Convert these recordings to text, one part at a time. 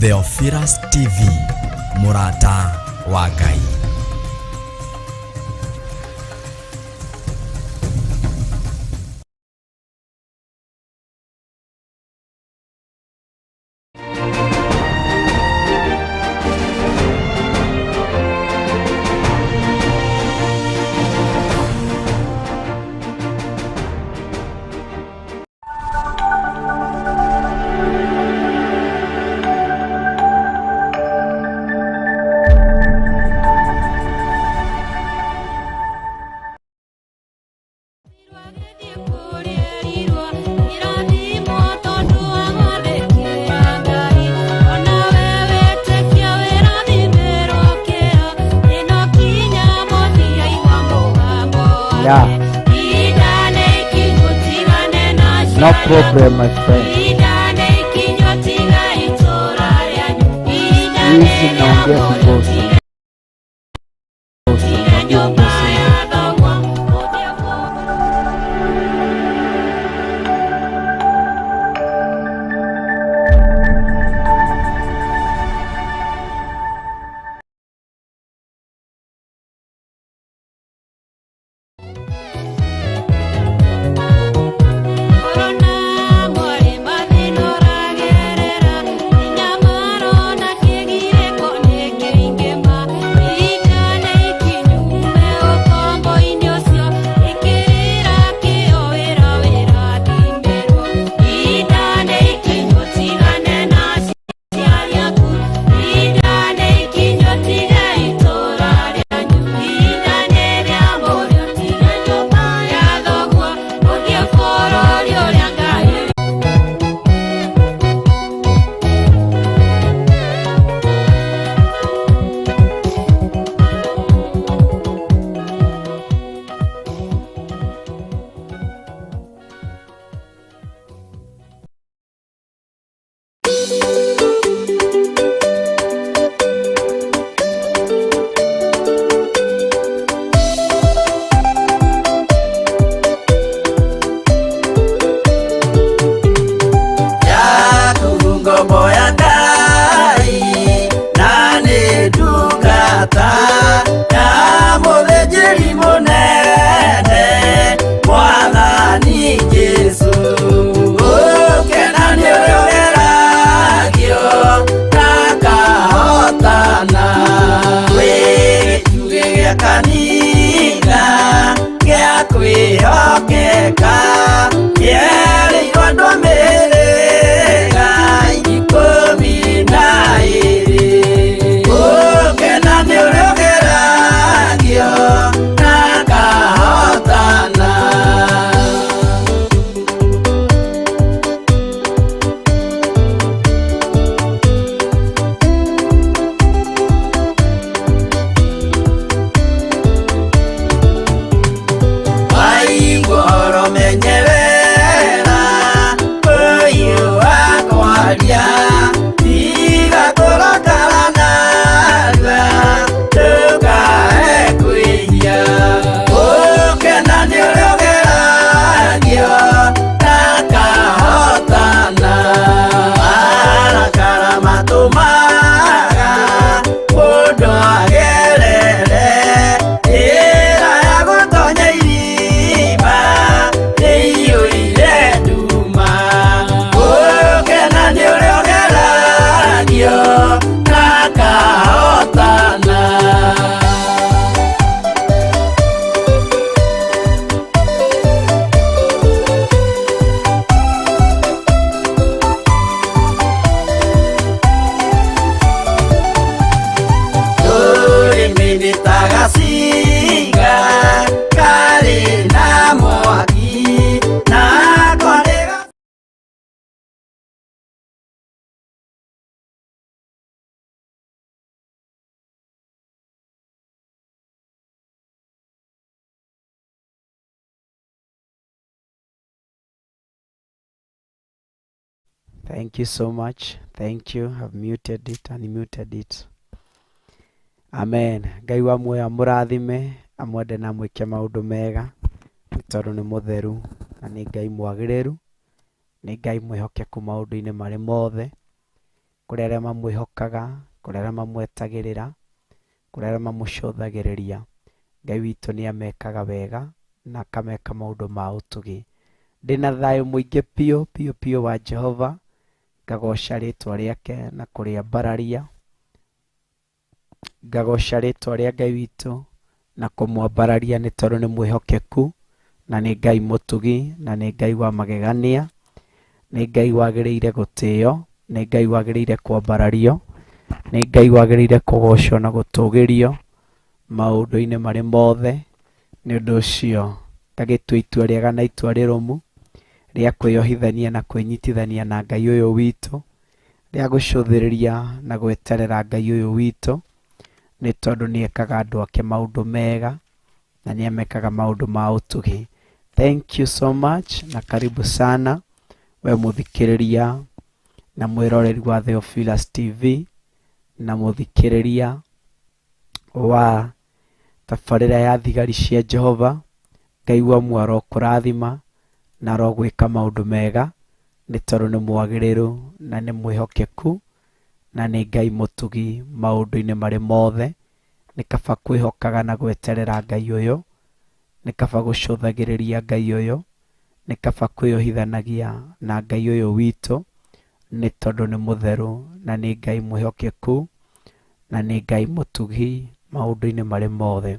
Theophilus TV, mũrata wa Ngai. Yeah. No problem, my friend. Hizi naongea Kigoso. Naongea Kigoso. Yaku ngombo ya Ngai na nĩ ndungata ya mũthĩnjĩri mũnene Mwathani Jesũ. Ũkena nĩ ũrĩa ũgeragio na akahotana. Wĩ gĩtugĩ gĩa kanitha gĩa kwĩhokeka kĩerĩirwo andũ a mĩhĩrĩga 12. Ũkena nĩ ũrĩa ũgeragio na akahotana. Waigua ũhoro menye wega ũyũ wakwaria, tiga kũrakara narua ndũkae kwĩhia. Ũkena nĩ ũrĩa ũgeragio na akahotana. Marakara matũmaga mũndũ agerere njĩra ya gũtonya irima rĩiyũire nduma. Ũkena nĩ ũrĩa ũgeragio na akahotana. Rũrĩmĩ nĩ ta gacinga karĩ na mwaki nako nĩ Thank you so much. Thank you. I've muted it and muted it. Amen. Ngai wa muoyo amũrathime, amwende na amwĩke maũndũ mega, nĩ tondũ nĩ mũtheru na nĩ Ngai mwagĩrĩru, nĩ Ngai mwĩhokeku maũndũ-inĩ marĩ mothe. Kũrĩ arĩa mamwĩhokaga, kũrĩ arĩa mamwetagĩrĩra, kũrĩ arĩa mamũcũthagĩrĩria. Ngai witũ nĩ amekaga wega na akameka maũndũ ma ũtugi. Ndĩna thayũ mũingĩ biũ biũ biũ wa Jehova, ngagoca rĩtwa rĩake na kũrĩambararia, ngagoca rĩtwa rĩa Ngai witũ na kũmwambararia nĩ tondũ nĩ mwĩhokeku na nĩ Ngai mũtugi na nĩ Ngai wa magegania, nĩ Ngai wagĩrĩire gũtĩo, nĩ Ngai wagĩrĩire kwambarario, nĩ Ngai wagĩrĩire kũgocwo na gũtũgĩrio maũndũ-inĩ marĩ mothe. Nĩ ũndũ ũcio ngagĩtua itua rĩega na itua rĩrũmu rĩa kwĩyohithania na kwĩnyitithania na Ngai ũyũ witũ, rĩa gũcũthĩrĩria na gweterera Ngai ũyũ witũ, nĩ tondũ nĩ ekaga andũ ake maũndũ mega na nĩ amekaga maũndũ ma ũtugi. Thank you so much na karibu sana we mũthikĩrĩria na mwĩroreri wa Theophilus TV na mũthikĩrĩria wa tabarĩra ya thigari cia Jehova. Ngai wa muoyo arokũrathima na arogwĩka maũndũ mega nĩ tondũ nĩ mwagĩrĩru na nĩ mwĩhokeku na nĩ Ngai mũtugi maũndũ-inĩ marĩ mothe. Nĩ kaba kwĩhokaga na gweterera Ngai ũyũ, nĩ kaba gũcũthagĩrĩria Ngai ũyũ, nĩ kaba kwĩyohithanagia na Ngai ũyũ witũ, nĩ tondũ nĩ mũtheru na nĩ Ngai mwĩhokeku na nĩ Ngai mũtugi maũndũ-inĩ marĩ mothe.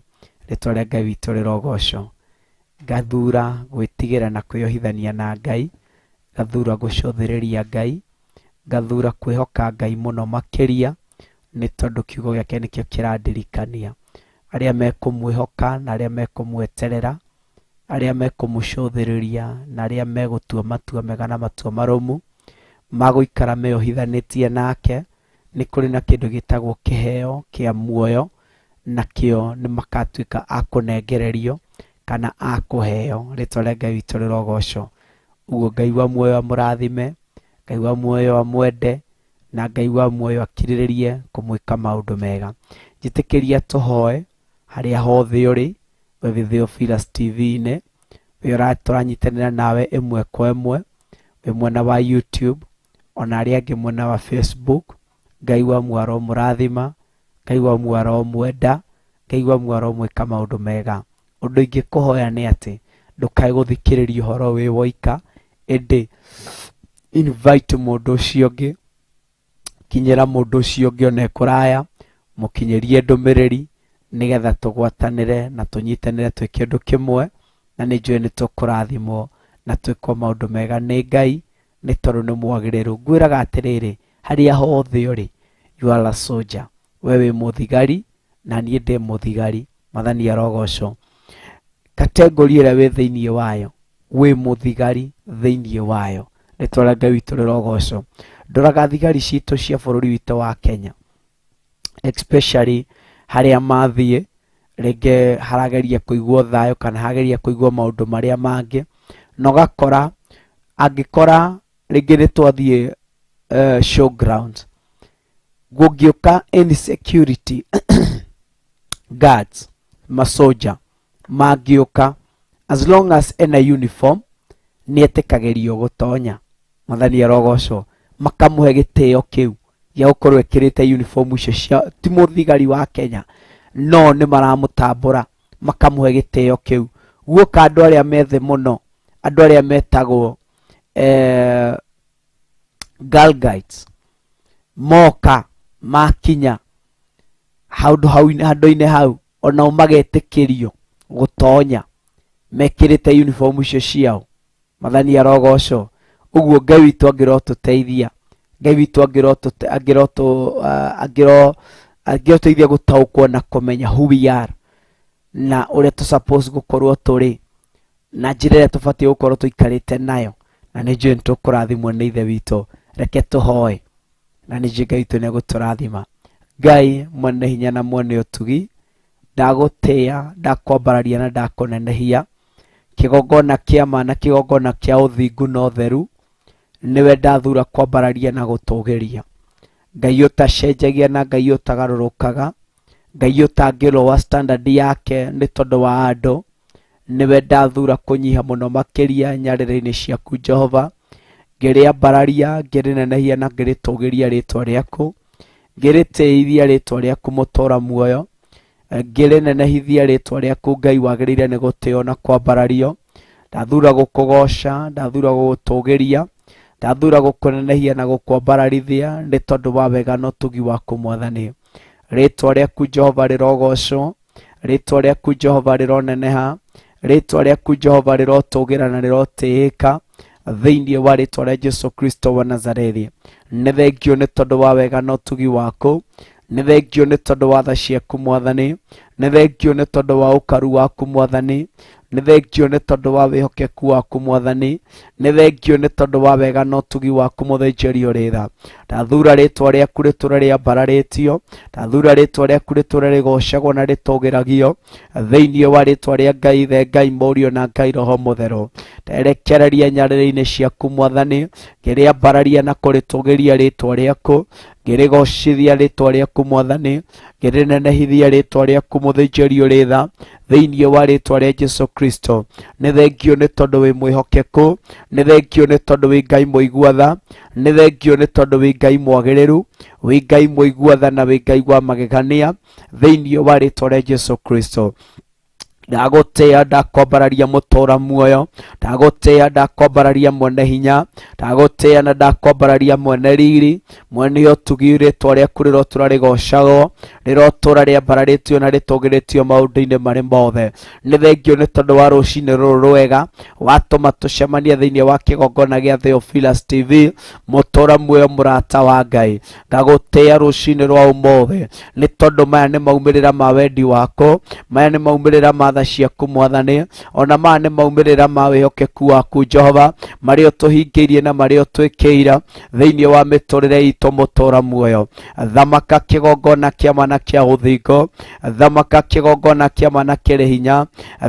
Rĩtwa rĩa Ngai witũ rĩrogocwo. Ngathura gwĩtigĩra na kwĩyohithania na Ngai, ngathura gũcũthĩrĩria Ngai, ngathura kwĩhoka Ngai mũno makĩria, nĩ tondũ kiugo gĩake nĩkĩo kĩrandirikania. Arĩa mekũmwĩhoka na arĩa mekũmweterera, arĩa mekũmũcũthĩrĩria na arĩa megũtua matua mega na matua marũmu, magũikara meyohithanĩtie nake, nĩ kũrĩ na kĩndũ gĩtagwo kĩheo kĩa muoyo, nakĩo nĩ makatuĩka a kũnengererio kana a kũheo. Rĩtwa rĩa Ngai witũ rĩrogocwo. Ũguo Ngai wa muoyo amũrathime, Ngai wa muoyo amwende, na Ngai wa muoyo akirĩrĩrie kũmwĩka maũndũ mega. Njĩtĩkĩria tũhoe harĩa hothe ũrĩ, we wĩ Theophilus TV-inĩ, we tũranyitanĩra nawe ĩmwe kwa ĩmwe, wĩ mwena wa YouTube, ona arĩa angĩ mwena wa Facebook. Ngai wa muoyo aromũrathima, Ngai wa muoyo aromwenda, Ngai wa muoyo aromwĩka maũndũ mega. Ũndũ ingĩkũhoya nĩ atĩ ndũkae gũthikĩrĩria ũhoro wĩ woika, ĩndĩ invite mũndũ ũcio ũngĩ, kinyĩra mũndũ ũcio ũngĩ ona e kũraya, mũkinyĩrie ndũmĩrĩri nĩgetha tũgwatanĩre na tũnyitanĩre twĩ kĩndũ kĩmwe, na nĩ njũĩ nĩ tũkũrathimwo na twĩkwo maũndũ mega nĩ Ngai, nĩ tondũ nĩ mwagĩrĩru. Ngwĩraga atĩrĩrĩ, harĩa hothe ũrĩ, you are a soldier. We wĩ mũthigari na niĩ ndĩ mũthigari. Mwathani arogocwo. Kategori ĩrĩa wĩ thĩinĩ wayo, wĩ mũthigari thĩinĩ wayo. Rĩtwa rĩa Ngai witũ rĩrogocwo. Ndoraga thigari citũ cia bũrũri witũ wa Kenya, especially harĩa mathiĩ, rĩngĩ harageria kũigwo thayũ kana harageria kũigwo maũndũ marĩa mangĩ, na ũgakora angĩkora rĩngĩ nĩ twathiĩ showgrounds, gũngĩũka any security guards, masoja mangĩũka, as long as ena uniform nĩ etĩkagĩrio gũtonya. Mwathani arogocwo. Makamũhe gĩtĩo kĩu gĩa gũkorwo ekĩrĩte uniform icio cia, ti mũthigari wa Kenya, no nĩ maramũtambũra, makamũhe gĩtĩo kĩu. Guoka andũ arĩa methĩ mũno, andũ arĩa metagwo Girl Guides, moka makinya handũ hau, handũ-inĩ hau, onao magetĩkĩrio gũtonya mekĩrĩte uniform icio ciao. Mwathani arogocwo. Ũguo Ngai witũ angĩrotũteithia, Ngai witũ angĩrotũteithia gũtaũkwo na kũmenya who we are na ũrĩa tũ suppose gũkorwo tũrĩ na njĩra ĩrĩa tũbatiĩ gũkorwo tũikarĩte nayo, na nĩ njũĩ nĩ tũkũrathimwo nĩ Ithe witũ. Reke tũhoe, na nĩ njũĩ Ngai witũ nĩ egũtũrathima. Ngai mwene hinya na mwene ũtugi, ndagũtĩĩa, ndakwambararia na ndakũnenehia. Kĩgongona kĩa ma na kĩgongona kĩa ũthingu na ũtheru, nĩwe ndathura kwambararia na gũtũgĩria. Ngai ũtacenjagia na Ngai ũtagarũrũkaga, Ngai ũtangĩlower standard yake nĩ tondũ wa andũ, nĩwe ndathura kũnyiha mũno makĩria nyarĩrĩ-inĩ ciaku Jehova. Ngĩrĩambararia, ngĩrĩnenehia na ngĩrĩtũgĩria rĩtwa rĩaku, ngĩrĩtĩithia rĩtwa rĩaku mũtũra muoyo, ngĩrĩnenehithia rĩtwa rĩaku Ngai wagĩrĩire nĩ gũtĩo na kwambarario. Ndathura gũkũgoca, ndathura gũgũtũgĩria, ndathura gũkũnenehia na gũkwambararithia nĩ tondũ wa wega na ũtugi waku Mwathani. Rĩtwa rĩaku Jehova rĩrogocwo, rĩtwa rĩaku Jehova rĩroneneha, rĩtwa rĩaku Jehova rĩrotũgĩra na rĩrotĩĩka thĩinĩ wa rĩtwa rĩa Jesu Kristo wa Nazarethi. Nĩ thengio nĩ tondũ wa wega na ũtugi waku, nĩ thengio nĩ tondũ wa tha ciaku Mwathani, nĩ thengio nĩ tondũ wa ũkaru waku Mwathani, nĩ thengio nĩ tondũ wa wĩhokeku waku Mwathani, nĩ thengio nĩ tondũ wa wega na ũtugi waku mũthĩnjĩri ũrĩ tha. Ndathura rĩtwa rĩaku rĩtũre rĩambararĩtio, ndathura rĩtwa rĩaku rĩtũre rĩgocagwo na rĩtũgĩragio thĩinĩ wa rĩtwa rĩa Ngai Ithe, Ngai Mũriũ na Ngai Roho Mũtheru. Nderekereria nyarĩrĩ-inĩ ciaku Mwathani, ngĩrĩambararia na kũrĩtũgĩria rĩtwa rĩaku, ngĩrĩgocithia rĩtwa rĩaku Mwathani, ngĩrĩnenehithia rĩtwa rĩaku mũthĩnjĩri ũrĩ tha thĩinĩ wa rĩtwa rĩa Jesu Kristo. Nĩ thengio nĩ tondũ wĩ mwĩhokeku, nĩ thengio nĩ tondũ wĩ Ngai mũigua tha, nĩ thengio nĩ tondũ wĩ Ngai mwagĩrĩru, wĩ Ngai mũigua tha na wĩ Ngai wa magegania thĩinĩ wa rĩtwa rĩa Jesu Kristo. Ndagũtĩa, ndakwambararia mũtũra muoyo, ndagũtĩa, ndakwambararia mwene hinya, ndagũtĩa na ndakwambararia mwene riri, mwene ũtugi, rĩtwa rĩaku rĩrotũra rĩgocagwo, rĩrotũra rĩambararĩtio na rĩtũgĩrĩtio maũndũ-inĩ marĩ mothe. Nĩ thengio nĩ tondũ wa rũcinĩ rũrũ rwega watũma tũcemanie thĩinĩ wa kĩgongona gĩa Theophilus TV, mũtũra muoyo mũrata wa Ngai. Ngagũtĩa rũcinĩ rwa ũmũthĩ nĩ tondũ maya nĩ maumĩrĩra ma wendi waku, maya nĩ maumĩrĩra ma tha ciaku Mwathani, ona maya nĩ maumĩrĩra ma wĩhokeku waku Jehova, marĩa ũtũhingĩirie na marĩa ũtwĩkĩire thĩinĩ wa mĩtũrĩre itũ mũtũra muoyo. Thamaka kĩgongona kĩa ma na kĩa ũthingu, thamaka kĩgongona kĩa ma na kĩrĩ hinya,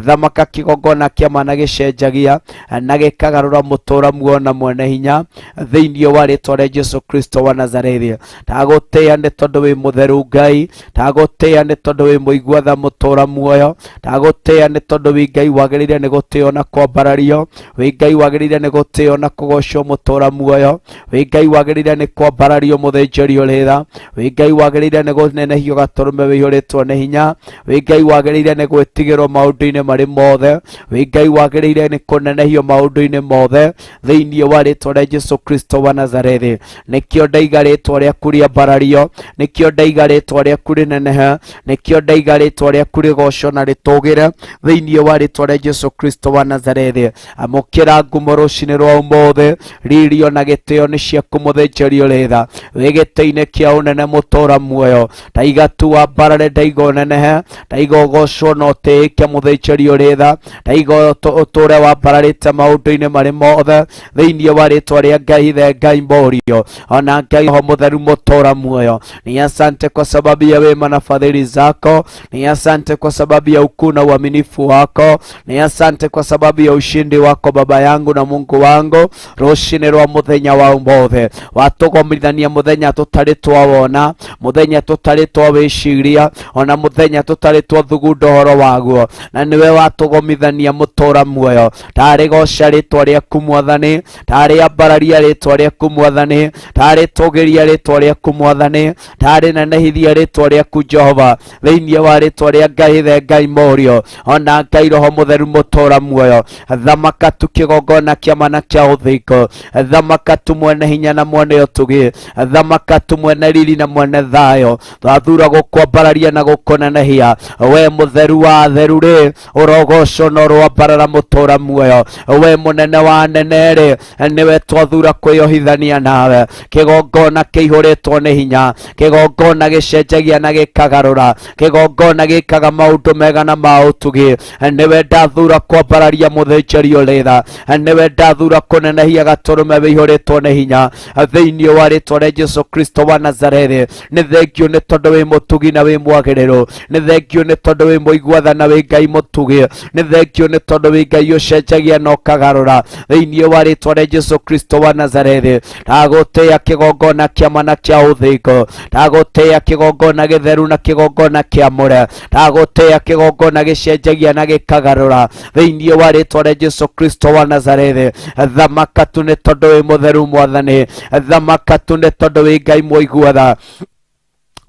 thamaka kĩgongona kĩa ma na gĩcenjagia na gĩkagarũra mũtũra muoyo na mwene hinya thĩinĩ wa rĩtwa rĩa Jesu Kristo wa Nazarethi. Ndagũtĩĩa nĩ tondũ wĩ mũtheru Ngai, ndagũtĩĩa nĩ tondũ wĩ mũigua tha mũtũra muoyo, ndagũtĩĩa nĩ tondũ wĩ Ngai wagĩrĩire nĩ gũtĩo na kwambarario, wĩ Ngai wagĩrĩire nĩ gũtĩo na kũgocwo mũtũra muoyo, wĩ Ngai wagĩrĩire nĩ kwambarario mũthĩnjĩri ũrĩ tha, wĩ Ngai wagĩrĩire nĩ kũnenehio gatũrũme wĩihũrĩtwo nĩ hinya, wĩ Ngai wagĩrĩire nĩ gwĩtigĩrwo maũndũ-inĩ marĩ mothe, wĩ Ngai wagĩrĩire nĩ kũnenehio maũndũ-inĩ mothe thĩinĩ wa rĩtwa rĩa Jesu Kristo wa Nazarethi. Nĩkĩo ndaiga rĩtwa rĩaku rĩambarario, nĩkĩo ndaiga rĩtwa rĩaku rĩnenehe, nĩkĩo ndaiga rĩtwa rĩaku rĩgocwo na rĩtũgĩre thĩinĩ wa rĩtwa rĩa Jesu Kristo wa Nazarethi. Amũkĩra ngumo rũcinĩ rwa ũmũthĩ, riri ona gĩtĩo nĩ ciaku mũthĩnjĩri ũrĩ tha, wĩ gĩtĩ-inĩ kĩa ũnene mũtũra muoyo. Ndaiga tu wambarare, ndaiga ũnenehe, ndaiga ũgocwo na ũtĩĩke mũthĩnjĩri ũrĩ tha, ndaiga ũtũre wambararĩte maũndũ-inĩ marĩ mothe thĩinĩ wa rĩtwa rĩa Ngai Ithe, Ngai Mũriũ ona Ngai Roho Mũtheru mũtũra muoyo. Ni asante kwa sababu ya wema na fadhili zako, ni asante kwa sababu ya ukuu na uaminifu wako, ni asante kwa sababu ya ushindi wako Baba yangu na Mungu wangu. Rũcinĩ rwa mũthenya wa ũmũthĩ watũgomithania mũthenya tũtarĩ twawona, mũthenya tũtarĩ twawĩciria, ona mũthenya tũtarĩ twathugunda ũhoro waguo, na nĩwe watũgomithania mũtũra muoyo. Ndarĩgoca rĩtwa rĩaku Mwathani, ndarĩambararia rĩtwa rĩaku Mwathani, ndarĩtũgĩria rĩtwa rĩaku Mwathani, ndarĩnenehithia rĩtwa rĩaku Jehova thĩinĩ wa rĩtwa rĩa Ngai Ithe, Ngai Mũriũ ona Ngai Roho Mũtheru mũtũra muoyo. Thamaka tu kĩgongona kĩa ma na kĩa ũthingu, thamaka tu mwene hinya na mwene ũtugi, thamaka tu mwene riri na mwene thayũ. Twathura gũkwambararia na gũkũnenehia we mũtheru wa atheru rĩ, ũrogocwo na ũroambarara mũtũra muoyo. We mũnene wa anene rĩ, nĩwe twathura kwĩyohithania nawe. Kĩgongona kĩihũrĩtwo nĩ hinya, kĩgongona gĩcenjagia na gĩkagarũra, kĩgongona gĩkaga maũndũ mega na ma ũtugi. Nĩwe ndathura kwambararia mũthĩnjĩri ũrĩ tha, nĩwe ndathura kũnenehia gatũrũme wĩihũrĩtwo nĩ hinya thĩinĩ wa rĩtwa rĩa Jesu Kristo wa Nazarethi. Nĩ thengio nĩ tondũ wĩ mũtugi na wĩ mwagĩrĩru, nĩ thengio nĩ tondũ wĩ mũigua tha na wĩ Ngai mũtugi, nĩ thengio nĩ tondũ wĩ Ngai ũcenjagia na ũkagarũra thĩinĩ wa rĩtwa rĩa Jesu Kristo wa Nazarethi. Ndagũtĩĩa kĩgongona kĩa ma na kĩa ũthingu, ndagũtĩĩa kĩgongona gĩtheru na kĩgongona kĩamũre, ndagũtĩĩa kĩgongona gĩcenjagia Gĩcenjagia na gĩkagarũra thĩinĩ wa rĩtwa rĩa Jesu Kristo wa Nazarethi. Thamaka tu nĩ tondũ wĩ mũtheru Mwathani, thamaka tu nĩ tondũ wĩ Ngai mũiguatha,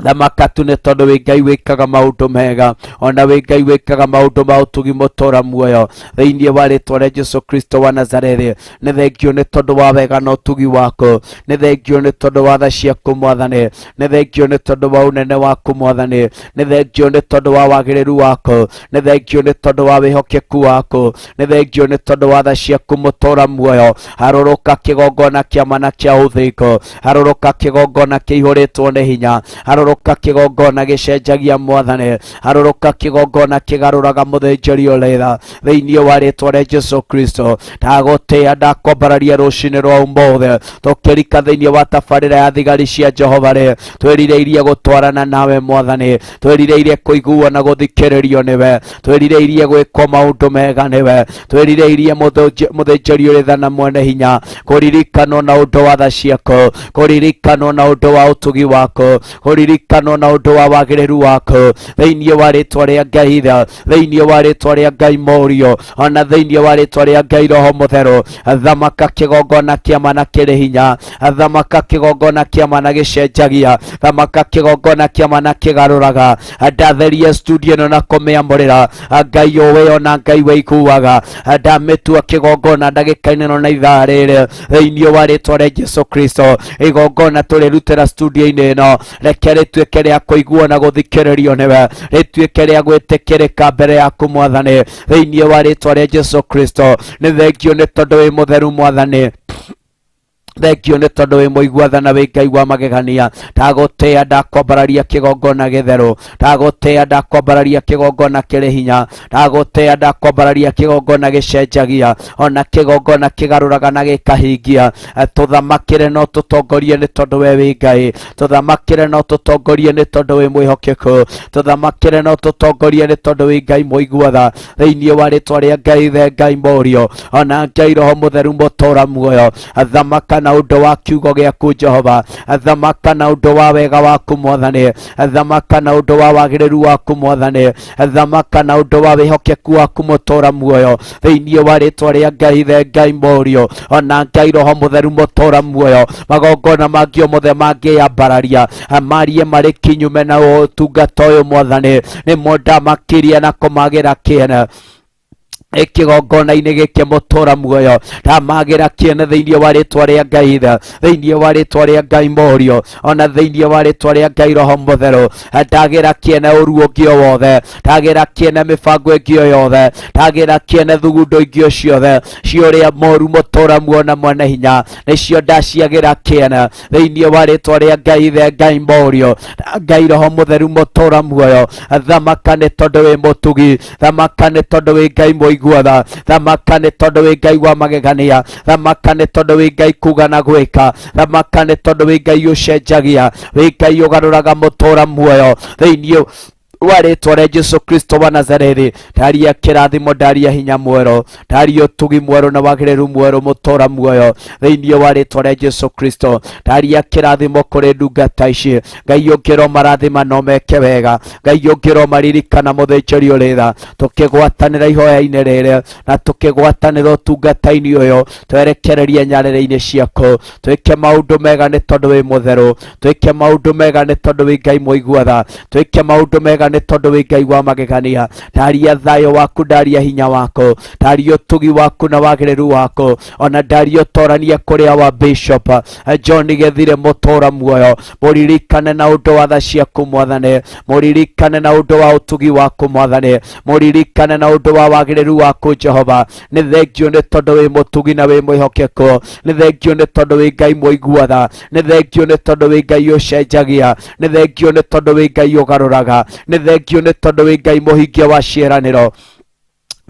thamaka tu nĩ tondũ wĩ Ngai wĩkaga maũndũ mega, ona wĩ Ngai wĩkaga maũndũ ma ũtugi mũtũra muoyo thĩinĩ wa rĩtwa rĩa Jesu Kristo wa Nazarethi. Nĩ thengio nĩ tondũ wa wega na ũtugi waku, nĩ thengio nĩ tondũ wa tha ciaku Mwathani, nĩ thengio nĩ tondũ wa ũnene waku Mwathani, nĩ thengio nĩ tondũ wa wagĩrĩru waku, nĩ thengio nĩ tondũ wa wĩhokeku waku, nĩ thengio nĩ tondũ wa tha ciaku mũtũra muoyo. Harũrũka kĩgongona kĩa mana kĩa ũthingu, harũrũka kĩgongona kĩihũrĩtwo nĩ hinya, harũrũka kĩgongona gĩcenjagia Mwathani, harũrũka kĩgongona kĩgarũraga mũthĩnjĩri ũrĩa thĩinĩ wa rĩtwa rĩa Jesu Kristo. Ndagũtĩĩa, ndakwambararia rũcinĩ rwa ũmũthĩ, tũkĩrika thĩinĩ wa tabarĩra ya thigari cia Jehova rĩ, twĩrirĩirie gũtwarana nawe Mwathani, twĩrirĩirie kũiguo na gũthikĩrĩrio nĩwe, twĩrirĩirie gwĩkwo maũndũ mega nĩwe, twĩrirĩirie mũthĩnjĩri ũrĩ tha na mwene hinya, kũririkanwo na ũndũ wa tha ciaku, kũririkanwo na ũndũ wa ũtugi waku, kũririkanwo na ũndũ wa wagĩrĩru waku thĩinĩ wa rĩtwa rĩa Ngai Ithe, thĩinĩ wa rĩtwa rĩa Ngai Mũriũ, ona thĩinĩ wa rĩtwa rĩa Ngai Roho Mũtheru. Thamaka kĩgongona kĩa mana kĩrĩ hinya, thamaka kĩgongona kĩa mana gĩcenjagia, thamaka kĩgongona kĩa mana kĩgarũraga. Ndatheria studio ĩno na kũmĩamũrĩra Ngai ũĩ ona Ngai wĩiguaga, ndamĩtua kĩgongona ndagĩka-inĩ ĩno na ithaa rĩrĩ thĩinĩ wa rĩtwa rĩa Jesu Kristo. Igongona tũrĩrutĩra studio-inĩ ĩno, reke rĩtuĩke rĩa kũiguo na gũthikĩrĩrio nĩwe, rĩtuĩke rĩa gwĩtĩkĩrĩka mbere yaku Mwathani thĩinĩ wa rĩtwa rĩa Jesu Kristo. Nĩ thengio nĩ tondũ wĩ mũtheru Mwathani, thengio nĩ tondũ wĩ mũigua tha na wĩ Ngai wa magegania. Ndagũtĩĩa, ndakwambararia kĩgongona gĩtheru, ndagũtĩĩa, ndakwambararia kĩgongona kĩrĩ hinya, ndagũtĩĩa, ndakwambararia kĩgongona gĩcenjagia, ona kĩgongona kĩgarũraga na gĩkahingia. Tũthamakĩre no tũtongorie nĩ tondũ we wĩ Ngai, tũthamakĩre no tũtongorie nĩ tondũ wĩ mwĩhokeku, tũthamakĩre no tũtongorie nĩ tondũ wĩ Ngai mũigua tha thĩinĩ wa rĩtwa rĩa Ngai Ithe, Ngai Mũriũ, ona Ngai Roho Mũtheru mũtũra muoyo. Thamaka na ũndũ wa kiugo gĩaku Jehova, thamaka na ũndũ wa wega waku Mwathani, thamaka na ũndũ wa wagĩrĩru waku Mwathani, thamaka na ũndũ wa wĩhokeku waku mũtũra muoyo thĩinĩ wa rĩtwa rĩa Ngai Ithe, Ngai Mũriũ, ona Ngai Roho Mũtheru mũtũra muoyo. Magongona mangĩ o mothe mangĩyambararia marie marĩ kinyume na ũtungata ũyũ Mwathani, nĩmo ndamakiria na kũmagĩra kĩene kĩgongona-inĩ gĩkĩ mũtũra muoyo. Ndamagĩra kĩene thĩinĩ wa rĩtwa rĩa Ngai Ithe, thĩinĩ wa rĩtwa rĩa Ngai Mũriũ, ona thĩinĩ wa rĩtwa rĩa Ngai Roho Mũtheru. Ndagĩra kĩene ũru ũngĩ o wothe, ndagĩra kĩene mĩbango ĩngĩ o yothe, ndagĩra kĩene thugundo ingĩ o ciothe cia ũrĩa mũru mũtũra muoyo na mwene hinya, nĩcio ndaciagĩra kĩene thĩinĩ wa rĩtwa rĩa Ngai Ithe, Ngai Mũriũ, Ngai Roho Mũtheru mũtũra muoyo. Thamaka nĩ tondũ wĩ mũtugi, thamaka nĩ tondũ wĩ Ngai mũigua tha, thamaka nĩ tondũ wĩ Ngai wa magegania, thamaka nĩ tondũ wĩ Ngai kuga na gwĩka, thamaka nĩ tondũ wĩ Ngai ũcenjagia, wĩ Ngai ũgarũraga mũtũra muoyo thĩinĩ wa rĩtwa rĩa Jesu Kristo wa Nazarethi. Ndaria kĩrathimo, ndaria hinya mwerũ, ndaria ũtugi mwerũ na wagĩrĩru mwerũ mũtũra muoyo thĩinĩ wa rĩtwa rĩa Jesu Kristo. Ndaria kĩrathimo kũrĩ ndungata ici, Ngai ũngĩro marathima no meke wega, Ngai ũngĩro maririkana mũthĩnjĩri ũrĩ tha. Tũkĩgwatanĩra ihoya-inĩ rĩrĩ na tũkĩgwatanĩra ũtungata-inĩ ũyũ, twerekererie nyarĩrĩ-inĩ ciaku, twĩke maũndũ mega nĩ tondũ wĩ mũtheru, twĩke maũndũ mega nĩ tondũ wĩ Ngai mũigua tha, twĩke maũndũ mega nĩ tondũ wĩ Ngai wa magegania. Ndaria thayũ waku, ndaria hinya waku, ndaria ũtugi waku na wagĩrĩru waku, ona ndaria ũtorania kũrĩa wa Bishop John Gĩthire mũtũra muoyo. Mũririkane na ũndũ wa tha ciaku Mwathani, mũririkane na ũndũ wa ũtugi waku Mwathani, mũririkane na ũndũ wa wagĩrĩru waku Jehova. Nĩ thengio nĩ tondũ wĩ mũtugi na wĩ mwĩhokeku, nĩ thengio nĩ tondũ wĩ Ngai mũigua tha, nĩ thengio nĩ tondũ wĩ Ngai ũcenjagia, nĩ thengio nĩ tondũ wĩ Ngai ũgarũraga, nĩ thengio nĩ tondũ wĩ Ngai mũhingia wa ciĩranĩro.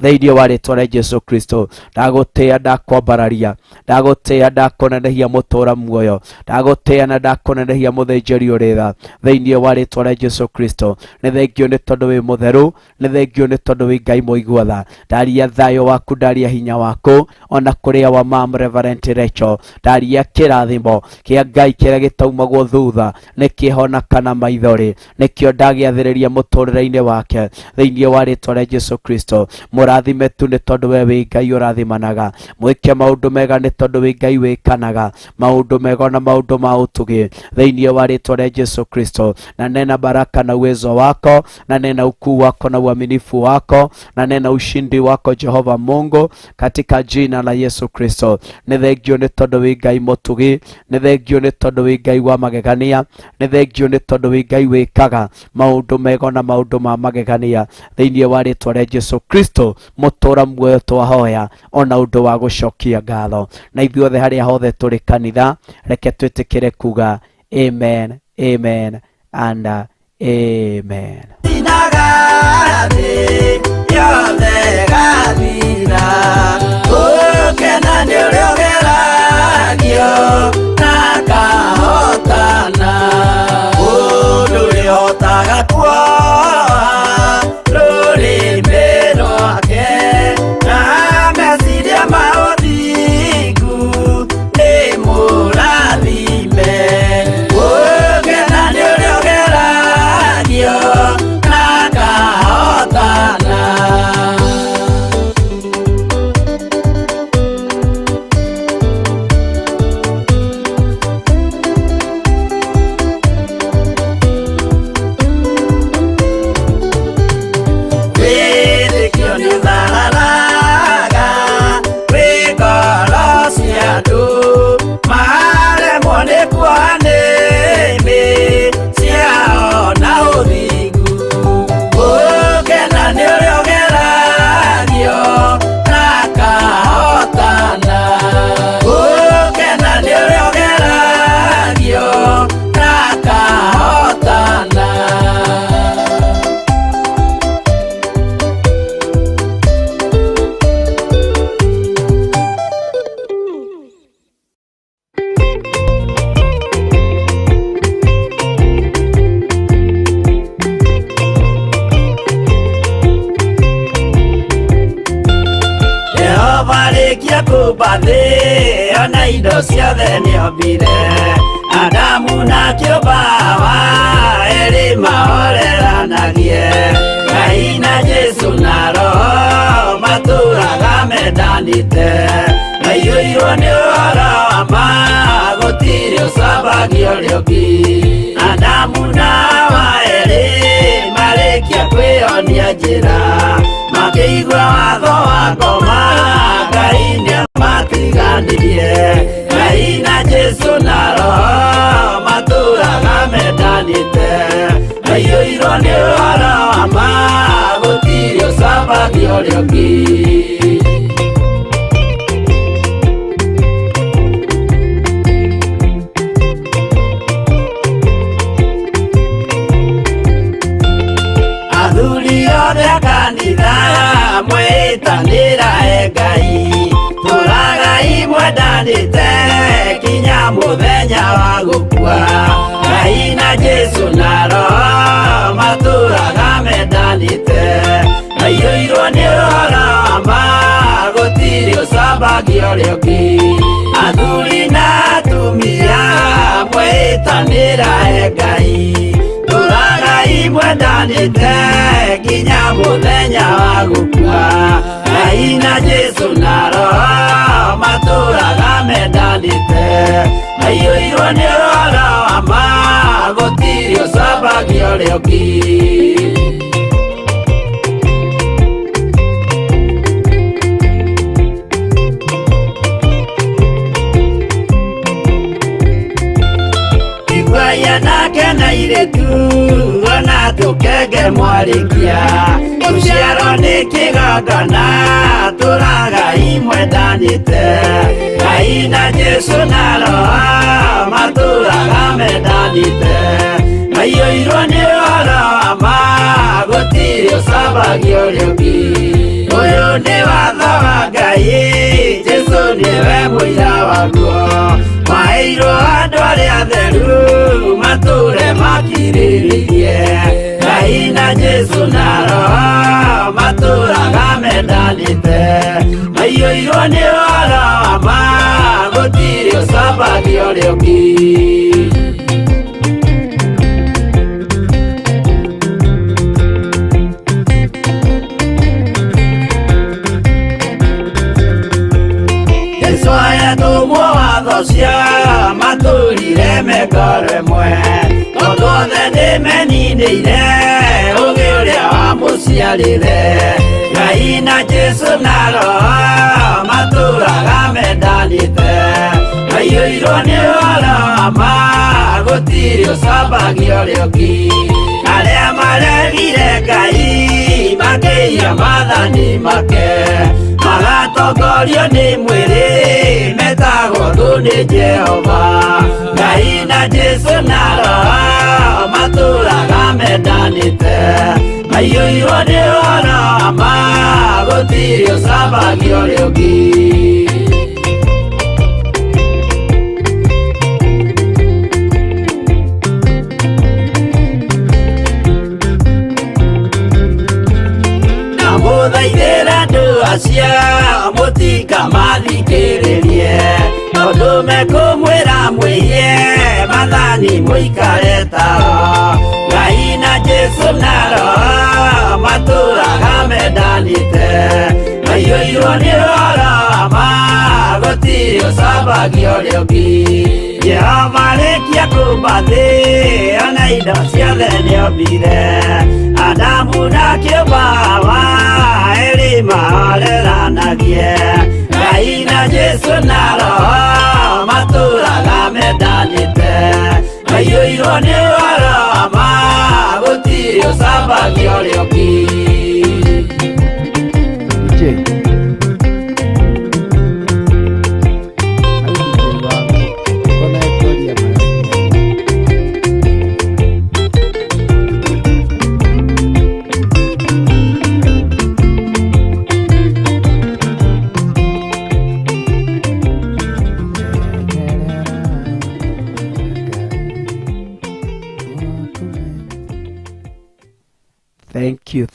Thĩinĩ wa rĩtwa rĩa Jesu Kristo, ndagũtĩĩa, ndakwambararia, ndagũtĩĩa, ndakũnenehia mũtũra muoyo, ndagũtĩĩa na ndakũnenehia mũthĩnjĩri ũrĩ tha. Thĩinĩ wa rĩtwa rĩa Jesu Kristo, nĩ thengio nĩ tondũ wĩ mũtheru, nĩ thengio nĩ tondũ wĩ Ngai mũigua tha. Ndaria thayũ waku, ndaria hinya waku ona kũrĩa wa mam Reverend Rachel, ndaria kĩrathimo kĩa Ngai kĩrĩa gĩtaumagwo thutha nĩ kĩhona kana maithori, nĩkĩo ndagĩathĩrĩria mũtũrĩre-inĩ wake. Thĩinĩ wa rĩtwa rĩa Jesu Kristo, mũrathime tu nĩ tondũ we wĩ Ngai ũrathimanaga, mwĩke maũndũ mega nĩ tondũ wĩ Ngai wĩkanaga maũndũ mega na maũndũ ma ũtugi. Thĩinĩ wa rĩtwa rĩa Jesu Kristo, na nena baraka na uwezo wako, na nena ukuu wako na uaminifu wako, na nena ushindi wako Jehova Mungu, katika jina la Yesu Kristo. Nĩ thengio nĩ tondũ wĩ Ngai mũtugi, nĩ thengio nĩ tondũ wĩ Ngai wa magegania, nĩ thengio nĩ tondũ wĩ Ngai wĩkaga maũndũ mega na maũndũ ma magegania. Thĩinĩ wa rĩtwa rĩa Jesu Kristo mũtũra muoyo twahoya ona ũndũ wa gũcokia ngatho, na ithuothe harĩa hothe tũrĩ kanitha, reke twĩtĩkĩre kuga amen, amen and amen. Gathi yothe gathira, ũkena nĩ ũrĩa ũgeragio na kahotana, ũndũ ũrĩhotaga kuoha rũrĩmĩ rwake na meciria ma ũthingu nĩ mũrathime. Ũkena nĩ ũrĩa ũgeragio na kahotana. Wĩtĩkio nĩũthararaga wĩ ngoro cia andũ, maremwo nĩ kuoha nĩmĩ ciao na ũthingu. Ũkena nĩ ũrĩa ũgeragio na kahotana, ũkena nĩ ũrĩa ũgeragio na kahotana. Jehova rĩkia kũmba thĩ ona indo ciothe nĩombire, Adamu na kĩũmba Hawa erĩ mahoreranagie, Ngai na Jesu na Roho matũraga mendanĩte, maiyũirwo nĩ ũhoro wa ma gũtirĩ ũcambagio ũrĩa ũngĩ. Adamu na Hawa erĩ marĩkia kwĩyonia njĩra, makĩigua watho wa ngoma Ngai nĩamatiganirie. Ngai na Jesu na Roho matũraga mendanĩte, maiyũirwo nĩ ũhoro wa ma gũtirĩ ũcambagio ũrĩa ũngĩ. Athuri othe a kanitha mwĩtanĩra e Ngai, tũragai mwendanĩte kinya mũthenya wa gũkua. Ngai na Jesu na Roho matũraga mendanĩte, maiyũirwo nĩ ũhoro wa ma gũtirĩ ũcambagio ũrĩa ũngĩ. Athuri na atumia mwĩtanĩra e Ngai, tũragai mwendanĩte nginya mũthenya wa gũkua. Ngai na Jesu na Roho matũraga mendanĩte, maiyũirwo nĩ ũhoro wa ma gũtirĩ ũcambagio ũrĩa ũngĩ. Iguaia nake na irĩtu ona tũkenge mwarĩkia, rũciaro nĩ kĩgongona tũragai mwendanĩte, Ngai na Jesu na Roho matũraga mendanĩte, maiyũirwo nĩ ũhoro wa ma gũtirĩ ũcambagio ũrĩa ũngĩ. Ũyũ wa Ngai Jesu nĩwe mũira waguo maheirwo andũ arĩa atheru matũre makirĩrĩirie Ngai na Jesu na Roho matũraga mendanĩte maiyũirwo nĩ ũhoro wa ma gũtirĩ ũcambagia ũrĩa ũngĩ. Jesu ayatũmwo watho cia matũrire mekore mwe tondũ othe nĩmeninĩire ũgĩ ũrĩa wamũciarire Ngai na Jesu na Roho matũraga mendanĩte maiyũirwo nĩ ũhoro wa ma gũtirĩ ũcambagia ũrĩa ũngĩ arĩa maregire Ngai makĩiya maathani make magatongorio nĩ mwĩrĩ metagwo thũ nĩ Jehova Ngai na Jesu na Roho matũraga mendanĩte maiyũirwo nĩ ũhoro wa ma gũtirĩ ũcambagia ũrĩa ũngĩ. Ndamũthaithĩra andũ acio mũtikamathikĩrĩrie tondũ mekũmwĩra mwĩhie maathani mũikare tao Ngai na Jesu na Roho matũraga mendanĩte maiyũirwo nĩ ũhoro wa ma gũtirĩ ũcambagia ũrĩa ũngĩ. Jehova arĩkia kũmba thĩ ona indo ciothe nĩombire Adamu na kĩũmba Hawa erĩ mahoreranagie Ngai na Jesu na Roho matũraga mendanĩte maiyũirwo nĩ ũhoro wa ma gũtirĩ ũcambagia ũrĩa ũngĩ. DJ. Au DJ wangu. Mbona ikoria mara?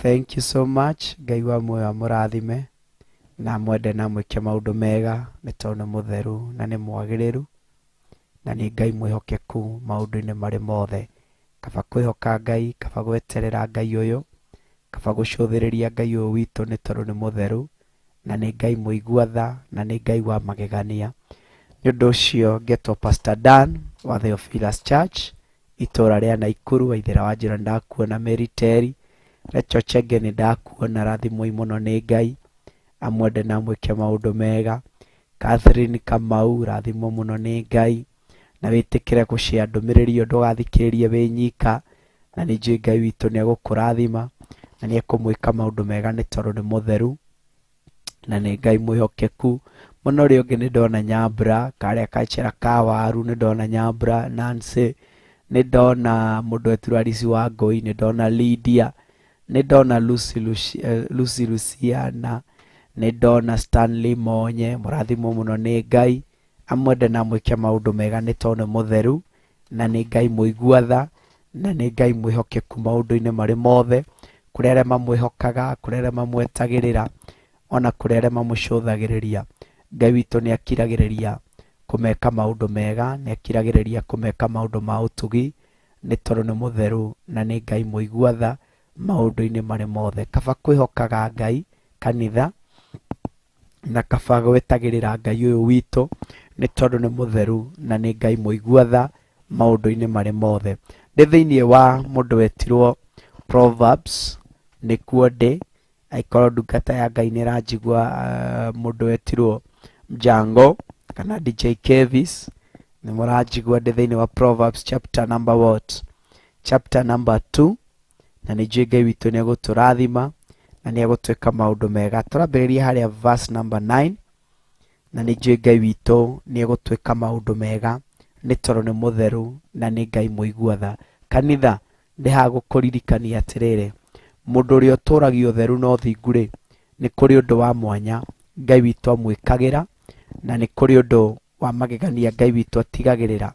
Thank you so much. Ngai wa muoyo amũrathime na mwende na mwĩke maũndũ mega nĩ tondũ nĩ mũtheru na nĩ mwagĩrĩru na nĩ Ngai mwĩhokeku maũndũ-inĩ marĩ mothe. Kaba kwĩhoka Ngai, kaba gweterera Ngai ũyũ, kaba gũcũthĩrĩria Ngai ũyũ witũ nĩ tondũ nĩ mũtheru na nĩ Ngai mũigua tha na nĩ Ngai wa magegania. Nĩ ũndũ ũcio ngetwo Pastor Dan wa Theophilus Church itũra rĩa Naikuru. Waithera wa Njĩra ndakuona, Mary Terry Recho Chege nĩ ndakuona, rathimwoi mũno nĩ Ngai amwende na amwĩke maũndũ mega. Catherine Kamau rathimwo mũno nĩ Ngai na wĩtĩkĩre gũshare ndũmĩrĩri ĩyo ndũgathikĩrĩrie wĩ nyika, na nĩ njũĩ Ngai witũ nĩ egũkũrathima na nĩ ekũmwĩka maũndũ mega nĩ tondũ nĩ mũtheru na nĩ Ngai mwĩhokeku mũno. Ũrĩa ũngĩ nĩ ndona Nyambura karĩa kacera ka waru, nĩ ndona Nyambura Nancy, nĩ ndona mũndũ wetirwo Alice wa Ngũi, nĩ ndona Lydia, nĩ ndona Lucy, Lucy Luciana, nĩ ndona Stanley Monye. Mũrathimwo mũno nĩ Ngai amwende na amwĩke maũndũ mega nĩ tondũ nĩ mũtheru na nĩ Ngai mũigua tha na nĩ Ngai mwĩhokeku maũndũ-inĩ marĩ mothe, kũrĩ arĩa mamwĩhokaga, kũrĩ arĩa mamwetagĩrĩra, ona kũrĩ arĩa mamũcũthagĩrĩria. Ngai witũ nĩ akiragĩrĩria kũmeka maũndũ mega, nĩ akiragĩrĩria kũmeka maũndũ ma ũtugi nĩ tondũ nĩ mũtheru na nĩ Ngai mũigua tha maũndũ-inĩ marĩ mothe. Kaba kwĩhokaga Ngai kanitha na kaba gwetagĩrĩra Ngai ũyũ witũ nĩ tondũ nĩ mũtheru na nĩ Ngai mũigua tha maũndũ-inĩ marĩ mothe. Ndĩ thĩinĩ wa mũndũ wetirwo Proverbs nĩkuo ndĩ, angĩkorwo ndungata ya Ngai nĩ ĩranjigua, mũndũ wetirwo Mjango kana DJ Kevis nĩ mũranjigua ndĩ thĩinĩ wa Proverbs chapter number what? Chapter number 2 na nĩ njũĩ Ngai witũ nĩ egũtũrathima na nĩ egũtwĩka maũndũ mega. Tũrambĩrĩria harĩa verse number 9 na nĩ njũĩ Ngai witũ nĩ egũtwĩka maũndũ mega nĩ tondũ nĩ mũtheru na nĩ Ngai mũigua tha. Kanitha ndĩ haha gũkũririkania atĩrĩrĩ, mũndũ ũrĩa ũtũragia ũtheru na ũthingu rĩ, nĩ kũrĩ ũndũ wa mwanya Ngai witũ amwĩkagĩra, na nĩ kũrĩ ũndũ wa magegania Ngai witũ atigagĩrĩra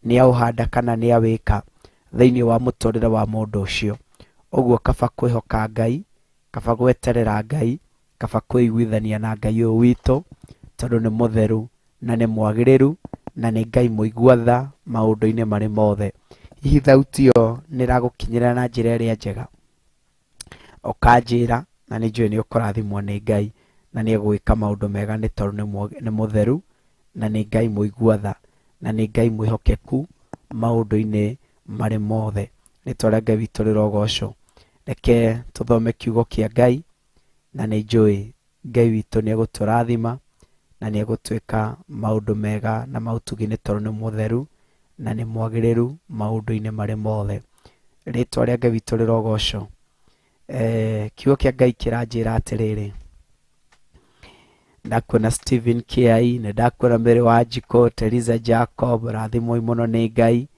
nĩ aũhanda kana nĩ awĩka thĩinĩ wa mũtũrĩre wa mũndũ ũcio. Ũguo kaba kwĩhoka Ngai, kaba gweterera Ngai, kaba kwĩiguithania na Ngai ũyũ witũ, tondũ nĩ mũtheru na nĩ mwagĩrĩru na nĩ Ngai mũigua tha maũndũ-inĩ marĩ mothe. Hihi thauti ĩyo nĩ ĩragũkinyĩra na njĩra ĩrĩa njega? Ũkanjĩra na nĩ njũĩ nĩ ũkũrathimwo nĩ Ngai na nĩ egwĩka maũndũ mega nĩ tondũ nĩ mũtheru na nĩ Ngai mũigua tha na nĩ Ngai mwĩhokeku maũndũ-inĩ marĩ mothe. Rĩtwa rĩa Ngai witũ rĩrogocwo. Reke tũthome kiugo kĩa Ngai na nĩ njũĩ Ngai witũ nĩ egũtũrathima na nĩ egũtwĩka maũndũ mega na maũtugi nĩ tondũ nĩ mũtheru na nĩ mwagĩrĩru maũndũ-inĩ marĩ mothe. Rĩtwa rĩa Ngai witũ rĩrogocwo. Kiugo kĩa Ngai kĩranjĩra atĩrĩrĩ, ndakuona Stephen Kiai, nĩ ndakuona Mary Wanjikũ, Teresa Jacob, rathimwoi mũno nĩ Ngai,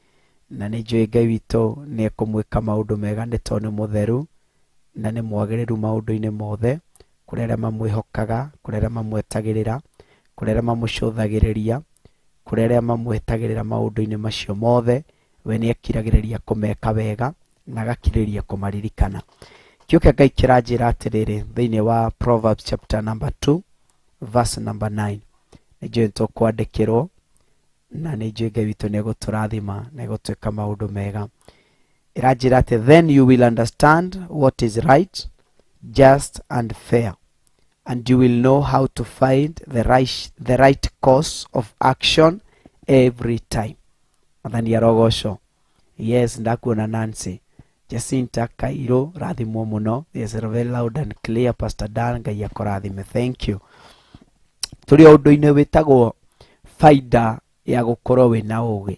na nĩ njũĩ Ngai witũ nĩ ekũmwĩka maũndũ mega nĩ tondũ nĩ mũtheru na nĩ mwagĩrĩru maũndũ-inĩ mothe, kũrĩ arĩa mamwĩhokaga, kũrĩ arĩa mamwetagĩrĩra, kũrĩ arĩa mamũcũthagĩrĩria, kũrĩ arĩa mamwetagĩrĩra maũndũ-inĩ macio mothe, we nĩ akiragĩrĩria kũmeka wega na agakirĩrĩria kũmaririkana. Kiugo kĩa Ngai kĩranjĩra atĩrĩrĩ thĩinĩ wa Proverbs chapter number 2 verse number 9. Nĩ njũĩ nĩtũkwandĩkĩrwo na nĩ njũĩ Ngai witũ nĩ egũtũrathima na egũtwĩka maũndũ mega. Ĩranjĩra atĩ then you will understand what is right, just and fair, and you will know how to find the right course of action every time. Mwathani arogocwo. Yes, ndakuona Nancy Jacinta Kairo, rathimwo mũno. Yes, very loud and clear, Pastor Dan. Ngai akũrathime. Thank you. Tũrĩ o ũndũ-inĩ wĩtagwo faida ya gũkorwo wĩna ũgĩ,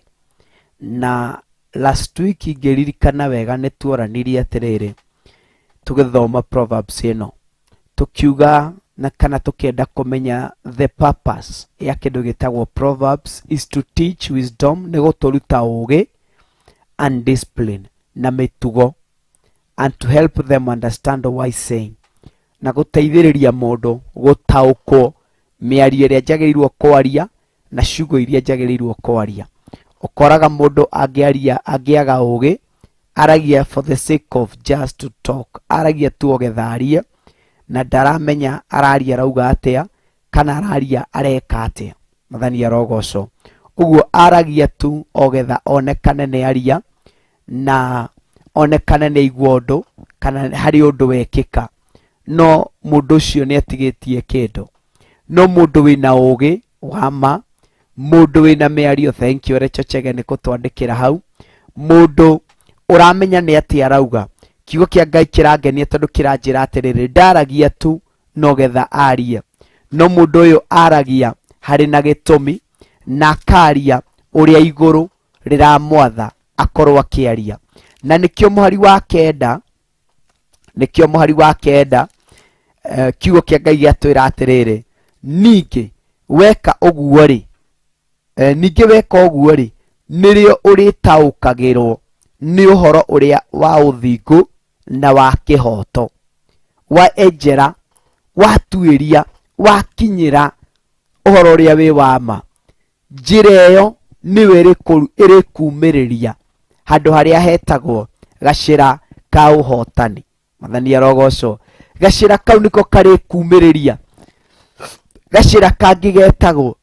na last week ingĩririkana wega nĩ tuoranirie atĩrĩrĩ, tũgĩthoma Proverbs ĩno tukiuga na kana tukienda kũmenya the purpose ya kĩndũ gĩtagwo Proverbs is to teach wisdom, nĩ gũtũruta ũgĩ, and discipline, na mĩtugo, and to help them understand wise saying, na gũteithĩrĩria mũndũ gũtaũkwo mĩario ĩrĩa njagĩrĩirwo kwaria na ciugo iria njagĩrĩirwo kwaria. Ũkoraga mũndũ angĩaria angĩaga ũgĩ, aragia for the sake of just to talk, aragia tu ogetha arie na ndaramenya araria arauga atĩa kana araria areka atĩa. Mwathani arogocwo. Ũguo aragia tu ogetha onekane nĩ aria na onekane nĩ aigua ũndũ kana harĩ ũndũ wekĩka, no mũndũ ũcio nĩ atigĩtie kĩndũ. No mũndũ wĩna ũgĩ wa ma, mũndũ wĩna mĩario, thank you Recho Chege nĩ gũtwandĩkĩra hau, mũndũ ũramenya nĩ atĩa arauga. Kiugo kĩa Ngai kĩrangenia tondũ kĩranjĩra atĩrĩrĩ, ndaragia tu nogetha arie, no mũndũ ũyũ aragia harĩ na gĩtũmi na akaria ũrĩa igũrũ rĩramwatha akorwo akĩaria. Na nĩkĩo mũhari wa kenda, nĩkĩo mũhari wa kenda, kiugo kĩa Ngai gĩatwĩra atĩrĩrĩ, ningĩ weka ũguo rĩ, ningĩ weka ũguo rĩ, nĩrĩo ũrĩtaũkagĩrwo nĩ ũhoro ũrĩa wa ũthingu na wa kĩhoto, wa enjera, watuĩria, wakinyĩra ũhoro ũrĩa wĩ wa ma, njĩra ĩyo nĩyo ĩrĩkumĩrĩria handũ harĩa hetagwo gacĩra ka ũhotani. Mwathani arogocwo. Gacĩra kau nĩko karĩkumĩrĩria, gacĩra kangĩ getagwo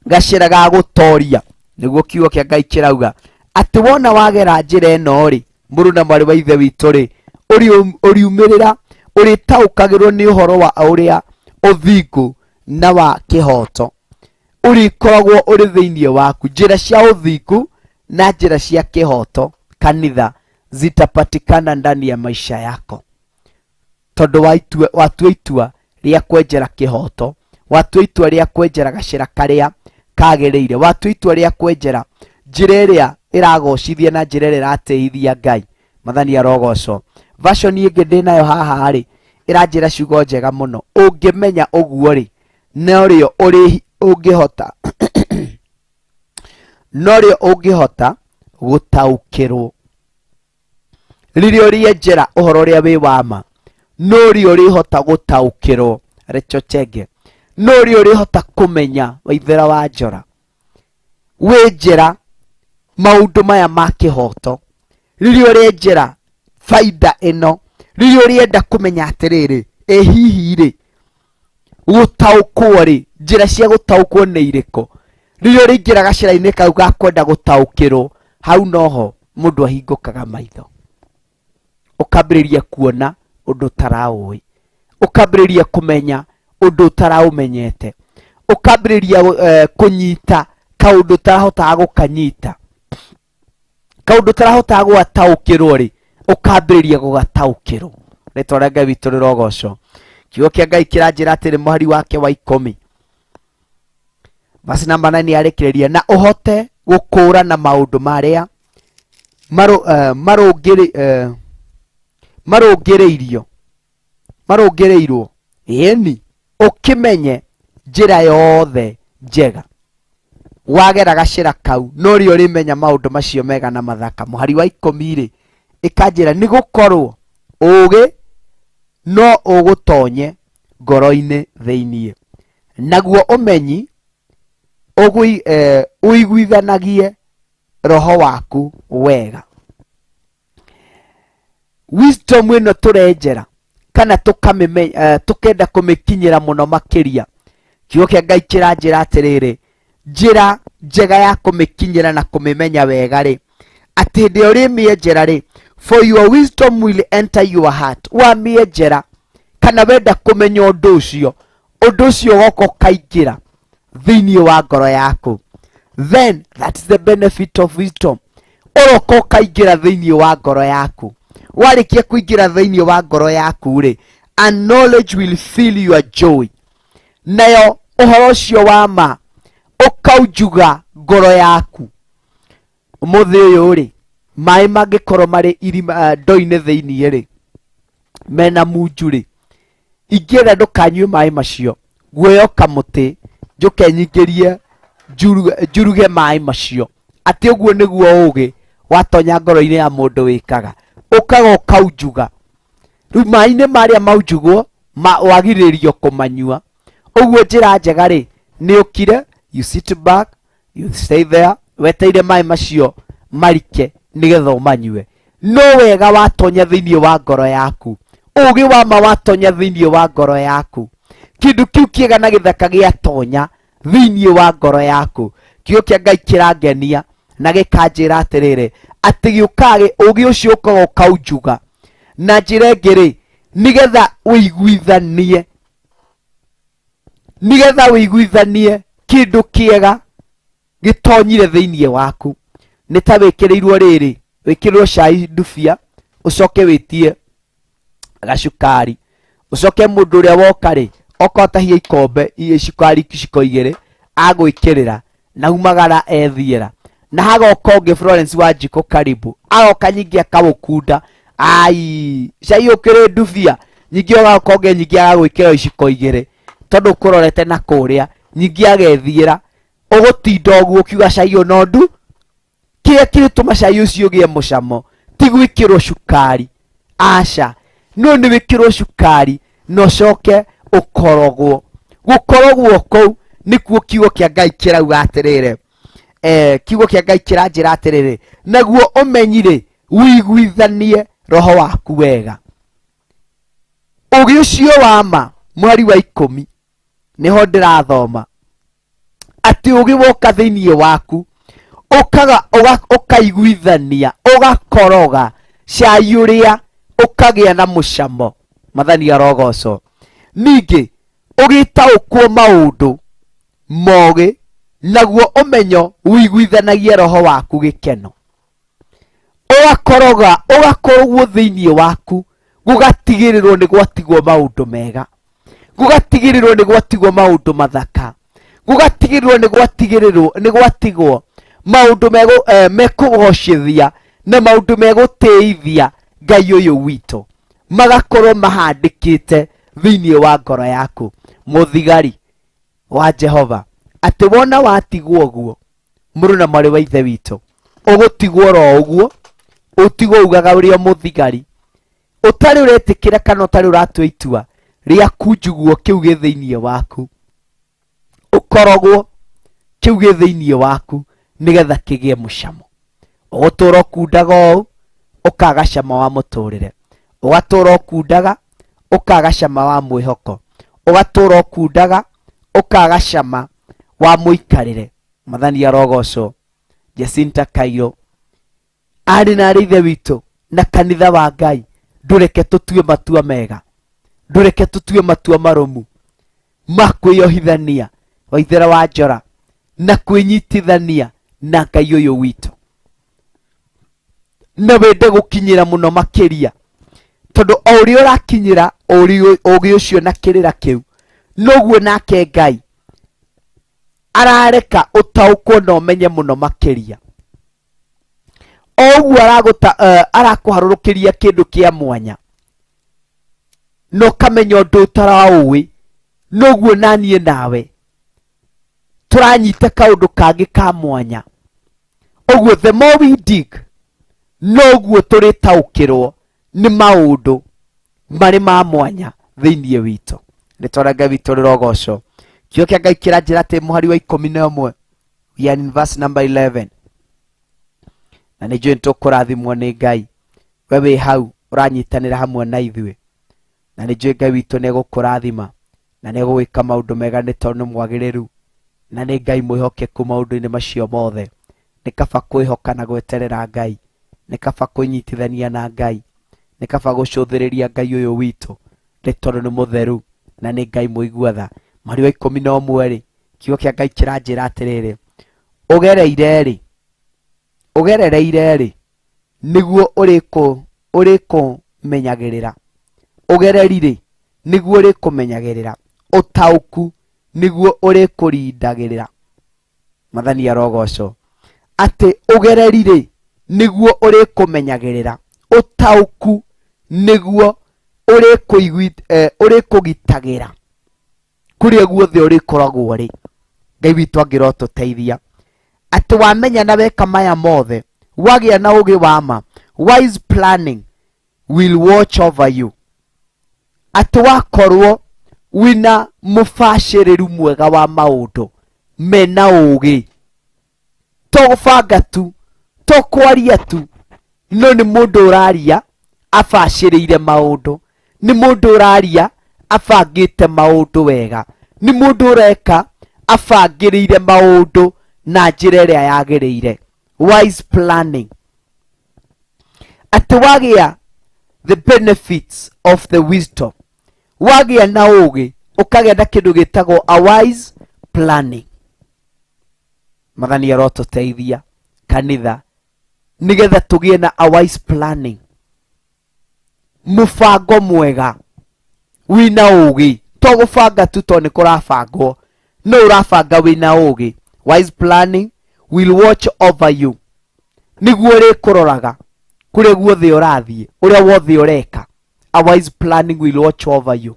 gacĩra ga gũtoria. Nĩguo kiugo kĩa Ngai kĩrauga atĩ wona wagera njĩra ĩno rĩ, mũrũ na mwarĩ wa ithe witũ rĩ, ũriumĩrĩra, ũrĩtaũkagĩrwo nĩ ũhoro wa ũrĩa ũthingu na wa kĩhoto, ũrĩkoragwo ũrĩ thĩinĩ waku. Njĩra cia ũthingu na njĩra cia kĩhoto, kanitha, zitapatikana ndani ya maisha yako, tondũ watua itua rĩa kwenjera kĩhoto, watua itua rĩa kwenjera gacĩra karĩa kagĩrĩire, watua itua rĩa kwenjera njĩra ĩrĩa ĩragocithia na njĩra ĩrĩa ĩratĩithia Ngai. Mwathani arogocwo. Version ĩngĩ ndĩnayo haha rĩ, ĩranjĩra ciugo njega mũno. Ũngĩmenya ũguo rĩ, norĩo ũrĩ ũngĩhota, norĩo ũngĩhota gũtaũkĩrwo rĩrĩa ũrĩenjera ũhoro ũrĩa wĩ wa ma, norĩo ũrĩhota gũtaũkĩrwo. Rachel Chege. No rĩ ũrĩhota kũmenya Waithera wa Njora wĩ njĩra maũndũ maya ma kĩhoto, rĩrĩa ũrenjera baida ĩno, rĩrĩa ũrĩenda kũmenya atĩrĩrĩ, ĩ hihi rĩ gũtaũkwo rĩ, njĩra cia gũtaũkwo nĩ irĩkũ? Rĩrĩa ũrĩingĩra gacĩra-inĩ kau ga kwenda gũtaũkĩrwo, hau noho mũndũ ahingũkaga maitho, ũkambĩrĩria kuona ũndũ ũtaraũĩ, ũkambĩrĩria kũmenya ũndũ ũtaraũmenyete, ũkambĩrĩria kũnyita kaũndũ ũtarahotaga gũkanyita, kaũndũ ũtarahotaga gũgataũkĩrwo rĩ, ũkambĩrĩria gũgataũkĩrwo. Rĩtwa rĩa Ngai witũ rĩrogocwo. Kiugo kĩa Ngai kĩranjĩra atĩrĩ, mũhari wake wa 10 verse number 9 yarĩkĩrĩria, na ũhote gũkũũrana maũndũ marĩa marũngĩrĩirio, marũngĩrĩirwo, ĩni ũkĩmenye njĩra yothe njega. Wagera gacĩra kau no rĩo ũrĩmenya maũndũ macio mega na mathaka. Mũhari wa 10 rĩ, ĩkanjĩra nĩ gũkorwo ũũgĩ no ũgũtonye ngoro-inĩ thĩiniĩ, naguo ũmenyi ũiguithanagie roho waku wega. Wisdom ĩno tũrenjera kana tũkenda kũmĩkinyĩra mũno makĩria, kiugo kĩa Ngai kĩranjĩra atĩrĩrĩ, njĩra njega ya kũmĩkinyĩra na kũmĩmenya wega rĩ, atĩ hĩndĩ ĩrĩa ũrĩmĩenjera rĩ, for your wisdom will enter your heart. Wamĩenjera kana wenda kũmenya ũndũ ũcio, ũndũ ũcio ũgoka ũkaingĩra thĩinĩ wa ngoro yaku. Then that's the benefit of wisdom. Ũroka ũkaingĩra thĩinĩ wa ngoro yaku. Warĩkia kũingĩra thĩinĩ wa ngoro yaku rĩ, and knowledge will fill your joy. Nayo ũhoro ũcio wa ma ũkaunjuga ngoro yaku. Ũmũthĩ ũyũ rĩ, maĩ mangĩkorwo marĩ irima ndoo-inĩ thĩinĩ rĩ, mena munju rĩ, ingĩenda ndũkanyue maĩ macio, guoya kamũtĩ njũke nyingĩrie njuruge maĩ macio. Atĩ ũguo nĩguo ũũgĩ watonya ngoro-inĩ ya mũndũ wĩkaga, ũkaga ũkaunjuga. Rĩu maĩ-inĩ marĩa maunjugwo, wagirĩrĩrio kũmanyua. Ũguo njĩra njega rĩ, nĩ ũkire, you sit back, you stay there, wetereire maĩ macio marike nĩgetha ũmanyue. No wega watonya thĩinĩ wa ngoro yaku, ũũgĩ wa ma watonya thĩinĩ wa ngoro yaku, kĩndũ kĩu kĩega na gĩthaka gĩatonya thĩinĩ wa ngoro yaku. Kiugo kĩa Ngai kĩrangenia na gĩkanjĩra atĩrĩrĩ, atĩ gĩũkaga ũũgĩ ũcio ũkaga ũkaunjuga. Na njĩra ĩngĩ rĩ, nĩgetha ũiguithanie, nĩgetha ũiguithanie kĩndũ kĩega gĩtonyire thĩinĩ waku. Nĩ ta wĩkĩrĩirwo rĩrĩ, wĩkĩrĩrwo cai ndubia, ũcoke wĩtie gacukari, ũcoke mũndũ ũrĩa woka rĩ, oka ũtahie ikombe cukari iciko igĩrĩ agwĩkĩrĩra na umagara ethiĩra. Na hagoka ũngĩ Florence Wanjikũ karibu, agoka nyingĩ akaũkunda, ai cai ũkĩrĩ ndubia, nyingĩ ũgoka ũngĩ nyingĩ agagwĩkĩra iciko igĩrĩ tondũ ũkũrorete na kũrĩa, nyingĩ agethiĩra. Ũgũtinda ũguo ũkiuga cai ũyũ no ndu, kĩrĩa kĩrĩtũma cai ũcio ũgĩe mũcamo ti gwĩkĩrwo cukari, aca, no nĩ wĩkĩrwo cukari na ũcoke ũkorogwo. Gũkorogwo kũu nĩkuo kiugo kĩa Ngai kĩrauga atĩrĩrĩ, kiugo kĩa Ngai kĩranjĩra atĩrĩrĩ, naguo ũmenyi rĩ, ũiguithanie roho waku wega. Ũũgĩ ũcio wa ma, mũhari wa 10 nĩho ndĩrathoma, atĩ ũũgĩ woka thĩinĩ waku, ũkaga, ũkaiguithania, ũgakoroga cai ũrĩa, ũkagĩa na mũcamo. Mathani arogocwo. Ningĩ ũgĩtaũkwo maũndũ mogĩ, naguo ũmenyo ũiguithanagie roho waku gĩkeno. Ũgakoroga, ũgakorogwo thĩinĩ waku, gũgatigĩrĩrwo nĩ gwatigwo maũndũ mega, gũgatigĩrĩrwo nĩ gwatigwo maũndũ mathaka, gũgatigĩrĩrwo nĩ gwatigĩrĩrwo nĩ gwatigwo maũndũ mekũgocithia na maũndũ megũtĩithia Ngai ũyũ witũ, magakorwo mahandĩkĩte thĩinĩ wa ngoro yaku. Mũthigari wa Jehova, atĩ wona watigwo ũguo, mũrũ na mwarĩ wa ithe witũ, ũgũtigwo oro ũguo, ũtigwo ugaga ũrĩ o mũthigari, ũtarĩ ũretĩkĩra kana ũtarĩ ũratua itua. Rĩa kunjugwo kĩu gĩ thĩinĩ waku, ũkorogwo kĩu gĩ thĩinĩ waku nĩgetha kĩgĩe mũcamo. Ũgũtũra ũkundaga ũũ ũkaga cama wa mũtũrĩre, ũgatũra ũkundaga ũkaga cama wa mwĩhoko, ũgatũra ũkundaga ũkaga cama wa mũikarĩre. Mwathani arogocwo. Jacinta Kairo, arĩ na arĩ ithe witũ na kanitha wa Ngai, ndũreke tũtue matua mega, ndũreke tũtue matua marũmu ma kwĩyohithania Waithera wa Njora na kwĩnyitithania na Ngai ũyũ witũ, na wende gũkinyĩra mũno makĩria, tondũ o ũrĩa ũrakinyĩra ũgĩ ũcio na kĩrĩra kĩu, noguo nake Ngai arareka ũtaũkwo na ũmenye mũno makĩria. O ũguo arakũharũrũkĩria kĩndũ kĩa mwanya na ũkamenya ũndũ ũtaraũĩ, noguo naniĩ nawe tũranyita kaũndũ kangĩ ka mwanya. Ũguo the more we dig, noguo tũrĩtaũkĩrwo nĩ maũndũ marĩ ma mwanya thĩinĩ witũ. Rĩtwa rĩa Ngai witũ rĩrogocwo. Kiugo kĩa Ngai kĩranjĩra atĩ mũhari wa 11, we are in verse number 11, na nĩ njũĩ nĩtũkũrathimwo nĩ Ngai. We wĩ hau ũranyitanĩra hamwe na ithuĩ, na nĩ njũĩ Ngai witũ nĩegũkũrathima na nĩegũgwĩka maũndũ mega, nĩ tondũ nĩ mwagĩrĩru na nĩ Ngai mwĩhokeku maũndũ-inĩ macio mothe. Nĩ kaba kwĩhoka na gweterera Ngai, nĩ kaba kwĩnyitithania na Ngai, nĩ kaba gũcũthĩrĩria Ngai ũyũ witũ, nĩ tondũ nĩ mũtheru na nĩ Ngai mũigua tha. Mũhari wa 11 rĩ, kiugo kĩa Ngai kĩranjĩra atĩrĩrĩ, ũgereire rĩ, ũgerereire rĩ, nĩguo ũrĩkũmenyagĩrĩra. Ũgereri rĩ, nĩguo ũrĩkũmenyagĩrĩra. Ũtaũku nĩguo ũrĩkũrindagĩrĩra. Mwathani arogocwo. Atĩ ũgereri rĩ, nĩguo ũrĩkũmenyagĩrĩra. Ũtaũku nĩguo ũrĩkũgitagĩra kũrĩa guothe ũrĩkoragwo rĩ. Ngai witũ angĩrotũteithia atĩ wamenya na weka maya mothe, wagĩa na ũgĩ wa ma, wise planning will watch over you. Atĩ wakorwo wĩna mũbacĩrĩru mwega wa maũndũ mena ũgĩ, to gũbanga tu, to kwaria tu, no nĩ mũndũ ũraria abacĩrĩire maũndũ, nĩ mũndũ ũraria abangĩte maũndũ wega, nĩ mũndũ ũreka abangĩrĩire maũndũ na njĩra ĩrĩa yagĩrĩire. Wise planning. Atĩ wagĩa the benefits of the wisdom, wagĩa na ũgĩ, ũkagĩa na kĩndũ gĩtagwo a wise planning. Mwathani arotũteithia kanitha nĩgetha tũgĩe na a wise planning, mũbango mwega wĩna ũgĩ, to gũbanga tu to nĩ kũrabangwo, no ũrabanga wĩna ũgĩ. Wise planning will watch over you, nĩguo ũrĩkũroraga kũrĩa guothe ũrathiĩ, ũrĩa wothe ũreka. A wise planning will watch over you.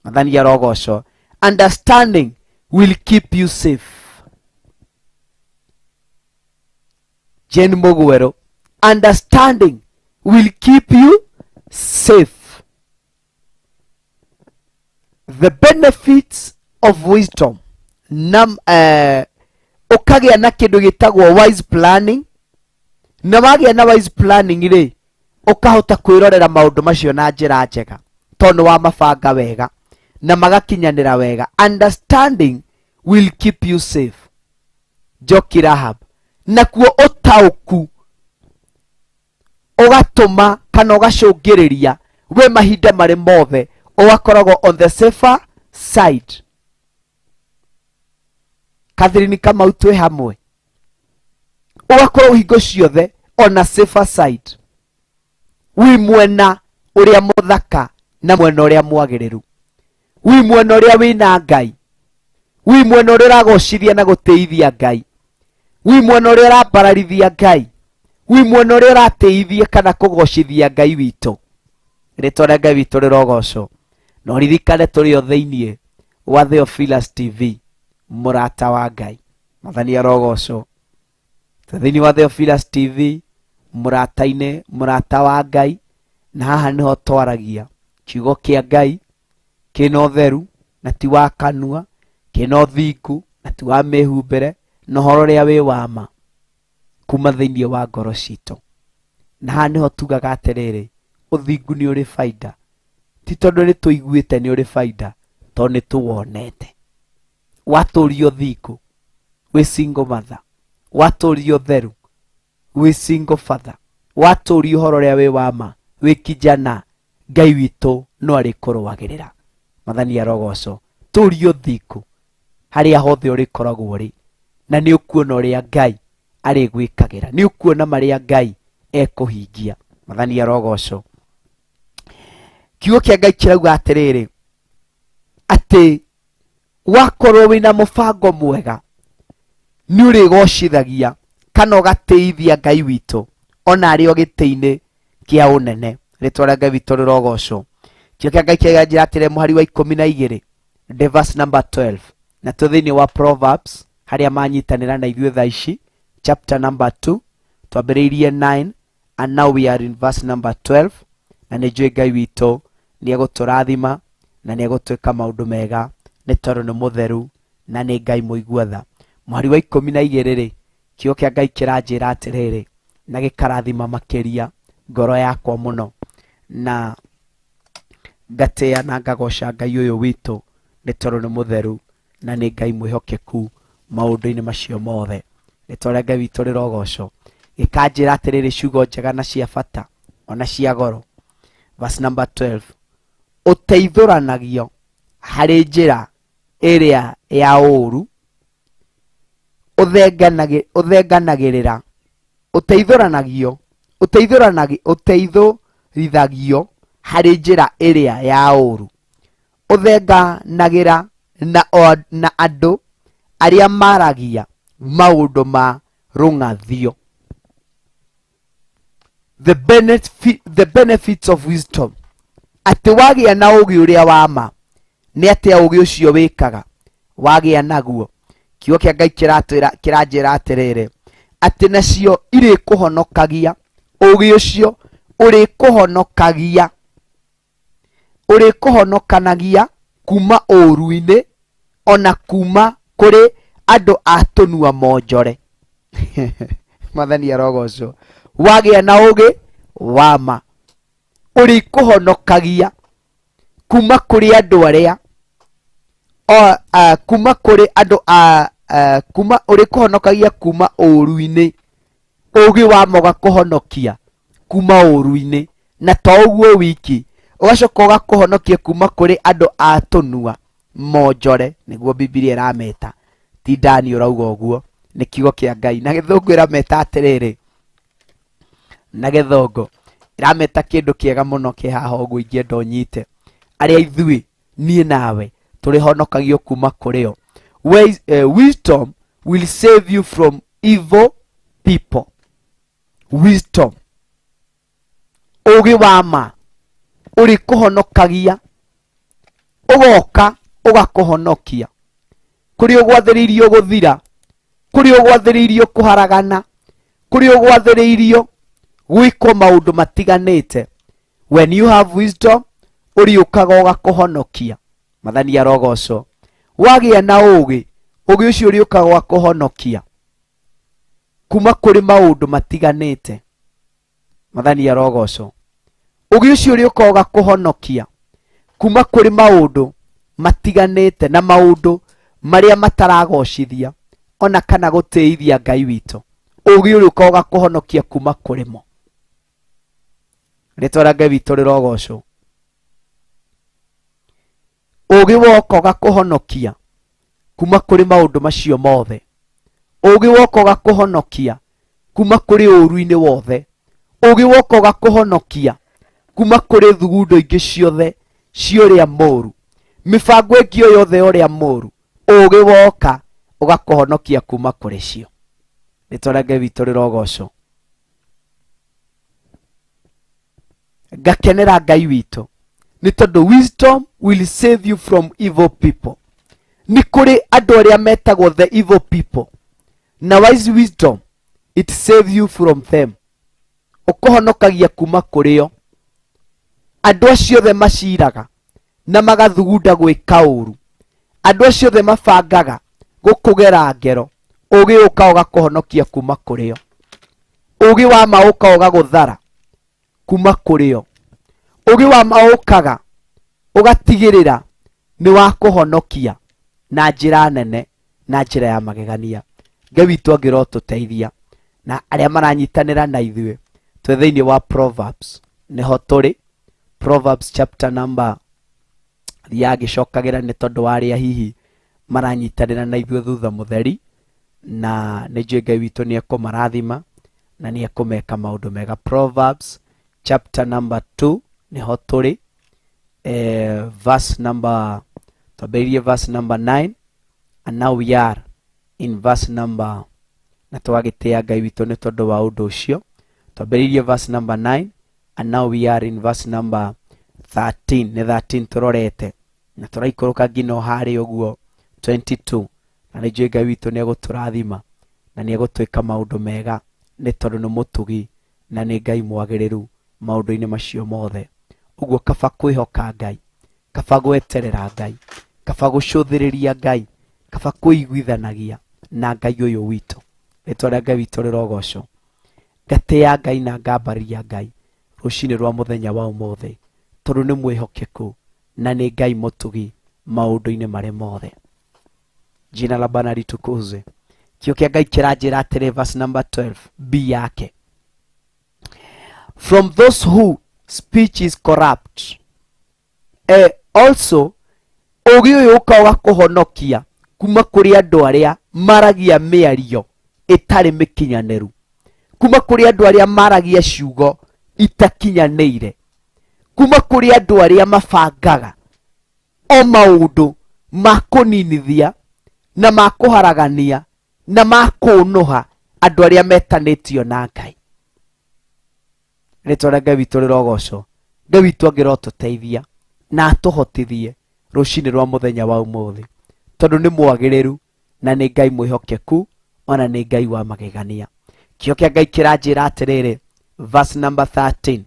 Mwathani arogocwo. Understanding will keep you safe. Jane Mugwero, understanding will keep you safe. The benefits of wisdom. Nam, ũkagĩa na kĩndũ gĩtagwo wise planning, na wagĩa na wise planning rĩ, ũkahota kwĩrorera maũndũ macio na njĩra njega, tondũ wa mabanga wega na magakinyanĩra wega. Understanding will keep you safe. Njoki Rahab, nakuo ũtaũku ũgatũma kana ũgacũngĩrĩria we mahinda marĩ mothe ũgakoragwo on the safer side. Catherine Kamau twĩ hamwe, ũgakorwo hingo ciothe on a safer side, wi mwena ũrĩa mũthaka na mwena ũrĩa mwagĩrĩru, wi mwena ũrĩa wĩna Ngai, wi mwena ũrĩa ũragocithia na gũtĩithia Ngai, wi mwena ũrĩa ũrambararithia Ngai, wi mwena ũrĩa ũratĩithia kana kũgocithia Ngai witũ. Rĩtwa rĩa Ngai witũ rĩrogocwo. Na ũririkane tũrĩ o thĩinĩ wa Theophilus TV, mũrata wa Ngai. Mwathani arogocwo. Thĩinĩ wa Theophilus TV, mũrata-inĩ, mũrata wa Ngai, na haha nĩho twaragia kiugo kĩa Ngai Kĩna ũtheru na ti wa kanua, kĩna ũthingu na ti wa mĩhumbĩre, na ũhoro ũrĩa wĩ wa ma kuma thĩinĩ wa ngoro citũ. Na haha nĩho tugaga atĩrĩrĩ, ũthingu nĩ ũrĩ baida. Ti tondũ nĩ tũiguĩte nĩ ũrĩ baida, tondũ nĩ tũwonete. Watũria ũthingu wĩ single mother, watũria ũtheru wĩ single father, watũria ũhoro ũrĩa wĩ wa ma wĩ kijana, Ngai witũ no arĩkũrũagĩrĩra. Mwathani arogocwo. Tũria ũthingu harĩa hothe ũrĩkoragwo ũrĩ, na nĩ ũkuona ũrĩa Ngai arĩgwĩkagĩra, nĩ ũkuona marĩa Ngai ekũhingia. Mwathani arogocwo. Kiugo kĩa Ngai kĩrauga atĩrĩrĩ, atĩ wakorwo wĩna mũbango mwega nĩ ũrĩgocithagia kana ũgatĩithia Ngai witũ ona arĩ o gĩtĩ-inĩ kĩa ũnene. Rĩtwa rĩa Ngai witũ rĩrogocwo. Kiugo kĩa Ngai kĩranjĩra atĩrĩ mũhari wa 12, the verse number 12, na twĩ thĩinĩ wa Proverbs harĩa manyitanĩra na ithuĩ thaa ici, chapter number 2, twambĩrĩirie 9 and now we are in verse number 12, na nĩ njũĩ Ngai witũ nĩ egũtũrathima na nĩ egũtwĩka maũndũ mega nĩ tondũ nĩ mũtheru na nĩ Ngai mũigua tha. Mũhari wa 12 rĩ, kiugo kĩa Ngai kĩranjĩra atĩrĩrĩ, na gĩkarathima makĩria ngoro yakwa mũno, na ngatĩĩa na ngagoca Ngai ũyũ witũ nĩ tondũ nĩ mũtheru na nĩ Ngai mwĩhokeku maũndũ-inĩ macio mothe. Rĩtwa rĩa Ngai witũ rĩrogocwo. Gĩkanjĩra atĩrĩrĩ, ciugo njega na cia bata ona cia goro. Verse number 12, ũteithũranagio harĩ njĩra ĩrĩa ya ũũru, ũthenganagĩrĩra, ũteithũranagio, ũteithũrithagio harĩ njĩra ĩrĩa ya ũũru, ũthenganagĩra na andũ arĩa maragia maũndũ ma rũng'athio. The benefits of wisdom, atĩ wagĩa na ũũgĩ ũrĩa wa ma, nĩ atĩa ũũgĩ ũcio wĩkaga wagĩa naguo? Kiugo kĩa Ngai kĩranjĩra atĩrĩrĩ, atĩ nacio irĩkũhonokagia, ũũgĩ ũcio ũrĩkũhonokagia, ũrĩkũhonokanagia kuma ũũru-inĩ ona kuma kũrĩ andũ a tũnua monjore. Mwathani arogocwo. Wagĩa na ũũgĩ wa ma, ũrĩkũhonokagia kuma kũrĩ andũ arĩa kuma kũrĩ andũ a, kuma ũrĩkũhonokagia kuma ũũru-inĩ. Ũũgĩ wa ma ũgakũhonokia kuma ũũru-inĩ, na to ũguo wiki, ũgacoka ũgakũhonokia kuma kũrĩ andũ a tũnua monjore, nĩguo Bibilia ĩrameta. Ti Dani ũrauga ũguo, nĩ kiugo kĩa Ngai. Na gĩthũngũ ĩrameta atĩrĩrĩ, na gĩthũngũ ĩrameta kĩndũ kĩega mũno kĩ haha ũguo ingĩenda ũnyite, arĩa ithuĩ niĩ nawe tũrĩhonokagio kuma kũrĩ o. Wisdom will save you from evil people. Wisdom, ũũgĩ wa ma ũrĩkũhonokagia, ũgoka ũgakũhonokia kũrĩ ũgwathĩrĩirio gũthira, kũrĩ ũgwathĩrĩirio kũharagana, kũrĩ ũgwathĩrĩirio gwĩkwo maũndũ matiganĩte. When you have wisdom, ũrĩũkaga ũgakũhonokia. Mwathani arogocwo. Wagĩa na ũũgĩ, ũũgĩ ũcio ũrĩũkaga ũgakũhonokia kuma kũrĩ maũndũ matiganĩte. Mwathani arogocwo. Ũũgĩ ũcio ũrĩũkaga ũgakũhonokia kuma kũrĩ maũndũ matiganĩte na maũndũ marĩa mataragocithia ona kana gũtĩithia Ngai witũ. Ũũgĩ ũrĩũkaga ũgakũhonokia kuma kũrĩ mo. Rĩtwa rĩa Ngai witũ rĩrogocwo. Ũũgĩ woka ũgakũhonokia kuma kũrĩ maũndũ macio mothe. Ũũgĩ woka ũgakũhonokia kuma kũrĩ ũũru-inĩ wothe. Ũũgĩ woka ũgakũhonokia kuma kũrĩ thugundo ingĩ ciothe cia ũrĩa mũũru, mĩbango ĩngĩ o yothe ya ũrĩa mũũru. Ũũgĩ woka ũgakũhonokia kuma kũrĩ cio. Rĩtwa rĩa Ngai witũ rĩrogocwo. Ngakenera Ngai witũ nĩ tondũ wisdom will save you from evil people. Nĩ kũrĩ andũ arĩa metagwo the evil people, na wise wisdom it saves you from them. Ũkũhonokagia kuma kũrĩ o. Andũ acio othe maciraga Na magathugunda gwĩka ũru. Andũ acio othe mabangaga gũkũgera ngero, ũgĩ ũka ũgakũhonokia kuma kũrĩ o. Ũgĩ wa ma ũka ũgagũthara kuma kũrĩ o. Ũgĩ wa ma ũkaga ũgatigĩrĩra nĩ wakũhonokia na njĩra nene na njĩra ya magegania. Ngai witũ angĩrotũteithia na arĩa maranyitanĩra na ithuĩ twĩ thĩinĩ wa Proverbs, nĩho tũrĩ. Proverbs chapter number thiaga ngĩcokagĩra nĩ tondũ wa arĩa hihi maranyitanĩra na ithuĩ thutha mũtheri, na nĩ njũĩ Ngai witũ nĩ ekũmarathima na nĩ ekũmeka maũndũ mega. Proverbs chapter number 2 nĩho tũrĩ, verse number, twambĩrĩirie verse number 9 and now we are in verse number, na tũgagĩtĩĩa Ngai witũ nĩ tondũ wa ũndũ ũcio. Twambĩrĩirie verse number 9 and now we are in verse number 13. Nĩ 13 tũrorete na tũraikũrũka nginya o harĩa ũguo 22, na nĩ njũĩ Ngai witũ nĩ egũtũrathima na nĩ egũtwĩka maũndũ mega nĩ tondũ nĩ mũtugi na nĩ Ngai mwagĩrĩru maũndũ-inĩ macio mothe. Ũguo kaba kwĩhoka Ngai, kaba gweterera Ngai, kaba gũcũthĩrĩria Ngai, kaba kũiguithanagia na Ngai ũyũ witũ. Rĩtwa rĩa Ngai witũ rĩrogocwo. Ngatĩĩa Ngai na ngambarĩria Ngai rũcinĩ rwa mũthenya wa ũmũthĩ, tondũ nĩ mwĩhokeku na nĩ Ngai mũtugi maũndũ-inĩ marĩ mothe. Jina la Bwana litukuzwe. Kĩo kĩa Ngai kĩranjĩra atĩrĩ, verse number 12 B yake, from those who speech is corrupt. Also ũgĩ ũyũ ũka ũgakũhonokia kuma kũrĩ andũ arĩa maragia mĩario ĩtarĩ mĩkinyanĩru, kuma kũrĩ andũ arĩa maragia ciugo itakinyanĩire, kuma kũrĩ andũ arĩa mabangaga o maũndũ ma kũninithia na ma kũharagania na ma kũũnũha andũ arĩa metanĩtio na Ngai. Rĩtwa rĩa Ngai witũ rĩrogocwo. Ngai witũ angĩrotũteithia na atũhotithie rũcinĩ rwa mũthenya wa ũmũthĩ, tondũ nĩ mwagĩrĩru na nĩ Ngai mwĩhokeku ona nĩ Ngai wa magegania. Kĩo kĩa Ngai kĩranjĩra atĩrĩrĩ, verse number 13,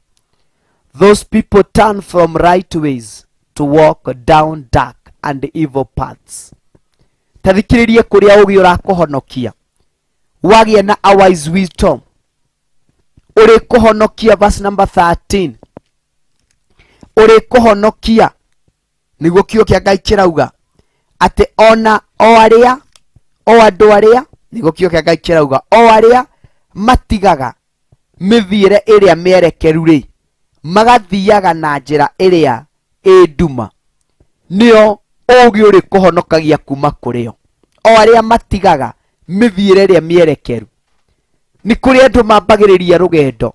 those people turn from right ways to walk down dark and evil paths. Ta thikĩrĩrie kũrĩa ũgĩ ũrakũhonokia, wagĩa na a wise wisdom ũrĩkũhonokia. Verse number 13, ũrĩkũhonokia nĩguo kiugo kĩa Ngai kĩrauga atĩ ona o arĩa o andũ arĩa, nĩguo kiugo kĩa Ngai kĩrauga o arĩa matigaga mĩthiĩre ĩrĩa mĩerekeru rĩ, magathiaga na njĩra ĩrĩa ĩ nduma, nĩo ũgĩ ũrĩkũhonokagia kuma kũrĩ o. O arĩa matigaga mĩthiĩre ĩrĩa mĩerekeru. Nĩ kũrĩ andũ mambagĩrĩria rũgendo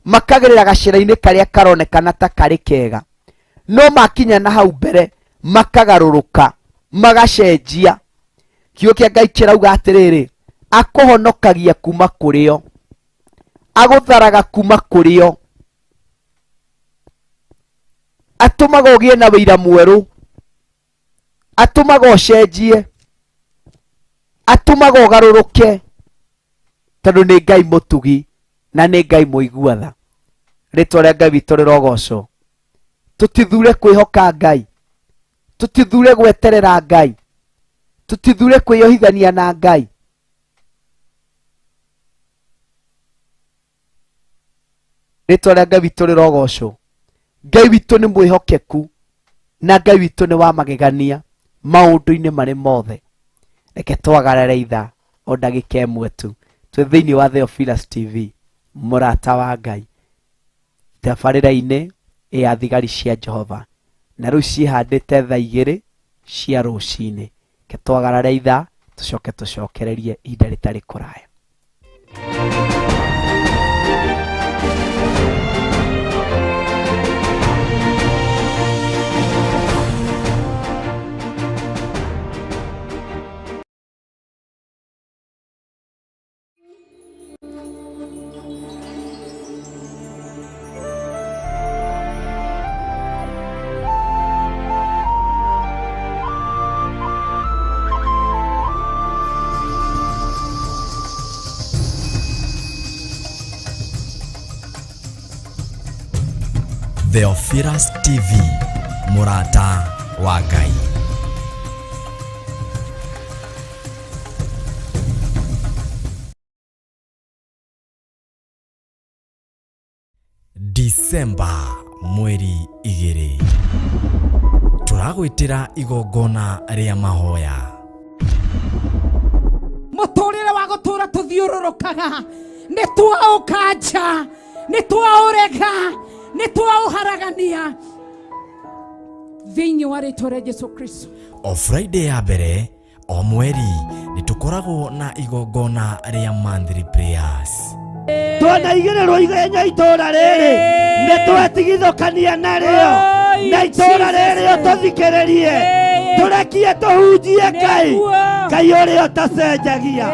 makagerera gacĩra-inĩ karĩa karonekana ta karĩ kega, no makinya na hau mbere makagarũrũka magacenjia. Kiugo kĩa Ngai kĩrauga atĩrĩrĩ, akũhonokagia kuma kũrĩ o, agũtharaga kuma kũrĩ o, atũmaga ũgĩe na wĩira mwerũ, atũmaga ũcenjie, atũmaga ũgarũrũke, tondũ nĩ Ngai mũtugi na nĩ Ngai mũigua tha. Rĩtwa rĩa Ngai witũ rĩrogocwo. Tũtithure kwĩhoka Ngai, tũtithure gweterera Ngai, tũtithure kwĩyohithania na Ngai. Rĩtwa rĩa Ngai witũ rĩrogocwo. Ngai witũ nĩ mwĩhokeku na Ngai witũ nĩ wa magegania maũndũ-inĩ marĩ mothe. Reke twagarare ithaa o ndagĩka ĩmwe tu. Twĩ thĩinĩ wa Theophilus TV, mũrata wa Ngai, tabarĩra-inĩ ya thigari cia Jehova, na rĩu ciĩhandĩte thaa 2 cia rũcinĩ. Reke twagarare ithaa tũcoke tũcokererie ihinda rĩtarĩ kũraya. Theophilus TV, Mũrata wa Ngai. Disemba mweri 2 tũragwĩtĩra igongona rĩa mahoya. Mũtũrĩre wa gũtũra tũthiũrũrũkaga nĩ twaũkanja, nĩ twaũrega, nĩ twaũharagania thĩinĩ wa rĩtwa rĩa Jesu Kristo. O Friday ya mbere o mweri nĩ tũkoragwo na igongona rĩa monthly prayers. Twanaigĩrĩrwo igenya itũra rĩrĩ nĩ twetigithũkania narĩo na itũra rĩrĩ ũtũthikĩrĩrie, tũrekie tũhunjie Ngai, Ngai ũrĩa ũtacenjagia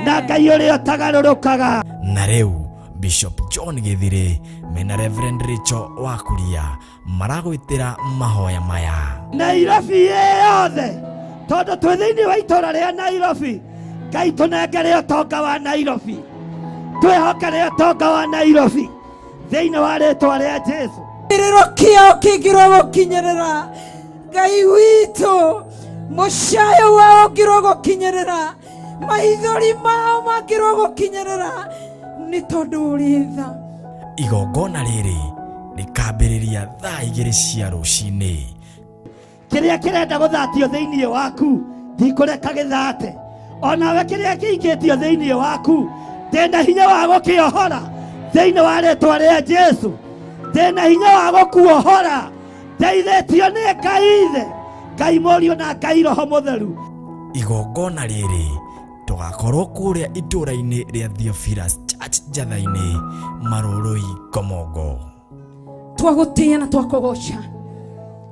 na Ngai ũrĩa ũtagarũrũkaga. Na rĩu Bishop John Gĩthirĩ mena Reverend Rachel Wakuria maragwĩtĩra mahoya maya. Nairobi yothe, tondũ twĩ thĩinĩ wa itũra rĩa Nairobi, Ngai tũnengere ũtonga wa Nairobi, twĩhokere ũtonga wa Nairobi thĩinĩ wa rĩtwa rĩa Jesu. Kĩrĩro kĩao kĩngĩrwo gũkinyĩrĩra Ngai witũ, mũcayo wao ũngĩrwo gũkinyĩrĩra, maithori mao mangĩrwo gũkinyĩrĩra, nĩ tondũ ũrĩ tha. Igongona rĩrĩ rĩkambĩrĩria thaa 2 cia rũcinĩ. Kĩrĩa kĩrenda gũthatio thĩinĩ waku ndikũreka gĩthate, onawe kĩrĩa kĩikĩtio thĩinĩ waku ndĩna hinya wa gũkĩohora thĩinĩ wa rĩtwa rĩa Jesu, ndĩna hinya wa gũkuohora, ndeithĩtio nĩ Ngai Ithe, Ngai Mũriũ na Ngai Roho Mũtheru. Igongona rĩrĩ tũgakorwo kũrĩa itũra-inĩ rĩa Theophilus Church Njatha-inĩ, Marũrũi, Komongo. Twagũtĩĩa na twakũgoca,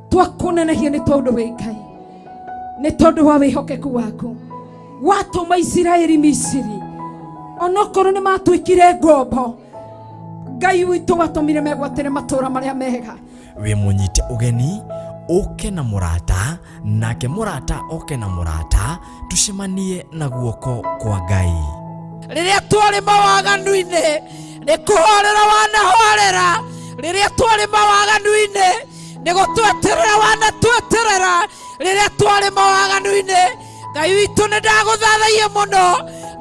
twakũnenehia nĩ tondũ wĩ Ngai, nĩ tondũ wa wĩhokeku waku. Watũma Isiraeli Misiri, onokorwo nĩ matuĩkire ngombo, Ngai witũ watũmire megwatĩre matũra marĩa mega. Wĩ mũnyite ũgeni ũke na mũrata, nake mũrata oke na mũrata, tucemanie na guoko kwa Ngai. Rĩrĩa twarĩ mawaganu-inĩ nĩ kũhorera wanahorera, rĩrĩa twarĩ mawaganu-inĩ nĩ gũtweterera wanatweterera, rĩrĩa twarĩ mawaganu-inĩ Ngai witũ nĩ ndagũthathaia mũno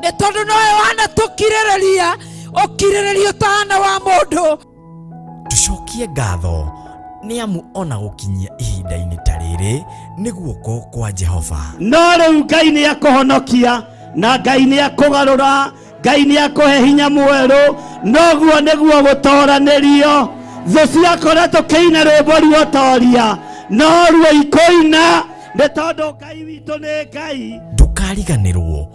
nĩ tondũ nowe wanatũkirĩrĩria ũkirĩrĩria ũtahana wa mũndũ. Tucokie ngatho nĩ amu ona gũkinyia ihinda-inĩ ta rĩrĩ nĩ guoko kwa Jehova. No rĩu Ngai nĩ akũhonokia na Ngai nĩ akũgarũra, Ngai nĩ akũhe hinya mwerũ, noguo nĩguo gũtoranĩrio. Thũ ciakora tũkĩina rwĩmbo ruotoria, no ruo ikũina nĩ tondũ Ngai witũ nĩ Ngai. Ndũkariganĩrwo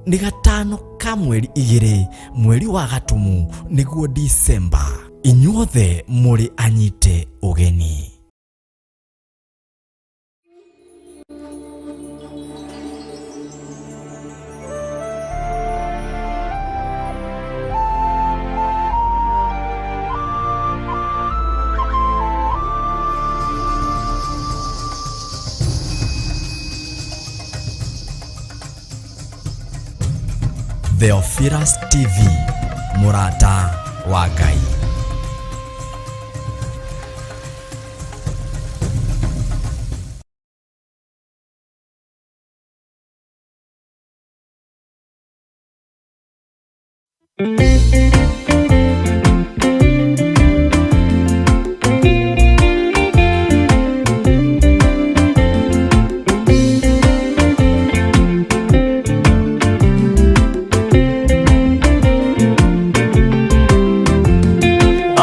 nĩ gatano ka mweri 2 mweri wa Gatumu nĩguo Disemba. Inyuothe mũrĩ anyite ũgeni. Theophilus TV, Mũrata wa Ngai.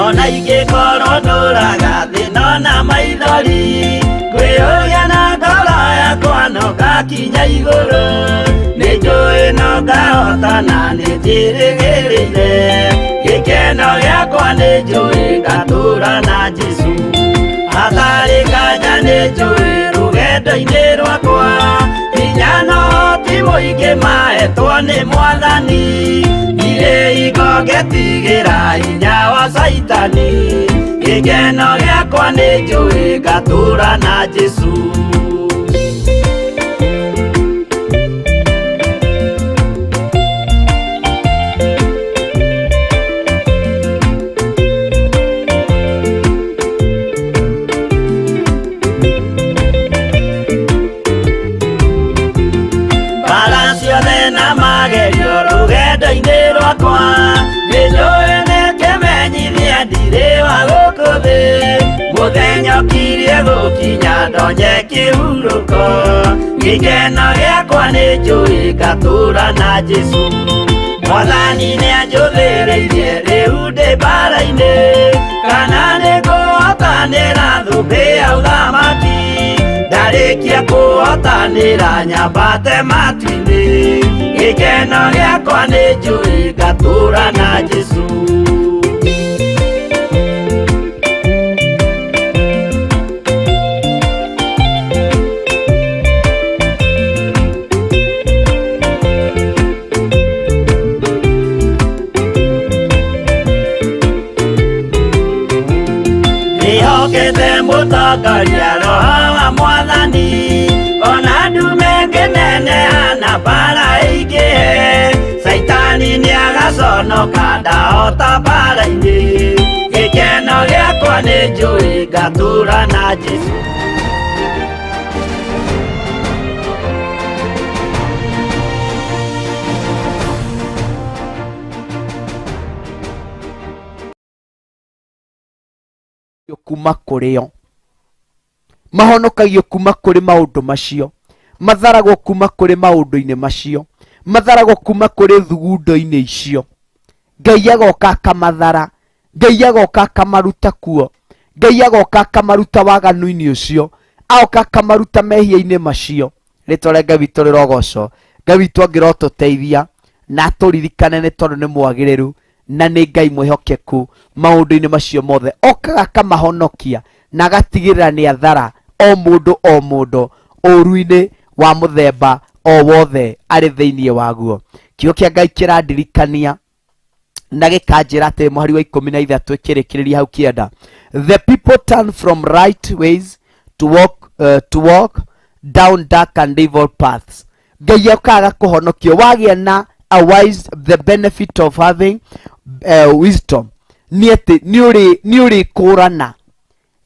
Ona ingĩkorwo ndũraga thĩna na maithori, kwĩyũria na ngoro yakwa no ngakinya igũrũ, nĩ njũĩ no ngahota na nĩ njĩrĩgĩrĩire, gĩkeno gĩakwa nĩ njũĩ ngatũra na Jesũ, hatarĩ nganja nĩ njũĩ rũgendo-inĩ rwakwa, hinya no ti mũingĩ mahetwo nĩ Mwathani, ndirĩ hingo ngetigĩra hinya wa Caitani, gĩkeno gĩakwa nĩ njũĩ ngatũra na Jesũ. Ndonye kĩhurũko. Gĩkeno gĩakwa nĩ njũĩ ngatũũra na Jesũ. Mwathani nĩanjũthĩrĩirie rĩu ndĩ mbara-inĩ, kana nĩngũhotanĩra thũmbĩ ya ũthamaki. Ndarĩkia kũhotanĩra nyambate matu-inĩ. Gĩkeno gĩakwa nĩ njũĩ ngatũũra na Jesũ. Ndĩhokete mũtongoria roho wa mwathani, ona ndume ngĩneneha na mbara ĩingĩhe. Caitani nĩagaconoka ndahota mbara-inĩ. Gĩkeno gĩakwa nĩ njũĩ ngatũũra na Jesũ. Kuma kũrĩ o, mahonokagio kuma kũrĩ maũndũ macio, matharagwo kuma kũrĩ maũndũ-inĩ macio, matharagwo kuma kũrĩ thugundo-inĩ icio. Ngai agoka akamathara, Ngai agoka akamaruta kuo, Ngai agoka akamaruta waganu-inĩ ũcio, agoka akamaruta mehia-inĩ macio. Rĩtwa rĩa Ngai witũ rĩrogocwo. Ngai witũ angĩrotũteithia na atũririkane, nĩ tondũ nĩ mwagĩrĩru na nĩ Ngai mwĩhokeku maũndũ-inĩ macio mothe. Okaga akamahonokia na agatigĩrĩra nĩ athara o mũndũ o mũndũ ũru-inĩ wa mũthemba o wothe arĩ thĩinĩ waguo. Kiugo kĩa Ngai kĩrandirikania na gĩkanjĩra atĩ mũhari wa 13 ĩkĩrĩkĩrĩria hau kĩanda, the people turn from right ways to walk down dark and evil paths. Ngai okaga kũhonokio wagĩa na a wise, the benefit of having wisdom nĩ atĩ nĩ ũrĩkũrana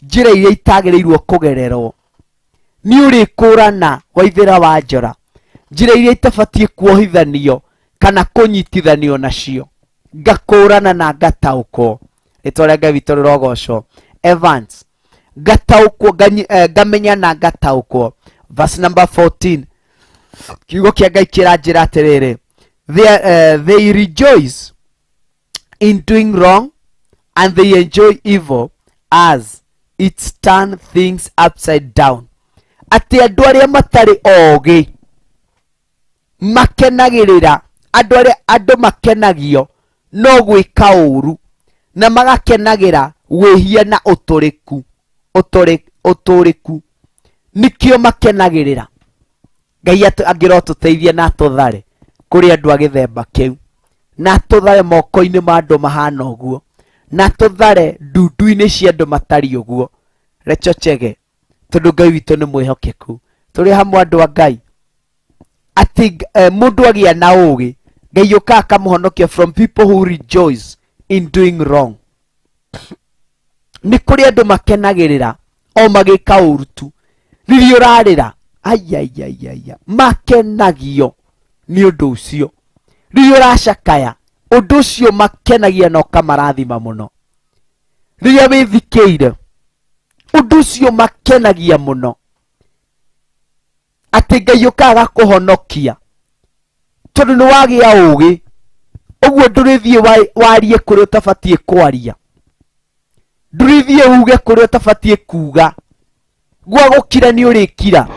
njĩra iria itagĩrĩirwo kũgererwo, nĩ ũrĩkũrana waithĩra wa njora njĩra iria itabatiĩ kuohithanio kana kũnyitithanio nacio. Ngakũrana na ngataũkwo. Rĩtwa rĩa Ngai witũ rĩrogocwo. Evans, ngataũkwo, ngamenya na ngataũkwo. Verse number 14, kiugo kĩa Ngai kĩranjĩra atĩrĩrĩ, they rejoice in doing wrong and they enjoy evil as it's turn things upside down. Atĩ andũ arĩa matarĩ ogĩ makenagĩrĩra, andũ arĩa andũ makenagio no gwĩka ũru na magakenagĩra wĩhia na ũtũrĩku, ũtũrĩku nĩkĩo makenagĩrĩra. Ngai angĩrotũteithia na atũthare kũrĩ andũ a gĩthemba kĩu, na atũthare moko-inĩ ma andũ mahana ũguo, na atũthare ndundu-inĩ cia andũ matariĩ ũguo. Rechochege, tondũ Ngai witũ nĩ mwĩhokeku. Tũrĩ hamwe, andũ a Ngai, atĩ mũndũ agĩa na ũgĩ, Ngai ũkaga akamũhonokia from people who rejoice in doing wrong. Nĩ kũrĩ andũ makenagĩrĩra o magĩka ũru tu. Rĩrĩa ũrarĩra, aiaiaiaia, makenagio nĩ ũndũ ũcio. Rĩrĩa ũracakaya, ũndũ ũcio makenagia na ũkamarathima mũno. Rĩrĩa wĩthikĩire, ũndũ ũcio makenagia mũno. Atĩ Ngai ũkaga kũhonokia tondũ nĩ wagĩa ũgĩ ũguo, ndũrĩthiĩ warie kũrĩa ũtabatiĩ kwaria, ndũrĩthiĩ uge kũrĩa ũtabatiĩ kuga. Gwa gũkira nĩ ũrĩkira,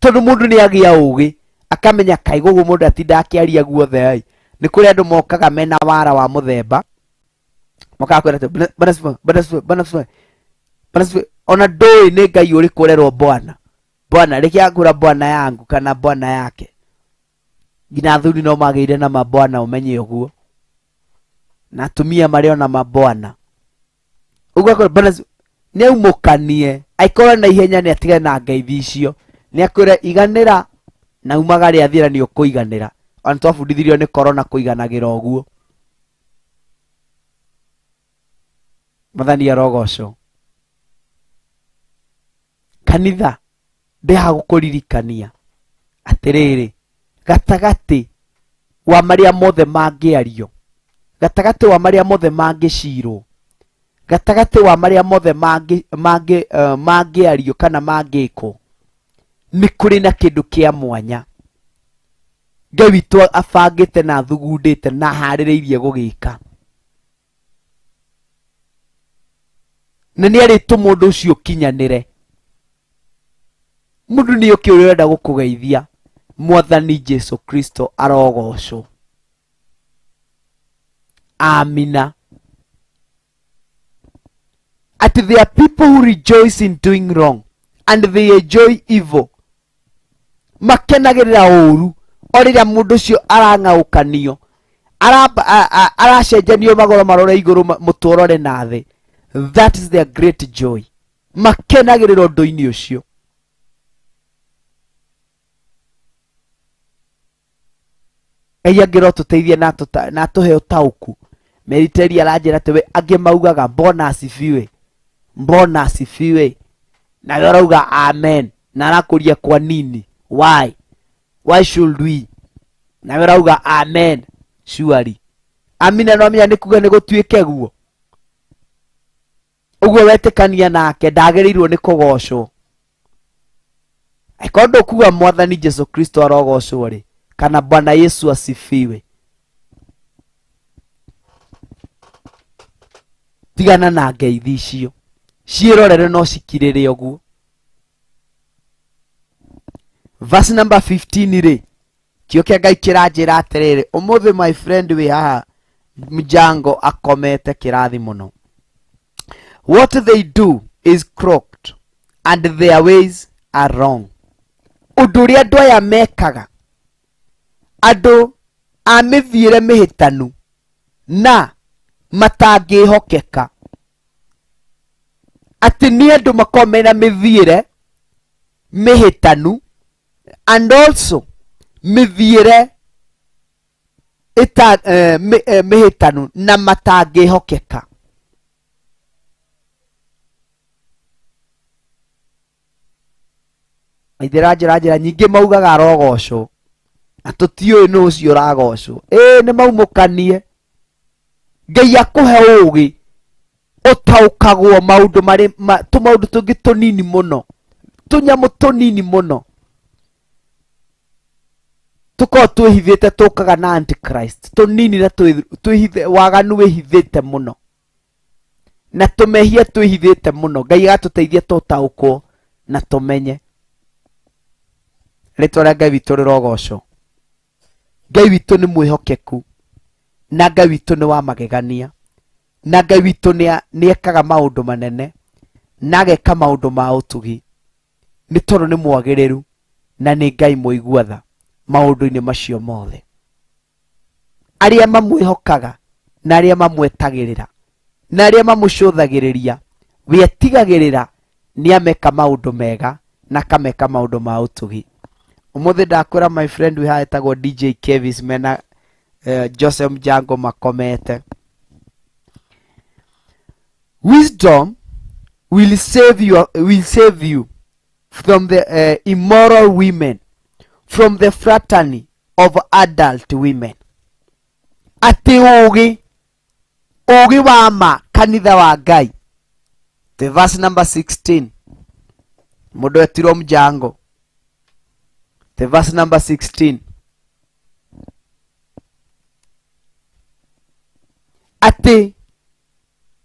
tondũ mũndũ nĩ agĩa ũgĩ, akamenya kaĩ gũgũ mũndũ atinda akĩaria guothe. Ai, nĩ kũrĩ andũ mokaga mena wara wa mũthemba, mokaga kwĩra atĩ, "Bwana asifiwe, Bwana asifiwe, Bwana asifiwe, Bwana asifiwe." Ona ndũĩ nĩ Ngai ũrĩkũ ũrerwo bwana bwana, rĩkĩ akwĩra bwana yangu kana bwana yake. Nginya athuri no magĩire na mabwana, ũmenye ũguo, na atumia marĩ ona mabwana ũguo. Akwĩra bwana asifiwe, nĩ aumũkanie aikorwo na ihenya, nĩ atigane na ngeithi icio, nĩ akwĩra iganĩra na umagare athira nĩ ũkũiganĩra. Ona twabundithirio nĩ korona kũiganagĩra ũguo. Mwathani arogocwo. Kanitha, ndĩhaha gũkũririkania atĩrĩrĩ, gatagatĩ wa marĩa mothe mangĩario, gatagatĩ wa marĩa mothe mangĩcirwo, Gatagatĩ wa marĩa mothe mangĩ mangĩ mangĩario kana mangĩkwo, nĩ kũrĩ na kĩndũ kĩa mwanya Ngai witũ abangĩte na athugundĩte na aharĩrĩirie gũgĩka, na nĩ arĩtũma ũndũ ũcio ũkinyanĩre. Mũndũ nĩ ũkĩ ũrĩa ũrenda gũkũgeithia. Mwathani Jesu Kristo arogocwo. Amina. At there are people who rejoice in doing wrong and they enjoy evil. Makenagĩrĩra ũũru o rĩrĩa mũndũ ũcio arang'aũkanio, aracenjanio magũrũ marore igũrũ, mũtwe ũrore na thĩ. That is their great joy. Makenagĩrĩra ũndũ-inĩ ũcio. Ngai angĩrotũteithia na atũhe ũtaũku. Meriteri aranjĩra atĩ we angĩ maugaga mbona asifiwe, mbona asifiwe, nawe ũrauga amen, na arakũria kwa nini, why should we, nawe ũrauga amen. Surely amina, no amenya nĩ kuga nĩ gũtuĩke guo ũguo wetĩkania nake ndagĩrĩirwo nĩ kũgocwo. Angĩkorwo ndũkuga Mwathani Jesu Kristo arogocwo rĩ, kana Bwana Yesu asifiwe, tigana na ngeithi icio, ciĩrorere no cikirĩre ũguo. Verse number 15 rĩ, kĩo kĩa Ngai kĩranjĩra atĩrĩrĩ, ũmũthĩ my friend wĩ haha mjango akomete kĩrathi mũno. What they do is crooked and their ways are wrong. Ũndũ ũrĩa andũ aya mekaga, andũ a mĩthiĩre mĩhĩtanu na matangĩhokeka, atĩ nĩ andũ makoragwo mena mĩthiĩre mĩhĩtanu and also mĩthiĩre ĩta mĩhĩtanu na matangĩhokeka. Maithĩra njĩra njĩra nyingĩ maugaga arogocwo na tũtiũĩ nũ ũcio ũragocwo. Ĩĩ nĩ maumũkanie. Ngai akũhe ũũgĩ ũtaũkagwo maũndũ marĩ tũmaũndũ tũngĩ tũnini mũno, tũnyamũ tũnini mũno tũkoragwo twĩhithĩte, tũkaga na antichrist tũnini na twĩhithe, waganu wĩhithĩte mũno na tũmehia twĩhithĩte mũno. Ngai agatũteithia tũtaũkwo na tũmenye. Rĩtwa rĩa Ngai witũ rĩrogocwo. Ngai witũ nĩ mwĩhokeku na Ngai witũ nĩ wa magegania na Ngai witũ nĩ ekaga maũndũ manene na ageka maũndũ ma ũtugi, nĩ tondũ nĩ mwagĩrĩru na nĩ Ngai mũigua tha maũndũ-inĩ macio mothe. Arĩa mamwĩhokaga na arĩa mamwetagĩrĩra na arĩa mamũcũthagĩrĩria, we atigagĩrĩra nĩ ameka maũndũ mega na akameka maũndũ ma ũtugi. Ũmũthĩ ndakwĩra my friend wĩ haha etagwo DJ Kevis mena Joseph Mjango makomete. Wisdom will save you, will save you from the immoral women, from the fraternity of adult women. Atĩ ũũgĩ, ũũgĩ wa ma kanitha wa Ngai. The verse number 16, mũndũ etirwo Mjango. The verse number 16, atĩ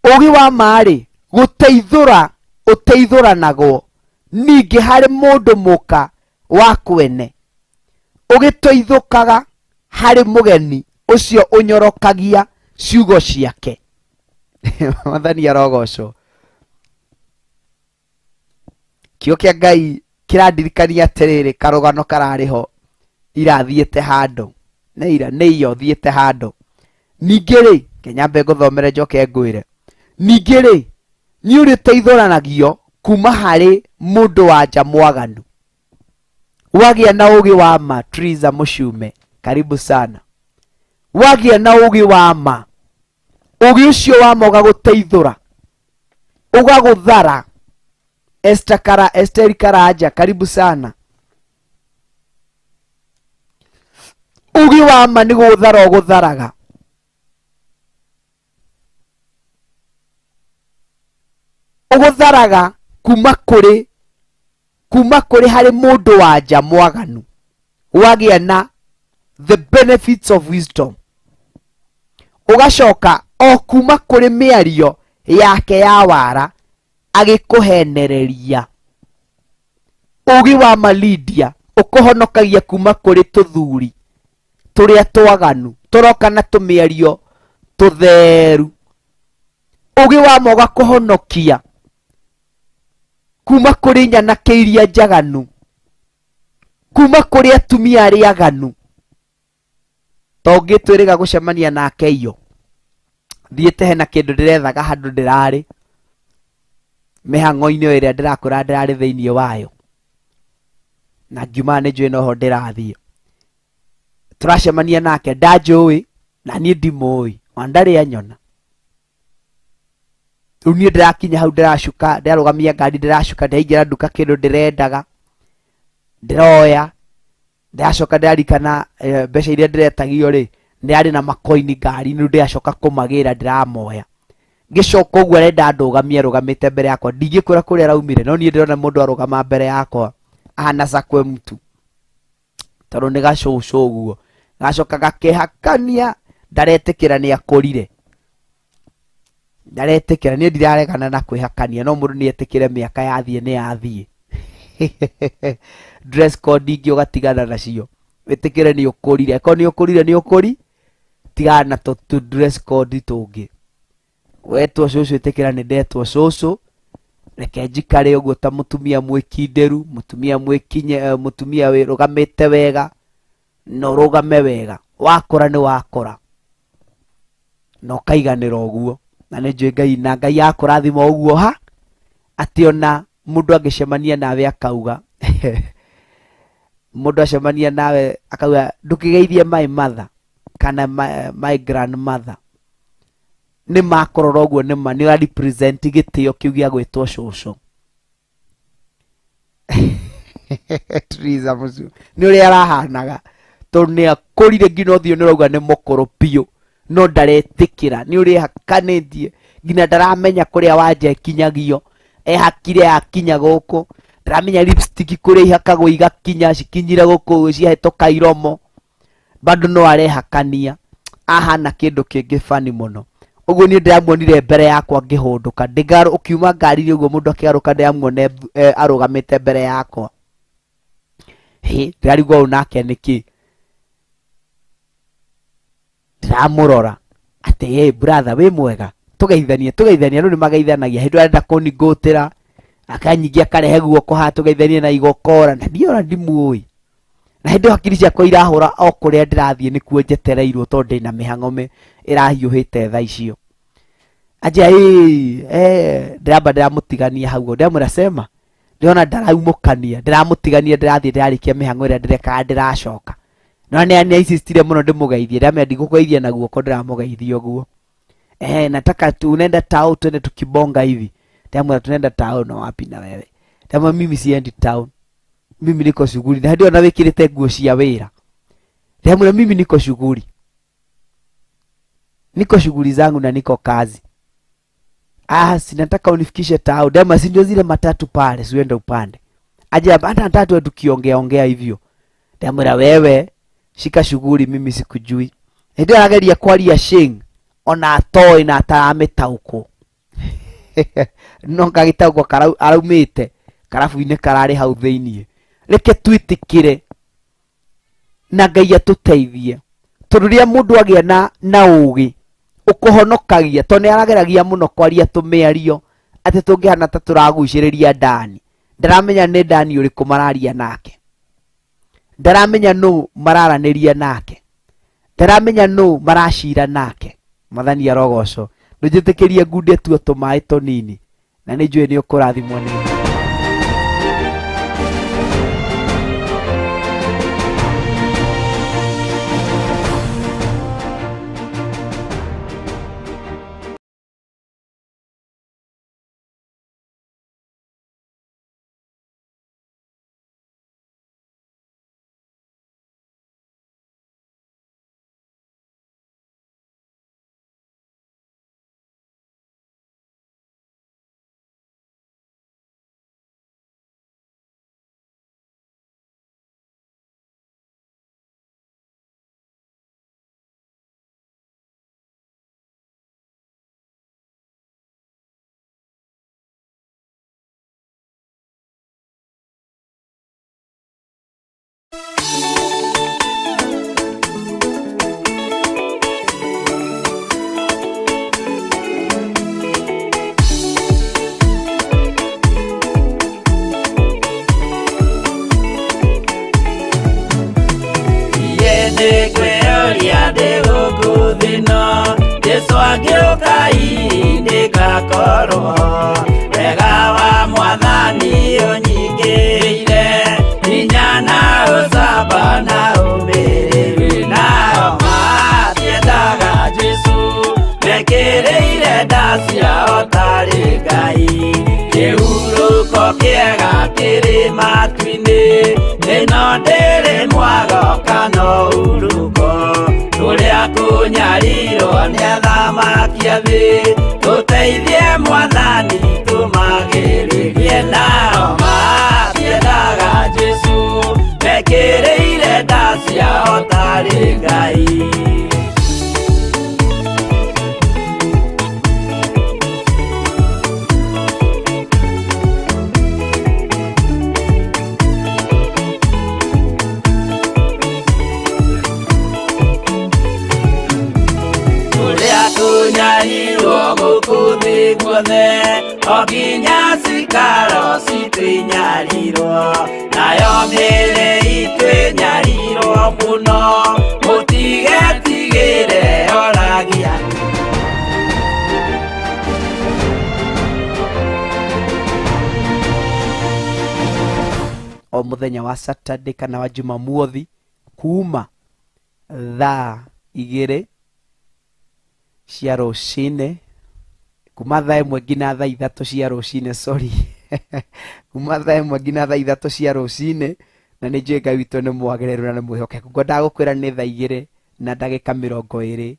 ũũgĩ wa ma rĩ, gũteithũra ũteithũranagwo ningĩ harĩ mũndũ mũka wa kwene, ũgĩteithũkaga harĩ mũgeni ũcio ũnyorokagia ciugo ciake. Mwathani arogocwo. Kĩo kĩa Ngai kĩrandirikania atĩrĩrĩ, karũgano kararĩ ho irathiĩte handũ nĩ ira nĩ iyo thiĩte handũ. Ningĩ rĩ, kenyambe ngũthomere njoke ngwĩre. Ningĩ rĩ, nĩ ũrĩteithũranagio kuma harĩ mũndũ wa nja mwaganu wagĩa na ũũgĩ wa ma. Triza Mũcume, karibu sana. Wagĩa na ũũgĩ wa ma, ũũgĩ ũcio wa ma ũgagũteithũra, ũgagũthara. Esther Kara, Esther Karanja, karibu sana. Ũũgĩ wa ma nĩ gũthara ũgũtharaga. Ũgũtharaga kuma kũrĩ kuma kũrĩ harĩ mũndũ wa nja mwaganu wagĩa na the benefits of wisdom, ũgacoka o kuma kũrĩ mĩario yake ya wara agĩkũhenereria. Ũgĩ wa Malidia ũkũhonokagia kuma kũrĩ tũthuri tũrĩa twaganu tũroka na tũmĩario tũtheru. Ũgĩ wa ma ũgakũhonokia kuma kũrĩ nyanake iria njaganu, kuma kũrĩ atumia arĩa aganu. To ngĩtwĩrĩga gũcemania nake iyo thiĩte hena kĩndũ ndĩrethaga handũ ndĩrarĩ mĩhang'o-inĩ ĩrĩa ndĩrakũra ndĩrarĩ thĩinĩ wayo, na ngiuma nĩ njũĩ noho ndĩrathiĩ. Tũracemania nake ndanjũĩ na niĩ ndimũĩ, ona ndarĩ anyona. Rĩu niĩ ndĩrakinya hau ndĩracuka, ndĩrarũgamia ngari ndĩracuka, ndĩraingĩra nduka kĩndũ ndĩrendaga ndĩroya, ndĩracoka ndĩrarikana mbeca iria ndĩretagio rĩ ndĩrarĩ na makoini ngari-inĩ, rĩu ndĩracoka kũmagĩra ndĩramoya. Ngĩcoka ũguo arenda ndũgamie arũgamĩte mbere yakwa, ndingĩkwĩra kũrĩa araumire, no niĩ ndĩrona mũndũ arũgama mbere yakwa ahana cakwe mtu, tondũ nĩ gacũcũ ũguo. Gacoka gakehakania, ndaretĩkĩra nĩ akũrire, ndaretĩkĩra. Niĩ ndiraregana na kwĩhakania, no mũndũ nĩ etĩkĩre mĩaka yathiĩ nĩ yathiĩ. Dress code ingĩ ũgatigana nacio, wĩtĩkĩre nĩ ũkũrire. Akorwo nĩ ũkũrire nĩ ũkũri, tigana na tũ dress code tũngĩ. Wetwo cũcũ ĩtĩkĩra nĩ ndetwo cũcũ, reke njikare ũguo ta mũtumia mwĩkindĩru, mũtumia mwĩkinye, mũtumia wĩrũgamĩte wega, na ũrũgame wega. Wakũra nĩ wakũra na ũkaiganĩra ũguo, na nĩ njũĩ Ngai na Ngai akũrathima ũguo ha atĩ ona mũndũ angĩcemania nawe akauga mũndũ acemania nawe akauga ndũkĩgeithie my mother kana my grandmother, nĩ makũrora ũguo nĩ ma nĩ ũra represent gĩtĩo kĩu gĩa gwĩtwo cũcũ. Teresa mũcio nĩ ũrĩa arahanaga, tondũ nĩ akũrire nginya ũthiũ nĩ ũrauga nĩ mũkũrũ biũ, no ndaretĩkĩra, nĩ ũrĩa ehakanĩtie nginya ndaramenya kũrĩa wanja ĩkinyagio, ehakire akinya gũkũ, ndaramenya lipstick kũrĩa ihakagwo igakinya cikinyire gũkũ ciahĩtũka iromo, bado no arehakania, ahana kĩndũ kĩngĩ funny mũno. Ũguo niĩ ndĩramuonire mbere yakwa ngĩhũndũka, ũkiuma ngari-inĩ ũguo mũndũ akĩgarũka ndĩramuona arũgamĩte mbere yakwa. Hĩ, ndĩrarigwo ũũ nake nĩkĩ? Ndĩramũrora atĩ hey brother wĩ mwega, tũgeithanie tũgeithanie. Andũ nĩ mageithanagia, hĩndĩ ĩyo arenda kũningũtĩra akanyingia akarehe guoko haha tũgeithanie na igokora, na niĩ ona ndimũĩ. Na hĩndĩ ĩyo hakiri ciakwa irahũra o kũrĩa ndĩrathiĩ nĩkuo njetereirwo, tondũ ndĩna mĩhang'o ĩrahiũhĩte thaa icio. Anjia ĩĩ, ndĩramba ndĩramũtigania hau, ndĩramwĩra sema, ndĩrona ndaraumũkania, ndĩramũtigania, ndĩrathiĩ ndĩrarĩkia mĩhang'o ĩrĩa ndĩrekaga ndĩracoka. No nĩ insistire mũno ndĩmũgeithie, ndĩramwĩra ndigũkũgeithia na guoko, ndĩramũgeithia ũguo. Nataka tu unaenda town twende tukibonga hivi. Ndĩramwĩra tunaenda town na wapi na wewe? Ndĩramwĩra mimi siendi town, mimi niko shughuli. Na hĩndĩ ĩyo na wĩkĩrĩte nguo cia wĩra. Ndĩramwĩra mimi niko shughuli, niko shughuli zangu na niko kazi. Ah, sinataka unifikishe tao. Ndema si ndio zile matatu pale, si uende upande. Aje hata matatu tukiongea ongea hivyo. Ndamwĩra wewe shika shughuli, mimi sikujui. Hĩndĩ ĩyo arageria kwaria shing ona atoĩ na ataramĩtaũkwo. No kagĩtaũkwo araumĩte karabu-inĩ kararĩ hau thĩiniĩ. Reke twĩtĩkĩre na Ngai atũteithie, tondũ rĩrĩa mũndũ agĩa na ũgĩ ũkũhonokagia, tondũ nĩ arageragia mũno kwaria tũmĩario atĩ tũngĩhana ta tũragucĩrĩria Dani. Ndaramenya nĩ Dani ũrĩkũ mararia nake, ndaramenya nũ mararanĩria nake, ndaramenya nũ maracira nake. Mwathani arogocwo. Ndũnjĩtĩkĩrie ngunde tuo tũmaĩ tũnini, na nĩ njũĩ nĩ ũkũrathimwo nĩ Ngai. Nĩngwĩyũria ndĩ gũkũ thĩ ĩno, Jesũ angĩũka hihi nĩngakorwo wega wa mwathani ũnyingĩrĩire, hinya na ũcamba na ũmĩrĩru. Nao matiendaga Jesũ, mekĩrĩire nda ciao tarĩ Ngai. Kĩhurũko kĩega kĩrĩ matu-inĩ, ĩno ndĩrĩ mwago kana ũhurũko. Kũrĩa kũnyarirwo nĩ athamaki a thĩ, tũteithie mwathani tũmagĩrĩrie. Nao matiendaga Jesũ, mekĩrĩire nda ciao tarĩ Ngai. Kũrĩa kũnyarirwo gũkũ thĩ guothe, o nginya cikaro citũ inyarirwo, nayo mĩĩrĩ itũ ĩnyarirwo mũno, mũtigetigĩre oragia. O muthenya wa Saturday kana wa Jumamothi kuma thaa 2 cia rũcinĩ, kuma thaa 1 nginya thaa 3 cia rũcinĩ, sorry, kuma thaa 1 nginya thaa 3 cia rũcinĩ. Na nĩ njũĩ Ngai witũ nĩ mwagĩrĩru na nĩ mwĩhokeku. Ngwendaga gũkwĩra nĩ thaa 2 na ndagĩka 23,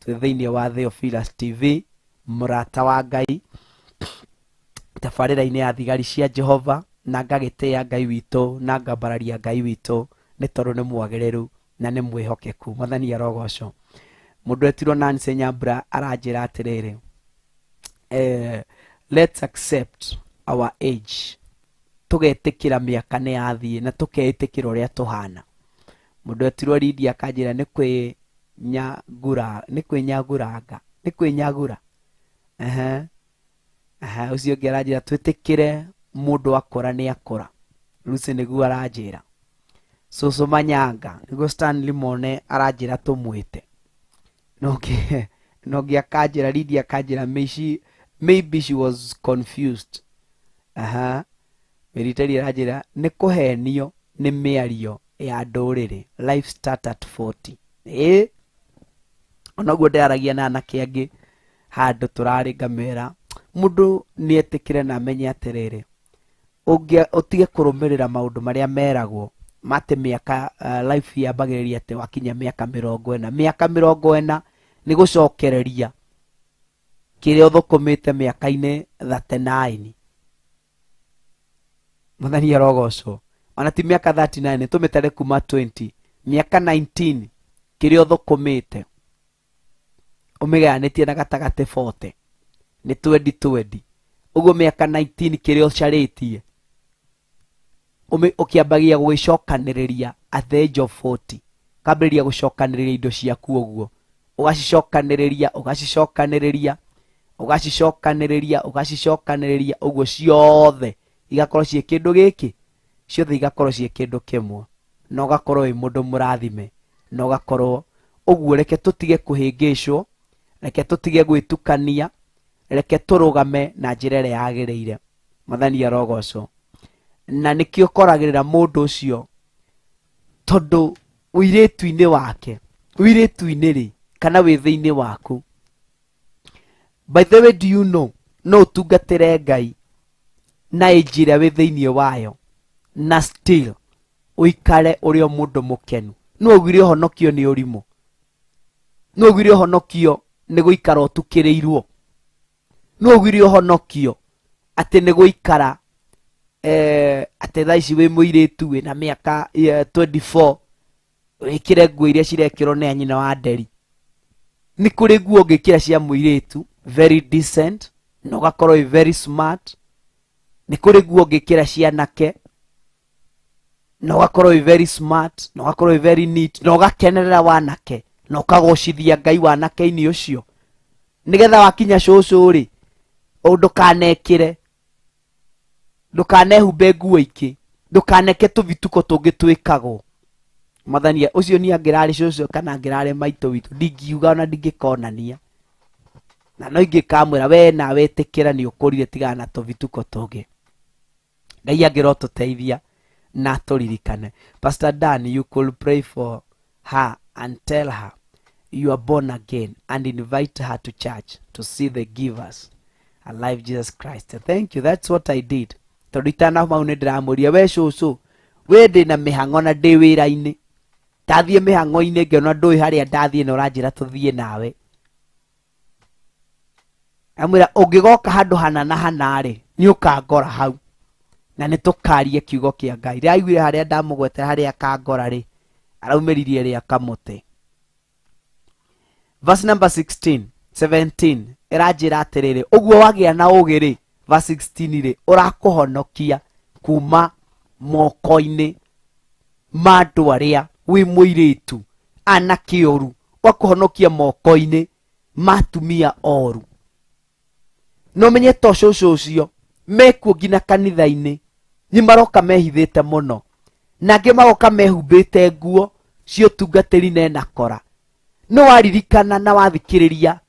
twĩ thĩinĩ wa Theophilus TV, mũrata wa Ngai, tabarĩra-inĩ ya thigari cia Jehova, na ngagĩtĩĩa Ngai witũ na ngambararia Ngai witũ nĩ tondũ nĩ mwagĩrĩru na nĩ mwĩhokeku. Mwathani arogocwo. Mũndũ etirwo Nancy Nyambura aranjĩra atĩrĩrĩ, let's accept our age, tũgetĩkĩra mĩaka nĩ yathiĩ na tũkeĩtĩkĩra ũrĩa tũhana. Mũndũ etirwo Lydia akanjĩra nĩ kwĩnyagura, nĩ kwĩnyaguranga, nĩ kwĩnyagura. Ehe. Aha, ũcio ũngĩ aranjĩra twĩtĩkĩre mũndũ akũra nĩ akũra. Lucy nĩguo aranjĩra. Cũcũ Manyanga nĩguo Stanley Mone aranjĩra tũmwĩte. Nongĩ akanjĩra, Lydia akanjĩra maybe she was confused. Aha. Mĩritari aranjĩra nĩ kũhenio nĩ mĩario ya ndũrĩrĩ. Life start at 40. Ĩ onoguo ndĩraragia na anake angĩ handũ tũrarĩ ngamera, mũndũ nĩ etĩkĩre na amenye atĩrĩrĩ, ũtige kũrũmĩrĩra maũndũ marĩa meragwo mate mĩaka, life yambagĩrĩria atĩ wakinya mĩaka 40. Mĩaka 40 nĩ gũcokereria kĩrĩa ũthũkũmĩte mĩaka-inĩ 39. Mwathani arogocwo. Ona ti mĩaka 39, tũmĩtare kuma 20, mĩaka 19 kĩrĩa ũthũkũmĩte ũmĩgayanĩtie na gatagatĩ 40 nĩ 20 20. Ũguo mĩaka 19 kĩrĩa ũcarĩtie ũkĩambagia gũgĩcokanĩrĩria at the age of 40, ũkambĩrĩria gũcokanĩrĩria indo ciaku ũguo, ũgacicokanĩrĩria, ũgacicokanĩrĩria, ũgacicokanĩrĩria, ũgacicokanĩrĩria ũguo, ciothe igakorwo ciĩ kĩndũ gĩkĩ, ciothe igakorwo ciĩ kĩndũ kĩmwe, na ũgakorwo wĩ mũndũ mũrathime, na ũgakorwo ũguo. Reke tũtige kũhĩngĩcwo, reke tũtige gwĩtukania, reke tũrũgame na njĩra ĩrĩa yagĩrĩire. Mwathani arogocwo. Na nĩkĩo ũkoragĩrĩra mũndũ ũcio, tondũ ũirĩtu-inĩ wake, ũirĩtu-inĩ rĩ, kana wĩthĩ-inĩ waku. By the way, do you know no ũtungatĩre Ngai na age ĩrĩa wĩ thĩinĩ wayo na still ũikare ũrĩ o mũndũ mũkenu? No augire ũhonokio nĩ ũrimũ, no augire ũhonokio nĩ gũikara ũtukĩrĩirwo, no augire ũhonokio atĩ nĩ gũikara atĩ thaa ici wĩ mũirĩtu wĩna mĩaka 24 wĩkĩre nguo iria cirekĩrwo nĩ anyina wa nderi. Nĩ kũrĩ nguo ũngĩkĩra cia mũirĩtu very decent na ũgakorwo wĩ very smart. Nĩ kũrĩ nguo ũngĩkĩra cia anake. Na ũgakorwo wĩ very smart, na ũgakorwo wĩ very neat, na ũgakenerera wanake, na ũkagocithia Ngai wanake-inĩ ũcio, nĩgetha wakinya cũcũ rĩ, ndũkanekĩre, ndũkanehumbe nguo ingĩ, ndũkaneke tũvituko tũngĩ twĩkagwo. Mwathani ũcio niĩ angĩrarĩ cũcũ kana angĩrarĩ maitũ witũ, ndingiuga ona ndingĩkonania, na no ingĩkamwĩra we nawe ĩtĩkĩra nĩ ũkũrire, tigana na tũvituko tũngĩ. Ngai angĩrotũteithia na tũririkane. Pastor Dan, you could pray for her and tell her you are born again and invite her to church to see the givers alive Jesus Christ. Thank you, that's what I did. Tondũ itanahuma hau nĩ ndĩramũria, we cũcũ, we ndĩ na mĩhang'o na ndĩ wĩra-inĩ, ndathiĩ mĩhang'o-inĩ ngĩona ndũĩ harĩa ndathiĩ na ũranjĩra tũthiĩ nawe. Amwĩra ũngĩgoka handũ hana na hana rĩ, nĩ ũkangora hau na nĩ tũkarie kiugo kĩa Ngai. Rĩrĩa aiguire harĩa ndamũgwetera harĩa akangora rĩ, araumĩririe rĩa kamũtĩ. Verse number 16 17 ĩranjĩra atĩrĩrĩ, ũguo wagĩa na ũũgĩ rĩ, verse 16 rĩ, ũrakũhonokia kuma moko-inĩ ma andũ arĩa wĩ mũirĩtu anake oru, ũgakũhonokia moko-inĩ ma atumia oru. No menye to cũcũ ũcio mekuo nginya kanitha-inĩ, nĩ maroka mehithĩte mũno, na angĩ magoka mehumbĩte nguo cia ũtungatĩri na ena kora. No waririkana na wathikĩrĩria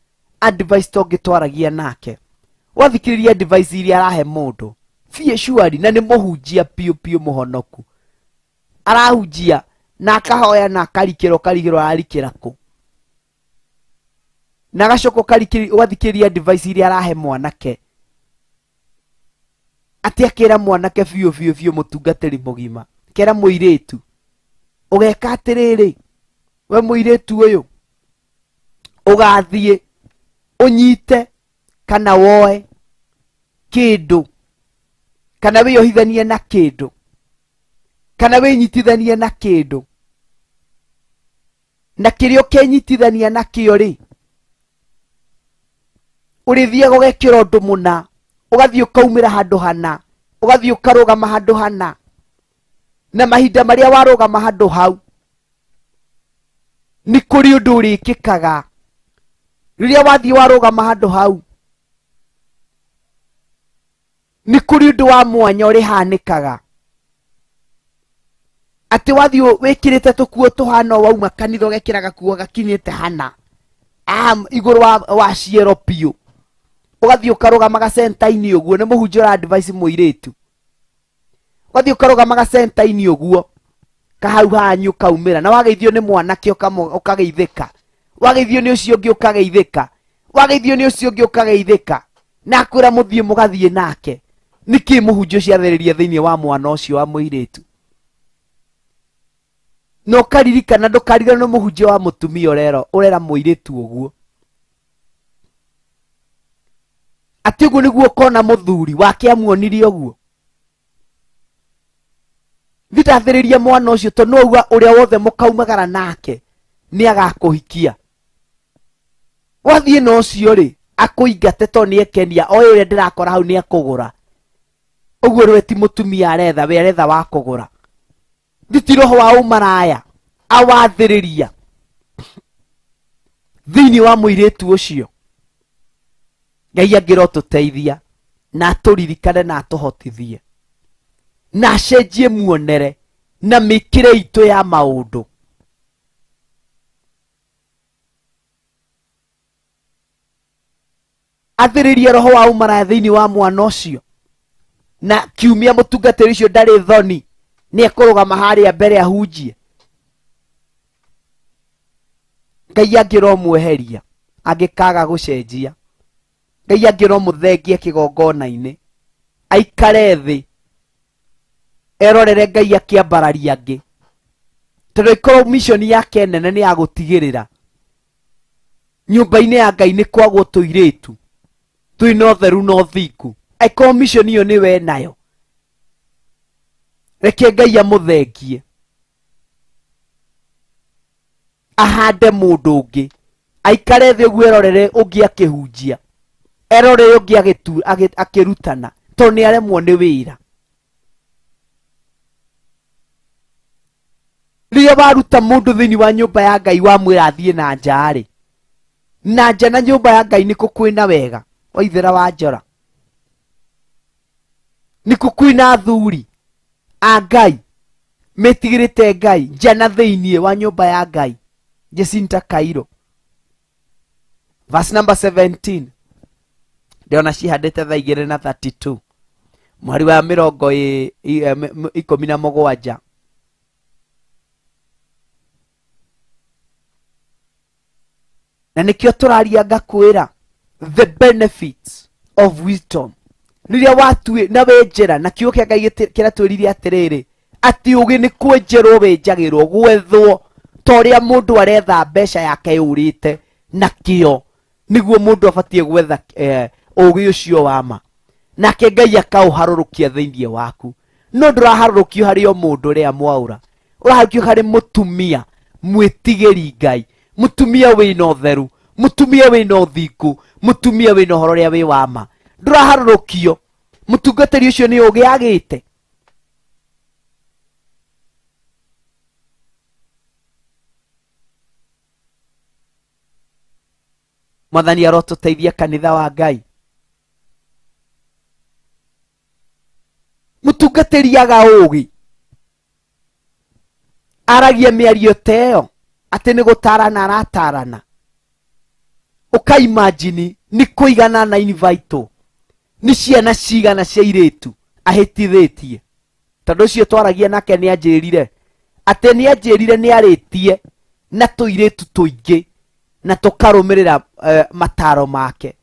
advice tũngĩtwaragia nake, wathikĩrĩria advice iria arahe mũndũ biũ surely, na nĩ mũhunjia piũ piũ mũhonoku, arahunjia na akahoya na akarikĩra, ũkarigĩrwo ararikĩra kũ, na agacoka ũgathikĩrĩria advice iria arahe mwanake, atĩ akĩra mwanake biũ biũ biũ mũtungatĩri mũgima, kera mũirĩtu ũgeka atĩrĩrĩ, we mũirĩtu ũyũ ũgathiĩ ũnyite kana woe kĩndũ kana wĩyohithanie na kĩndũ kana wĩnyitithanie na kĩndũ, na kĩrĩa ũkenyitithania nakĩo rĩ, ũrĩthiaga ũgekĩra ũndũ mũna, ũgathiĩ ũkaumĩra handũ hana, ũgathiĩ ũkarũgama handũ hana, na mahinda marĩa warũgama handũ hau nĩ kũrĩ ũndũ ũrĩkĩkaga. Rĩrĩa wathiĩ warũgama handũ hau nĩ kũrĩ ũndũ wa mwanya ũrĩhanĩkaga, atĩ wathiĩ wĩkĩrĩte tũkuo tũhana wauma kanitha ũgekĩra gakuo gakinyĩte hana igũrũ wa ciero biũ, ũgathiĩ ũkarũgama gacenta-inĩ ũguo, nĩ mũhunjia ũra advice mũirĩtu, ũgathiĩ ũkarũgama gacenta-inĩ ũguo kahau hanyu ũkaumĩra, na wageithio nĩ mwanake ũkageithĩka, wageithio nĩ ũcio ũngĩ ũkageithĩka, wageithio nĩ ũcio ũngĩ ũkageithĩka, na akwĩra mũthiĩ mũgathiĩ nake. Nĩkĩ mũhunjia ũcio athĩrĩria thĩinĩ wa mwana ũcio wa mũirĩtu? Na ũkaririkana, ndũkariganĩrwo nĩ mũhunjia wa mũtumia ũrera mũirĩtu ũguo, atĩ ũguo nĩguo ũkona mũthuri wake amuonirie ũguo. Thitathĩrĩria mwana ũcio, tondũ nĩ wauga ũrĩa wothe mũkaumagara nake nĩ agakũhikia. Wathiĩ na ũcio rĩ, akũingate tondũ nĩ ekenia, oĩ ũrĩa ndĩrakora hau nĩ akũgũra. Ũguo rĩwe ti mũtumia aretha, we aretha wa kũgũra. Thiti roho wa ũmaraya awathĩrĩria thĩinĩ wa mũirĩtu ũcio. Ngai angĩrotũteithia na atũririkane na atũhotithie na acenjie muonere na mĩkĩre itũ ya maũndũ. Athĩrĩrie roho wa ũmaraya thĩinĩ wa mwana ũcio, na kiumia mũtungatĩri ũcio ndarĩ thoni, nĩ ekũrũgama harĩa mbere ahunjie. Ngai angĩromweheria angĩkaga gũcenjia, Ngai angĩromũthengia kĩgongona-inĩ, aikare thĩ erorere Ngai akĩambararia angĩ, tondũ ĩkorwo mission yake nene nĩ ya gũtigĩrĩra nyũmba-inĩ ya Ngai nĩ kwagwo tũirĩtu twĩna ũtheru na ũthingu. Angĩkorwo mission ĩyo nĩwe enayo, reke Ngai amũthengie ahande mũndũ ũngĩ, aikare thĩ ũguo erorere ũngĩ akĩhunjia, erorere ũngĩ akĩrutana, tondũ nĩ aremwo nĩ wĩra. Rĩrĩa waruta mũndũ thĩinĩ wa nyũmba ya Ngai wamwĩra athiĩ na nja-rĩ, na nja na nyũmba ya Ngai nĩkũ kwĩna wega? Waithera wa njora, nĩkũ kwĩna athuri a Ngai metigĩrĩte Ngai nja na thĩinĩ wa nyũmba ya Ngai? Jacinta Kairo. Verse number 17, ndĩrona cihandĩte thaa 2 na 32, mweri wa mĩrongo 17. Na nĩkĩo tũraria ngakwĩra the benefits of wisdom. Rĩrĩa watue na wenjera na kiugo kĩa Ngai kĩratwĩrire atĩrĩrĩ, atĩ ũgĩ nĩ kwenjerwo wenjagĩrwo, gwethwo ta ũrĩa mũndũ aretha mbeca yake yũrĩte na kĩo, nĩguo mũndũ abatiĩ gwetha ũgĩ ũcio wa ma, nake Ngai akaũharũrũkia thĩinĩ waku. No ndũraharũrũkio harĩ o mũndũ ũrĩa mwaũra, ũraharũrũkio harĩ mũtumia mwĩtigĩri Ngai, mũtumia wĩna ũtheru, mũtumia wĩna ũthingu, mũtumia wĩna ũhoro ũrĩa wĩ wa ma. Ndũraharũrũkio mũtungatĩri ũcio nĩ ũgĩ agĩte. Mwathani arotũteithia kanitha wa Ngai. Mũtungatĩri aga ũgĩ aragia mĩario ta ĩyo atĩ nĩ gũtarana aratarana, ũkaimajini nĩ kũigana na invite nĩ ciana cigana cia irĩtu ahĩtithĩtie. Tondũ ũcio twaragia nake nĩ anjĩrire atĩ nĩ anjĩrire nĩ arĩtie na tũirĩtu tũingĩ na tũkarũmĩrĩra mataro make.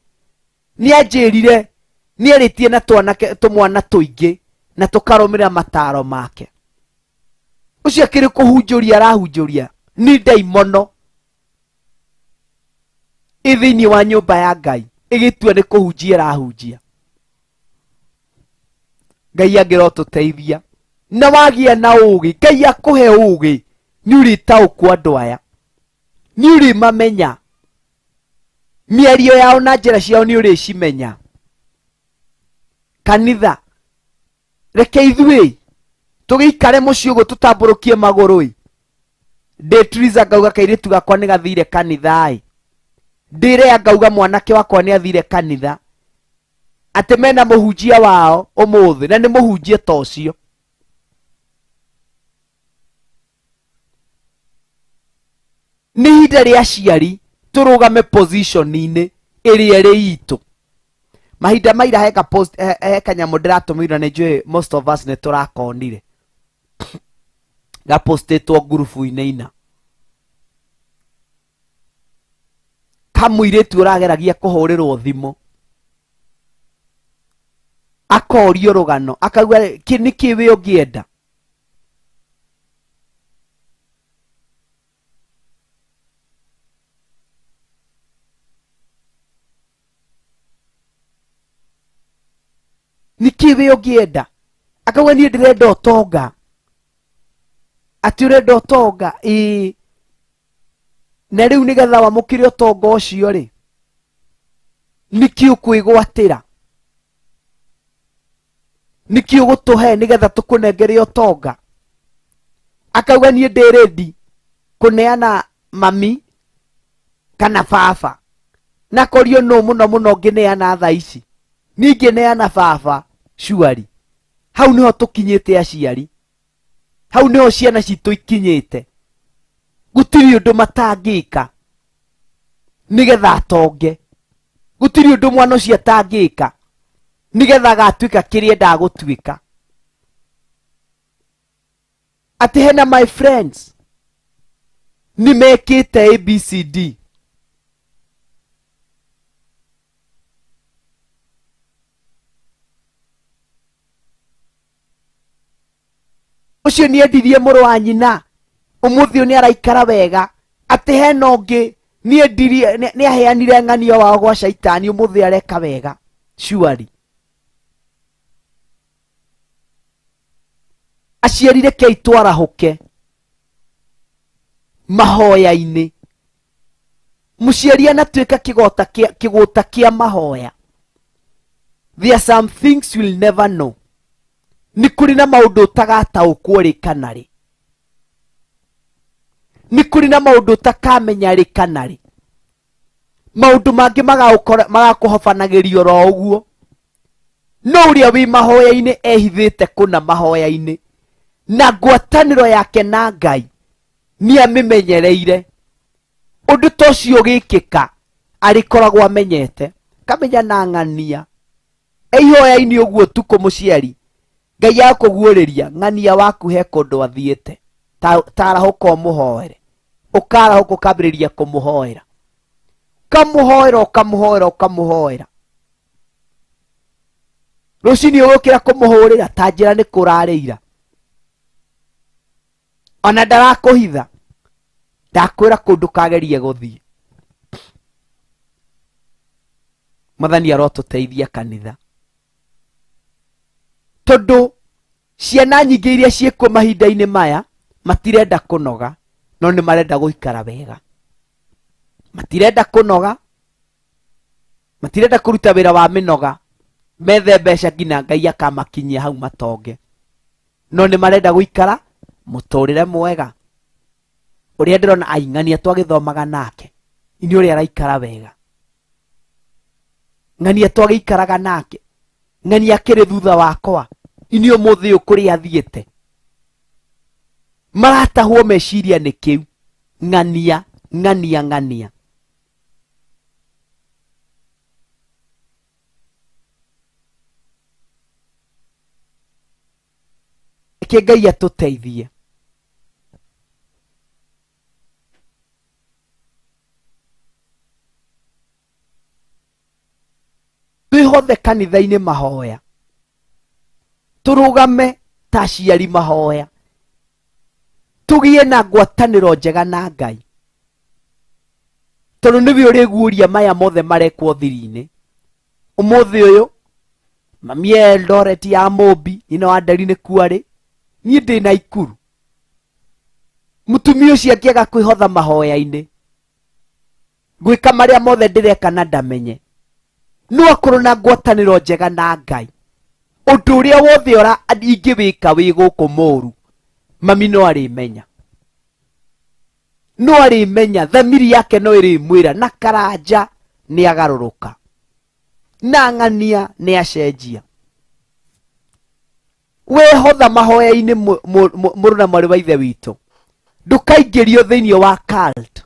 Nĩ anjĩrire nĩ arĩtie na twanake tũmwana tũingĩ na tũkarũmĩrĩra mataro make. Ũcio akĩrĩ kũhunjũria arahunjũria nĩ ndaimono ĩ thĩinĩ wa nyũmba ya Ngai, ĩgĩtua nĩ kũhunjia ĩrahunjia. Ngai angĩrotũteithia na wagĩa na ũgĩ, Ngai akũhe ũgĩ, nĩ ũrĩtaũkwo andũ aya, nĩ ũrĩmamenya mĩario yao na njĩra ciao, nĩ ũrĩcimenya. Kanitha, reke ithuĩ tũgĩikare mũciĩ ũguo tũtambũrũkie magũrũ ĩ. Ndĩ Triza ngauga kairĩtu gakwa nĩ gathire kanitha ĩ, ndĩrea ngauga mwanake wakwa nĩ athire kanitha, atĩ mena mũhunjia wao ũmũthĩ na nĩ mũhunjia ta ũcio. Nĩ ihinda rĩa aciari tũrũgame position-inĩ ĩrĩa ĩrĩ itũ. Mahinda maira heka post, he kanyamũ ndĩratũmĩirwo na nĩ njũĩ most of us nĩ tũrakonire gapostĩtwo ngurubu-inĩ ina, kamũirĩtu ũrageragia kũhũrĩrwo thimũ akorio rũgano akauga kĩ nĩ kĩ wĩ ũngĩenda. Nĩ kĩ wĩ ũngĩenda? Akauga niĩ ndĩrenda ũtonga. Atĩ ũrenda ũtonga? Ĩĩ. Na rĩu nĩgetha wamũkĩre ũtonga ũcio rĩ, nĩkĩ ũkwĩgwatĩra? Nĩkĩ ũgũtũhe nĩgetha tũkũnengere ũtonga? Akauga niĩ ndĩ ready kũneana mami kana baba. Na korio nũ mũno mũno ngĩneana thaa ici? Niĩ ingĩneana baba shuari. Hau nĩho tũkinyĩte aciari, hau nĩho ciana citũ ikinyĩte. Gũtirĩ ũndũ matangĩka nĩgetha atonge, gũtirĩ ũndũ mwana ũcio atangĩka nĩgetha agatuĩka kĩrĩa endaga gũtuĩka. Atĩ hena my friends nĩ mekĩte ABCD. Ũcio nĩ endirie mũrũ wa nyina, ũmũthĩ ũyũ nĩ araikara wega. Atĩ hena ũngĩ nĩ endirie, nĩ aheanire ng'anio wao gwa caitani, ũmũthĩ areka wega. Surely aciari, rekei twarahũke mahoya-inĩ. Mũciari anatuĩka kĩgota kĩa kĩgũta kĩa mahoya. There are some things you'll never know. Nĩ kũrĩ na maũndũ ũtagataũkwo rĩ kana rĩ. Nĩ kũrĩ na maũndũ ũtakamenya rĩ kana rĩ, maũndũ mangĩ magakũhobanagĩrio oro ũguo. No ũrĩa wĩ mahoya-inĩ ehithĩte kũna mahoya-inĩ, na ngwatanĩro yake na Ngai nĩ amĩmenyereire. Ũndũ ta ũcio ũgĩkĩka arĩkoragwo amenyete, kamenya na ng'ania. Eihoya-inĩ ũguo ũtukũ mũciari, Ngai akũguũrĩria ng'ania waku he kũndũ athiĩte. Tarahũka ũmũhoere. Ũkarahũka ũkambĩrĩria kũmũhoera. Ũkamũhoera, ũkamũhoera, ũkamũhoera. Rũcinĩ ũgũkĩra kũmũhũrĩra ta njĩra nĩ kũrarĩira. Ona ndarakũhitha, ndakwĩra kũndũ kagerie gũthiĩ. Mwathani arotũteithia kanitha. Tondũ ciana nyingĩ iria ciĩkuo mahinda-inĩ maya matirenda kũnoga, no nĩ marenda gũikara wega. Matirenda kũnoga, matirenda kũruta wĩra wa mĩnoga, methe mbeca nginya Ngai akamakinyia hau matonge. No nĩ marenda gũikara mũtũrĩre mwega. Ũrĩa ndĩrona aing'ania twagĩthomaga nake, nĩ ũrĩa araikara wega. Ng'ania twagĩikaraga nake, ng'ania akĩrĩ thutha wakwa, ini ũmũthĩ ũyũ kũrĩa athiĩte. Maratahwo meciria nĩ kĩu, ng'ania, ng'ania, ng'ania. Reke Ngai atũteithie. Twĩhothe kanitha-inĩ mahoya, tũrũgame ta aciari mahoya, tũgĩe na ngwatanĩro njega na Ngai, tondũ nĩwe ũrĩguũria maya mothe marekwo thiri-inĩ. Ũmũthĩ ũyũ mami Eldoret ya Mũmbi, nyina wa Nderi nĩ kuo arĩ, niĩ ndĩ na Ikuru. Mũtumia ũcio angĩaga kwĩhotha mahoya-inĩ, gwĩka marĩa mothe ndĩreka na ndamenye, no akorwo na ngwatanĩro njega na Ngai. Ũndũ ũrĩa wothe ingĩwĩka wĩ gũkũ mũru, mami no arĩmenya. No arĩmenya, thamiri yake no ĩrĩmwĩra, na Karanja nĩ agarũrũka, na ng'ania nĩ acenjia. Wehotha mahoya-inĩ mũrũ na mwarĩ wa ithe witũ, ndũkaingĩrio thĩinĩ wa cult,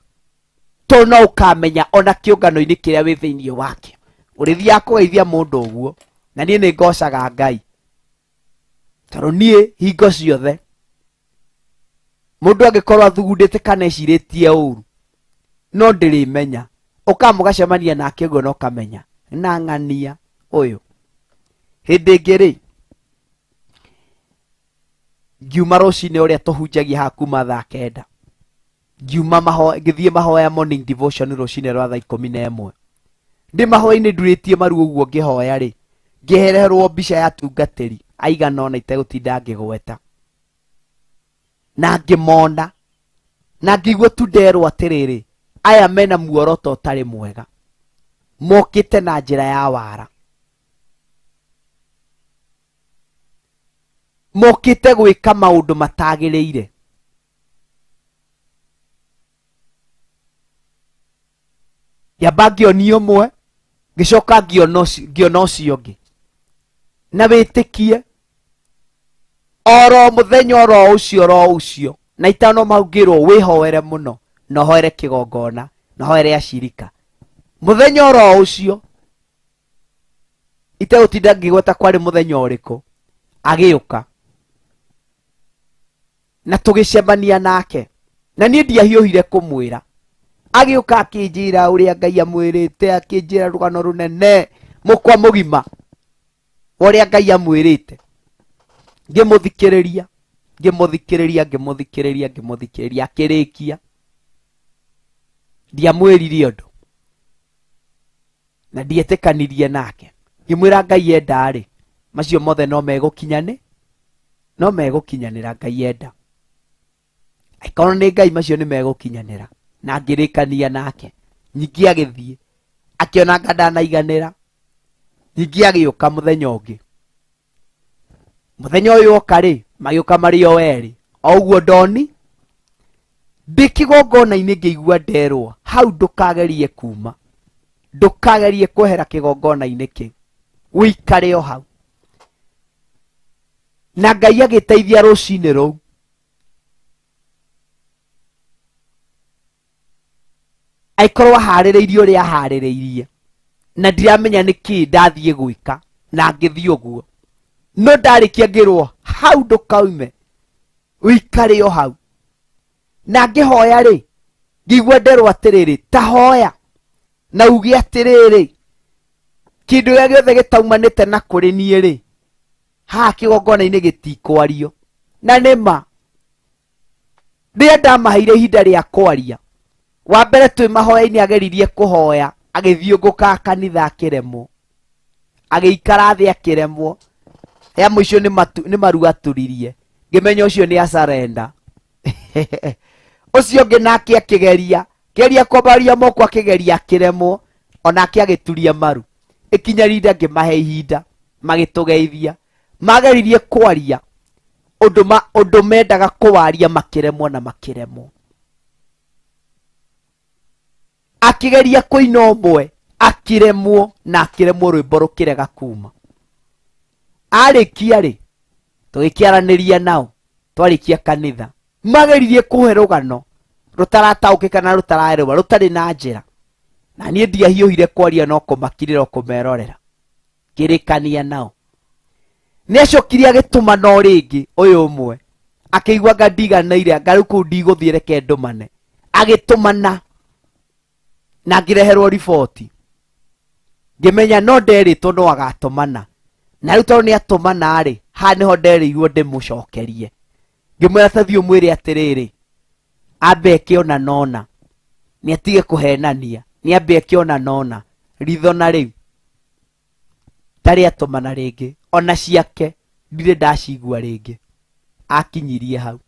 tondũ no ũkamenya ona kĩũngano-inĩ kĩrĩa wĩ thĩinĩ wakĩo. Ũrĩthiaga kũgeithia mũndũ ũguo, na niĩ nĩ ngocaga Ngai, tondũ niĩ hingo ciothe mũndũ angĩkorwo athugundĩte kana ecirĩtie ũru, no ndĩrĩmenya. Ũkamũgacemania nake ũguo na ũkamenya na ng'ania ũyũ. Hĩndĩ ĩngĩ rĩ, ngiuma rũcinĩ ũrĩa tũhunjagia haha kuma thaa kenda, ngiuma ngĩthiĩ mahoya morning devotion rũcinĩ rwa thaa ikũmi na ĩmwe. Ndĩ mahoya-inĩ ndurĩtie maru ũguo ngĩhoya rĩ, ngĩhereherwo mbica ya atungatĩri aigana ũna itegũtinda ngĩgweta. Na ngĩmona, na ngĩigua tu nderwo atĩrĩrĩ, aya mena muoroto ũtarĩ mwega, mokĩte na njĩra ya wara, mokĩte gwĩka maũndũ matagĩrĩire. Ngĩamba ngĩonia ũmwe, ngĩcoka ngĩona ũcio ũngĩ. Na wĩtĩkie oro mũthenya oro ũcio oro ũcio, na itano mau ngĩrwo wĩhoere mũno, na ũhoere kĩgongona, na ũhoere acirika. Mũthenya oro ũcio, itegũtinda ngĩgweta kwarĩ mũthenya ũrĩkũ, agĩũka na tũgĩcemania nake, na niĩ ndiahiũhire kũmwĩra. Agĩũka akĩnjĩra ũrĩa Ngai amwĩrĩte, akĩnjĩra rũgano rũnene mũkwa mũgima ũrĩa Ngai amwĩrĩte. Ngĩmũthikĩrĩria, ngĩmũthikĩrĩria, ngĩmũthikĩrĩria, ngĩmũthikĩrĩria, akĩrĩkia. Ndiamwĩrire ũndũ na ndietĩkanirie nake. Ngĩmwĩra Ngai enda rĩ, macio mothe no megũkinyane, no megũkinyanĩra Ngai enda. Angĩkorwo nĩ Ngai, macio nĩ megũkinyanĩra. Na ngĩrĩkania nake. Ningĩ agĩthiĩ, akĩona anga ndanaiganĩra. Ningĩ agĩũka mũthenya ũngĩ. Mũthenya ũyũ oka rĩ, magĩũka marĩ o erĩ. O ũguo ndoni, Ndĩ kĩgongona-inĩ ngĩigua nderwo hau ndũkagerie kuma, ndũkagerie kwehera kĩgongona-inĩ kĩu, ũikare o hau. Na Ngai agĩteithia rũcinĩ rũu. Aikorwo aharĩrĩirie ũrĩa aharĩrĩirie, na ndiramenya nĩ kĩĩ ndathiĩ gwĩka, na ngĩthiĩ ũguo. No ndarĩkia ngĩrwo hau ndũkaume, ũikare o hau. Na ngĩhoya rĩ, ngĩigua nderwo atĩrĩrĩ, ta hoya na uge atĩrĩrĩ, kĩndũ gĩrĩa gĩothe gĩtaumanĩte na kũrĩ niĩ rĩ, haha kĩgongona-inĩ gĩtikwario. Na nĩ ma, rĩrĩa ndamaheire ihinda rĩa kwaria, wa mbere twĩ mahoya-inĩ ageririe kũhoya, agĩthiũngũka kanitha akĩremwo, agĩikara thĩ akĩremwo, ya mũico nĩ maru aturirie, ngĩmenya ũcio nĩ acarenda. Ũcio ũngĩ nake akĩgeria, kĩgeria kwambaria moko akĩgeria akĩremwo, onake agĩturia maru. Ĩkinya rinda ngĩmahe ihinda, magĩtũgeithia. Mageririe kwaria ũndũ mendaga kũwaria makĩremwo na makĩremwo. Akĩgeria kũina ũmwe akĩremwo na akĩremwo rwĩmbo rũkĩrega kuma. Arĩkia rĩ, tũgĩkĩaranĩria nao, twarĩkia kanitha. Mageririe kũhe rũgano rũtarataũkĩka na rũtaraerewa, rũtarĩ na njĩra. Na niĩ ndiahiũhire kwaria no kũmakirĩra o kũmerorera. Ngĩrĩkania nao. Nĩ acokire agĩtũmana o rĩngĩ ũyũ ũmwe. Akĩigua anga ndiganĩire, anga rĩu kũu ndigũthiĩ reke ndũmane. Agĩtũmana na ngĩreherwo riboti. Ngĩmenya no nderĩtwo no agatũmana. Na rĩu tondũ nĩ atũmana rĩ, haha nĩho nderĩirwo ndĩmũcokerie. Ngĩmwĩra ta thiĩ ũmwĩre atĩrĩrĩ, ambe eke ona nona, nĩ atige kũhenania, nĩ ambe eke ona nona, ritho na rĩu ndarĩ atũmana rĩngĩ, ona ciake ndirĩ ndacigua rĩngĩ. Akinyirie hau.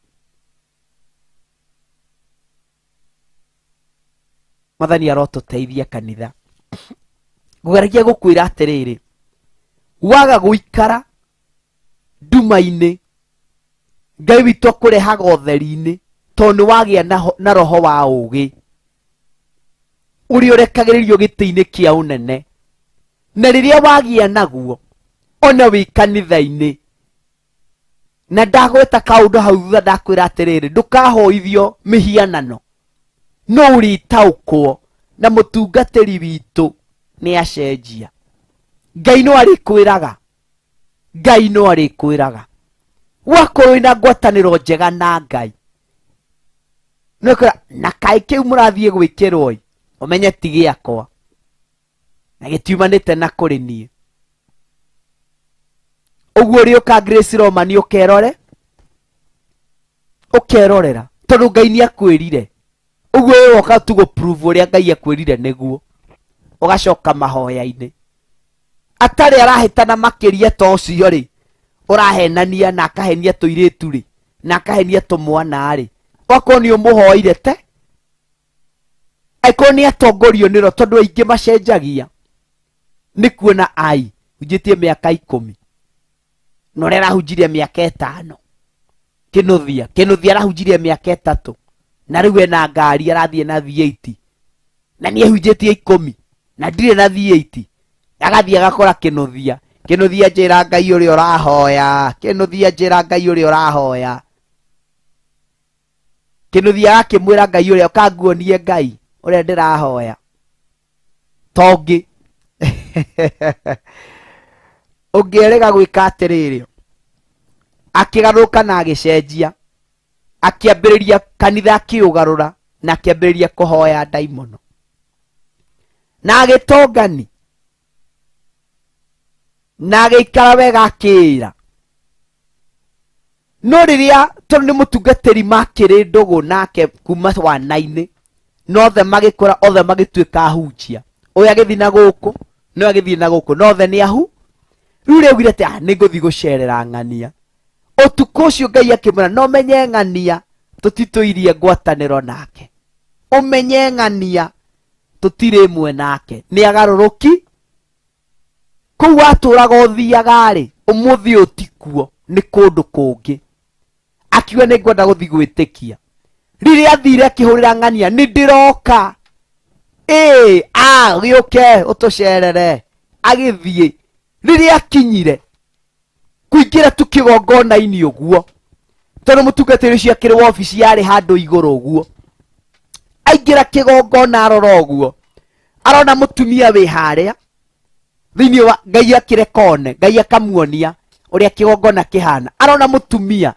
Mwathani arotũteithia kanitha. Ngũgeragia gũkwĩra atĩrĩrĩ, waga gũikara nduma-inĩ, Ngai witũ akũrehaga ũtheri-inĩ, tondũ nĩ wagĩa na roho wa ũũgĩ ũrĩa ũrekagĩrĩrio gĩtĩ-inĩ kĩa ũnene. Na rĩrĩa wagĩa naguo, ona wĩ kanitha-inĩ, na ndagweta kaũndũ hau thutha ndakwĩra atĩrĩrĩ, ndũkahoithio mĩhianano, no ũrĩtaũkwo na mũtungatĩri witũ nĩ acenjia. Ngai no arĩkwĩraga, Ngai no arĩkwĩraga. Wakorwo wĩna ngwatanĩro njega na Ngai, nĩ ũkwĩra, na kaĩ kĩu mũrathiĩ gwĩkĩrwo ĩ, ũmenye ti gĩakwa na gĩtiumanĩte na kũrĩ niĩ. Ũguo ũrĩũka Grace Roman ũkerore, ũkerorera, tondũ Ngai nĩ akwĩrire. Ũguo wewe woka tu gũ prove ũrĩa Ngai akwĩrire nĩguo, ũgacoka mahoya-inĩ. Atarĩ arahĩtana makĩria ta ũcio rĩ, ũrahenania na akahenia tũirĩtu rĩ, na akahenia tũmwana rĩ, wakorwo nĩ ũmũhoire te, angĩkorwo nĩ atongorio nĩro, tondũ aingĩ macenjagia nĩ kuona ai hunjĩtie mĩaka 10 na ũrĩa arahunjirie mĩaka 5, Kĩnũthia arahunjirie mĩaka 3 na rĩu ena ngari arathiĩ na V8 na niĩ hunjĩtie 10 na ndirĩ na V8. Agathiĩ agakora Kĩnũthia, Kĩnũthia njĩra Ngai ũrĩa ũrahoya, Kĩnũthia njĩra Ngai ũrĩa ũrahoya. Kĩnũthia agakĩmwĩra Ngai ũrĩa, ũkanguonie Ngai ũrĩa ndĩrahoya. Tongĩ ũngĩerega gwĩka atĩrĩrĩ, akĩgarũrũka na agĩcenjia, akĩambĩrĩria kanitha akĩũgarũra na akĩambĩrĩria kũhoya ndaimono na agĩtongani na agĩikara wega akĩĩra. No rĩrĩa tondũ nĩ mũtungatĩri makĩrĩ ndũgũ nake kuma wana-inĩ, na othe magĩkũra, othe magĩtuĩka ahunjia, ũyũ agĩthiĩ na gũkũ, na ũyũ agĩthiĩ na gũkũ, na othe nĩ ahu. Rĩu rĩaugire atĩ, nĩ ngũthiĩ gũcerera ng'ania. Ũtukũ ũcio Ngai akĩmwĩra, no menye ng'ania tũtitũirie ngwatanĩro nake, ũmenye ng'ania tũtirĩ ĩmwe nake, nĩ agarũrũki. Kũu watũraga ũthiaga rĩ, ũmũthĩ ũyũ ti kuo, nĩ kũndũ kũngĩ. Akiuga nĩ ngwenda gũthiĩ gwĩtĩkia. Rĩrĩa athire akĩhũrĩra ng'ania, nĩ ndĩroka, ĩĩ a gĩũke ũtũcerere. Agĩthiĩ, rĩrĩa akinyire kũingĩra tu kĩgongona-inĩ ũguo, tondũ mũtungatĩri ũcio akĩrĩ wabici yarĩ handũ igũrũ ũguo, aingĩra kĩgongona arora ũguo, arona mũtumia wĩ harĩa thĩinĩ wa Ngai, akĩreka one, Ngai akamuonia ũrĩa kĩgongona kĩhana. Arona mũtumia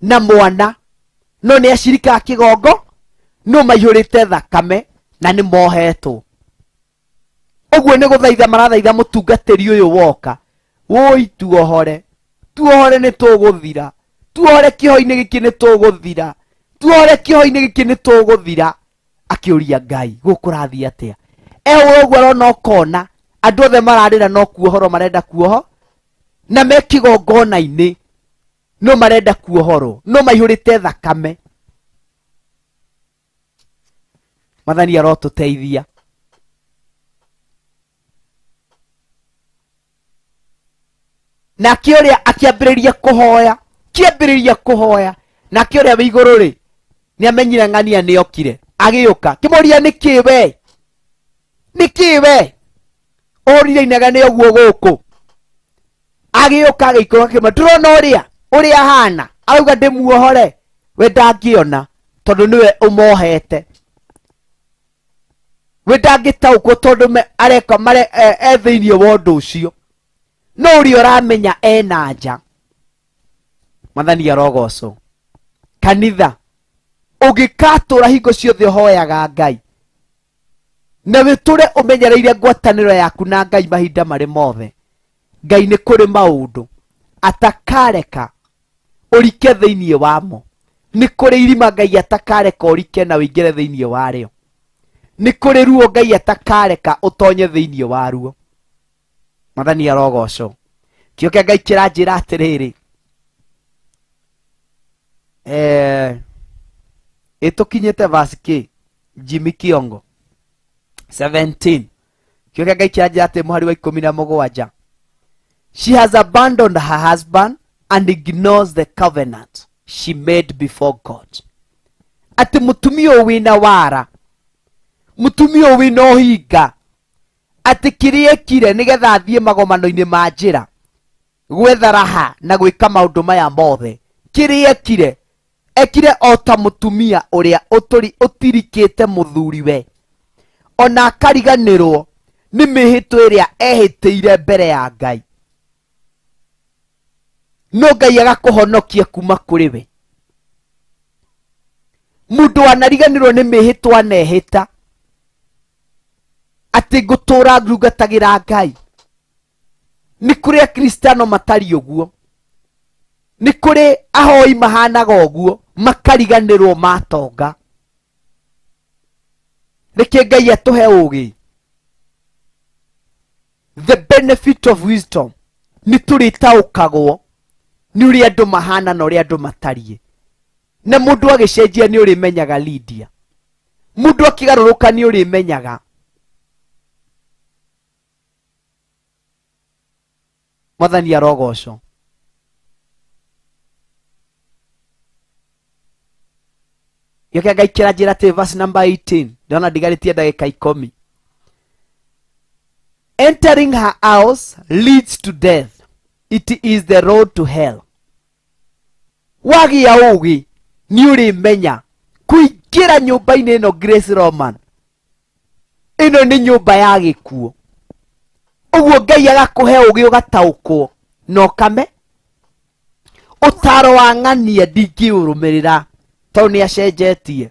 na mwana, no nĩ acirika a kĩgongo, no maihũrĩte thakame na nĩ mohetwo. Ũguo nĩ gũthaitha marathaitha mũtungatĩri ũyũ woka, wũi tuohore, tuohore, nĩ tũgũthira, tuohore kĩoho-inĩ gĩkĩ, nĩ tũgũthira, tuohore kĩoho-inĩ gĩkĩ, nĩ tũgũthira. Akĩũria Ngai, gũkũ rathiĩ atĩa? Ehũra ũguo arona ũkona andũ othe mararĩra, no kuohorwo marenda kuoho, na me kĩgongona-inĩ, no marenda kuohorwo, no maihũrĩte thakame. Mwathani arotũteithia. Nake ũrĩa akĩambĩrĩria kũhoya, kĩambĩrĩria kũhoya, nake ũrĩa wĩ igũrũ rĩ, nĩ amenyire ng'ania nĩ okire. Agĩũka kĩmũria, nĩ kĩ we, nĩ kĩ we ũhũrire inegene ũguo gũkũ? Agĩũka agĩikũrũka, kĩmwe ndũrona ũrĩa ũrĩa ahana, arauga ndĩmuohore, we ndangĩona tondũ nĩwe ũmohete, we ndangĩtaũkwo tondũ areka mare e thĩinĩ wa ũndũ ũcio, no ũrĩa ũramenya ena nja. Mwathani arogocwo. Kanitha, ũngĩkatũra hingo ciothe ũhoyaga Ngai na wĩtũre ũmenyereire ngwatanĩro yaku na Ngai mahinda marĩ mothe, Ngai nĩ kũrĩ maũndũ atakareka ũrike thĩinĩ wamo. Nĩ kũrĩ irima Ngai atakareka ũrike na ũingĩre thĩinĩ warĩo. Nĩ kũrĩ ruo Ngai atakareka ũtonye thĩinĩ waruo. Mwathani arogocwo. Kĩo kĩa Ngai kĩranjĩra atĩrĩrĩ, ĩtũkinyĩte verse kĩ, Jimmy Kiongo? 17. Kĩo kĩa Ngai kĩranjĩra atĩ mũhari wa 17, she has abandoned her husband and ignores the covenant she made before God. Atĩ mũtumia ũyũ wĩna wara, mũtumia ũyũ wĩna ũhinga, atĩ kĩrĩa ekire nĩgetha athiĩ magomano-inĩ ma njĩra gwetha raha na gwĩka maũndũ maya mothe, kĩrĩa ekire, ekire o ta mũtumia ũrĩa ũtirikĩte mũthuriwe, ona akariganĩrwo nĩ mĩhĩtwa ĩrĩa ehĩtĩire mbere ya Ngai. No Ngai agakũhonokia kuma kũrĩ we. Mũndũ wanariganĩrwo nĩ mĩhĩtwa anehĩta atĩ ngũtũra ndungatagĩra Ngai. Nĩ kũrĩ akristiano matariĩ ũguo, nĩ kũrĩ ahoi mahanaga ũguo, makariganĩrwo matonga. Reke Ngai atũhe ũũgĩ, the benefit of wisdom. Nĩ tũrĩtaũkagwo nĩ ũrĩa andũ mahana na ũrĩa andũ matariĩ, na mũndũ agĩcenjia nĩ ũrĩmenyaga. Lydia, mũndũ akĩgarũrũka nĩ ũrĩmenyaga. Mwathani arogocwo. Gĩoke Ngai kĩranjĩra atĩ verse number 18, ndĩrona ndigarĩtie ndagĩka 10. Entering her house leads to death, it is the road to hell. Wagĩa ũũgĩ nĩ ũrĩmenya kũingĩra nyũmba-inĩ ĩno, Grace Roman, ĩno nĩ nyũmba ya gĩkuũ. Ũguo Ngai agakũhe ũũgĩ, ũgataũkwo na ũkame ũtaro wa ng'ania ndingĩũrũmĩrĩra tondũ nĩ acenjetie.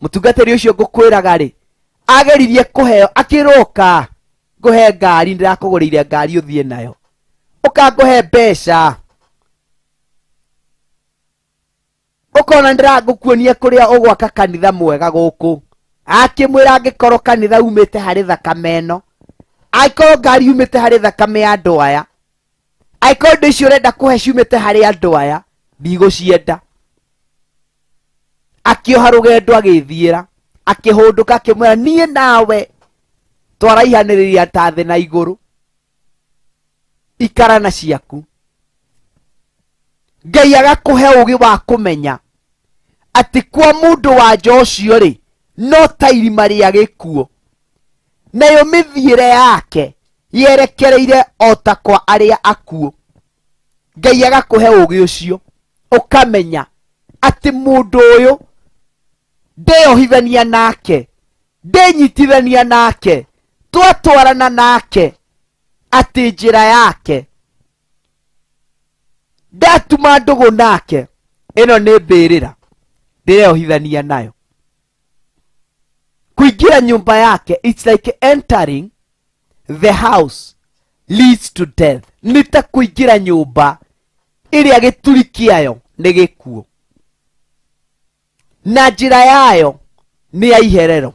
Mũtungatĩri ũcio ngũkwĩraga rĩ, ageririe kũheo, akĩrũka ngũhe ngari, ndĩrakũgũrĩire ngari ũthiĩ nayo, ũkangũhe mbeca, ũkona ndĩrangũkuonia kũrĩa ũgwaka kanitha mwega gũkũ. Akĩmwĩra, angĩkorwo kanitha umĩte harĩ thakame ĩno, angĩkorwo ngari yumĩte harĩ thakame ya andũ aya, angĩkorwo indo icio ũrenda kũhe ciumĩte harĩ andũ aya, ndigũcienda. Akĩoha rũgendo agĩthiĩra, akĩhũndũka, akĩmwĩra, niĩ nawe twaraihanĩrĩria ta thĩ na igũrũ, ikara na ciaku. Ngai agakũhe ũũgĩ wa kũmenya Atĩ kwa mũndũ wa nja ũcio rĩ, no ta irima rĩa gĩkuũ, nayo mĩthiĩre yake yerekereire o ta kwa arĩa akuũ. Ngai agakũhe ũũgĩ ũcio, ũkamenya atĩ mũndũ ũyũ ndeyohithania nake, ndenyitithania nake, twatwarana nake, atĩ njĩra yake ndatuma ndũgũ nake, ĩno nĩ mbĩrĩra ndĩreyohithania nayo. Kũingĩra nyũmba yake, it's like entering the house leads to death. Nĩ ta kũingĩra nyũmba ĩrĩa gĩturi kĩayo nĩ gĩkuũ, na njĩra yayo nĩ ya iherero.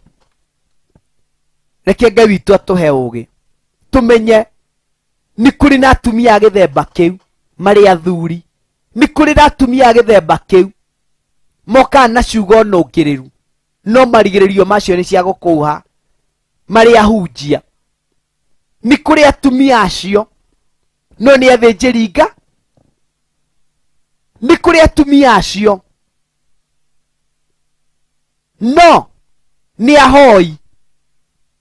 Reke Ngai witũ atũhe ũũgĩ tũmenye nĩ kũrĩ na atumia a gĩthemba kĩu marĩ athuri, nĩ kũrĩ na atumia a gĩthemba kĩu mokaga na ciugo nũngĩrĩru, no marigĩrĩrio macio nĩ cia gũkũha, marĩ ahunjia. Nĩ kũrĩ atumia acio no nĩ athĩnjĩri nga, nĩ kũrĩ atumia acio no nĩ ahoi,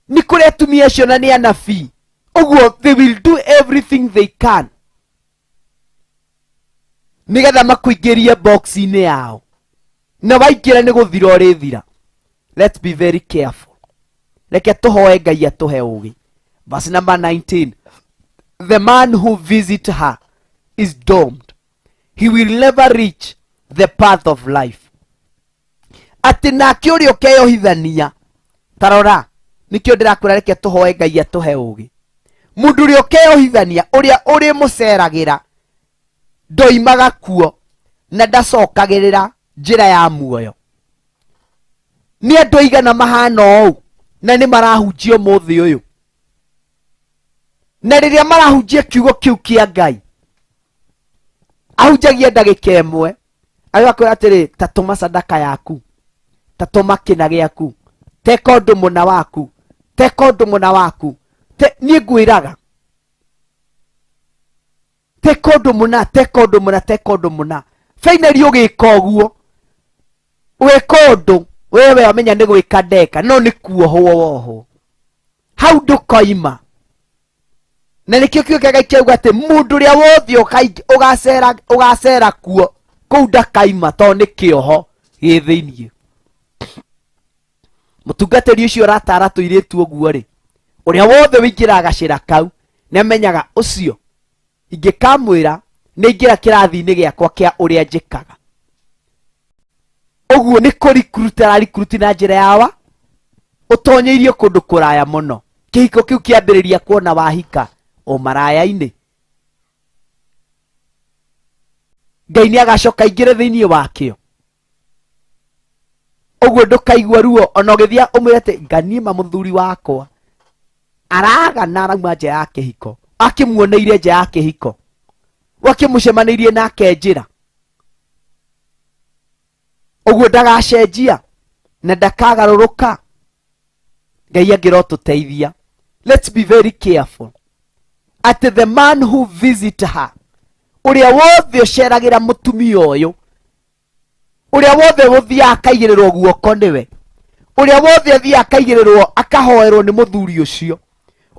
nĩ kũrĩ atumia acio na nĩ anabii. Ũguo they will do everything they can nĩgetha makũingĩrie box-inĩ yao, na waingĩra nĩ gũthira ũrĩthira. Let's be very careful. Reke tũhoe Ngai atũhe ũũgĩ. Verse number 19, the man who visit her is doomed, he will never reach the path of life. Atĩ nake ũrĩa ũkeyohithania, tarora, nĩkĩo ndĩrakwĩra reke tũhoe Ngai atũhe ũũgĩ. Mũndũ ũrĩa ũkeyohithania, ũrĩa ũrĩmũceragĩra, ndoimaga kuo na ndacokagĩrĩra njĩra ya muoyo. Nĩ andũ aigana mahana ũũ na nĩ marahunjia ũmũthĩ ũyũ, na rĩrĩa marahunjia kiugo kĩu kĩa Ngai ahunjagia ndagĩka ĩmwe, agakwĩra atĩrĩ, ta tũma sadaka yaku, ta tũma kĩna gĩaku, teka ũndũ mũna waku, teka ũndũ mũna waku. Niĩ ngwĩraga teka ũndũ mũna, teka ũndũ mũna, teka ũndũ mũna. Finally ũgĩka ũguo, weka ũndũ wewe wamenya nĩ gwĩka ndeka, no nĩ kuohwo wohwo hau ndũkoima. Na nĩkĩo kiugo kĩa Ngai kĩauga atĩ mũndũ ũrĩa wothe ũgacera kuo kũu ndakaima, tondũ nĩ kĩoho gĩ thĩiniĩ. Mũtungatĩri ũcio ũratara tũirĩtu ũguo rĩ, ũrĩa wothe ũingĩraga gacĩra kau nĩ amenyaga ũcio ingĩkamwĩra nĩ ingĩra kĩrathi-inĩ gĩakwa kĩa ũrĩa njĩkaga. Ũguo nĩ kũ-recruit ara-recruit na njĩra yawa ũtonyeirio kũndũ kũraya mũno. Kĩhiko kĩu kĩambĩrĩria kuona wahika o maraya-inĩ, Ngai nĩ agacoka aingĩre thĩinĩ wakĩo. Ũguo ndũkaigua ruo ona ũgĩthiĩ ũmwĩre atĩ nganiĩ ma mũthuri wakwa aragana arauma nja ya kĩhiko, akĩmuoneire nja ya kĩhiko, wakĩmũcemanĩirie nake njĩra. Ũguo ndagacenjia na ndakagarũrũka. Ngai angĩrotũteithia. Let's be very careful at the man who visit her, ũrĩa wothe ũceragĩra mũtumia ũyũ, ũrĩa wothe ũthiaga akaigĩrĩrwo guoko nĩwe, ũrĩa wothe athiaga akaigĩrĩrwo akahoerwo nĩ mũthuri ũcio,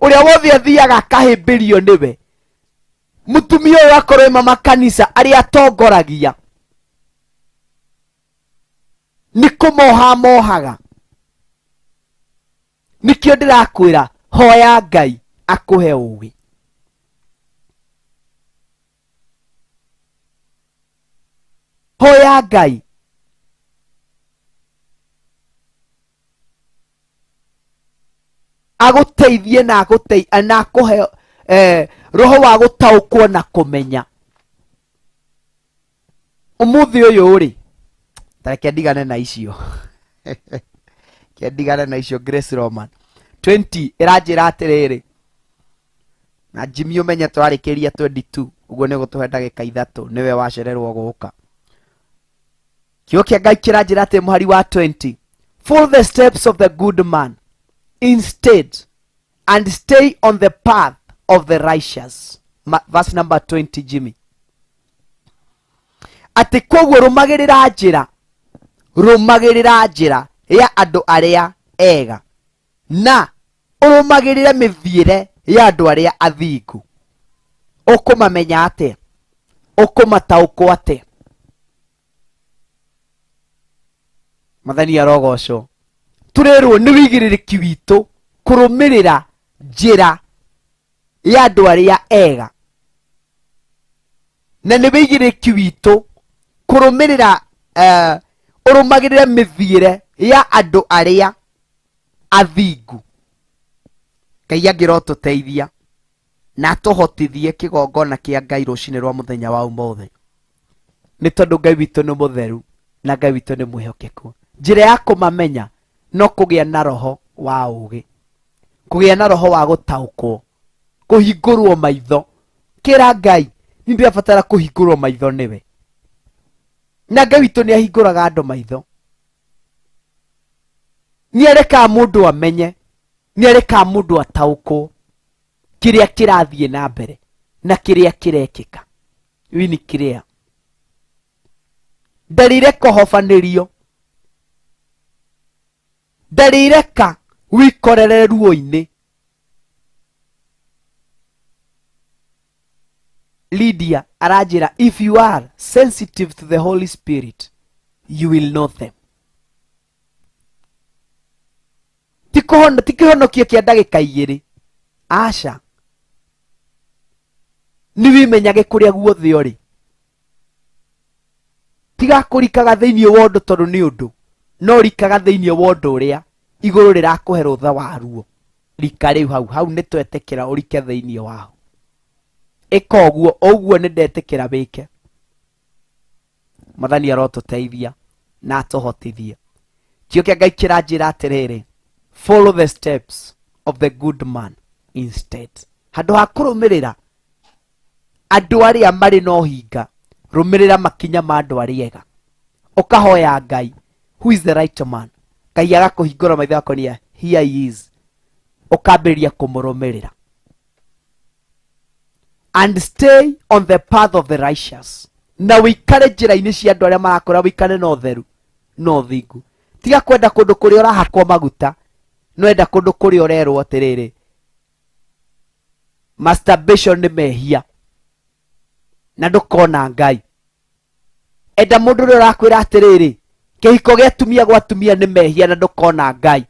ũrĩa wothe athiaga akahĩmbĩrio nĩwe, mũtumia ũyũ akorwo ĩ mama kanitha arĩa atongoragia nĩ kũmoha mohaga. Nĩkĩo ndĩrakwĩra hoya Ngai akũhe ũũgĩ. Hoya Ngai agũteithie na na akũhe roho wa gũtaũkwo na kũmenya. Ũmũthĩ ũyũ rĩ, ta reke ndigane na icio. Reke ndigane na icio. Grace Roman 20 ĩranjĩra atĩrĩrĩ, na Jimmy ũmenye tũrarĩkĩria 22, ũguo nĩ gũtũhe ndagĩka ithatũ, nĩwe wacererwo gũka. Kiugo kĩa Ngai kĩranjĩra atĩ mũhari wa 20, follow the steps of the good man instead and stay on the path of the righteous. Verse number 20, Jimmy. Atĩ koguo rũmagĩrĩra njĩra, Rũmagĩrĩra njĩra ya andũ arĩa ega na ũrũmagĩrĩre mĩthiĩre ya andũ arĩa athingu. Ũkũmamenya atĩa? Ũkũmataũkwo atĩa? Mwathani arogocwo. Tũrerwo nĩ wĩigĩrĩrĩki witũ kũrũmĩrĩra njĩra ya andũ arĩa ega, na nĩ wĩigĩrĩrĩki witũ kũrũmĩrĩra ũrũmagĩrĩre mĩthiĩre ya andũ arĩa athingu. Ngai angĩrotũteithia na atũhotithie kĩgongona kĩa Ngai rũcinĩ rwa mũthenya wa ũmũthĩ, nĩ tondũ Ngai witũ nĩ mũtheru na Ngai witũ nĩ mwĩhokeku. Njĩra ya kũmamenya no kũgĩa na roho wa ũũgĩ, kũgĩa na roho wa gũtaũkwo, kũhingũrwo maitho. Kĩra Ngai, nĩ ndĩrabatara kũhingũrwo maitho nĩwe. Na Ngai witũ nĩ ahingũraga andũ maitho, nĩ arekaga mũndũ amenye, nĩ arekaga mũndũ ataũkwo kĩrĩa kĩrathiĩ na mbere na kĩrĩa kĩrekĩka. Wini kĩrĩa ndarĩreka ũhobanĩrio, ndarĩreka wikorere ruo-inĩ. Lydia aranjĩra, if you are sensitive to the Holy Spirit you will know them. Ti kĩhonokio kĩa ndagĩka igĩrĩ, aca, nĩ wĩmenyage kũrĩa guothe ũrĩ. Tiga kũrikaga thĩinĩ wa ũndũ tondũ nĩ ũndũ, no rikaga thĩinĩ wa ũndũ ũrĩa igũrũ rĩrakũhe rũtha waruo. Rika rĩu hau hau nĩ twetĩkĩra ũrike thĩinĩ wao. Ĩka ũguo, ũguo nĩ ndetĩkĩra wĩke. Mwathani arotũteithia na atũhotithie. Kĩo kĩa Ngai kĩranjĩra atĩrĩrĩ, follow the steps of the good man instead. Handũ ha kũrũmĩrĩra andũ arĩa marĩ na ũhinga, rũmĩrĩra makinya ma andũ arĩa ega. Ũkahoya Ngai, who is the right man? Ngai agakũhingũra maitho akonia, here he is. Ũkambĩrĩria kũmũrũmĩrĩra. And stay on the path of the righteous. Na wĩikare njĩra-inĩ cia andũ arĩa marakũra, wĩikare na ũtheru na ũthingu. Tiga kwenda kũndũ kũrĩa ũrahakwo maguta, no enda kũndũ kũrĩa ũrerwo atĩrĩrĩ, masturbation nĩ mehia na ndũkona Ngai. Enda mũndũ ũrĩa ũrakwĩra atĩrĩrĩ, kĩhiko gĩa atumia gwa atumia nĩ mehia na ndũkona Ngai.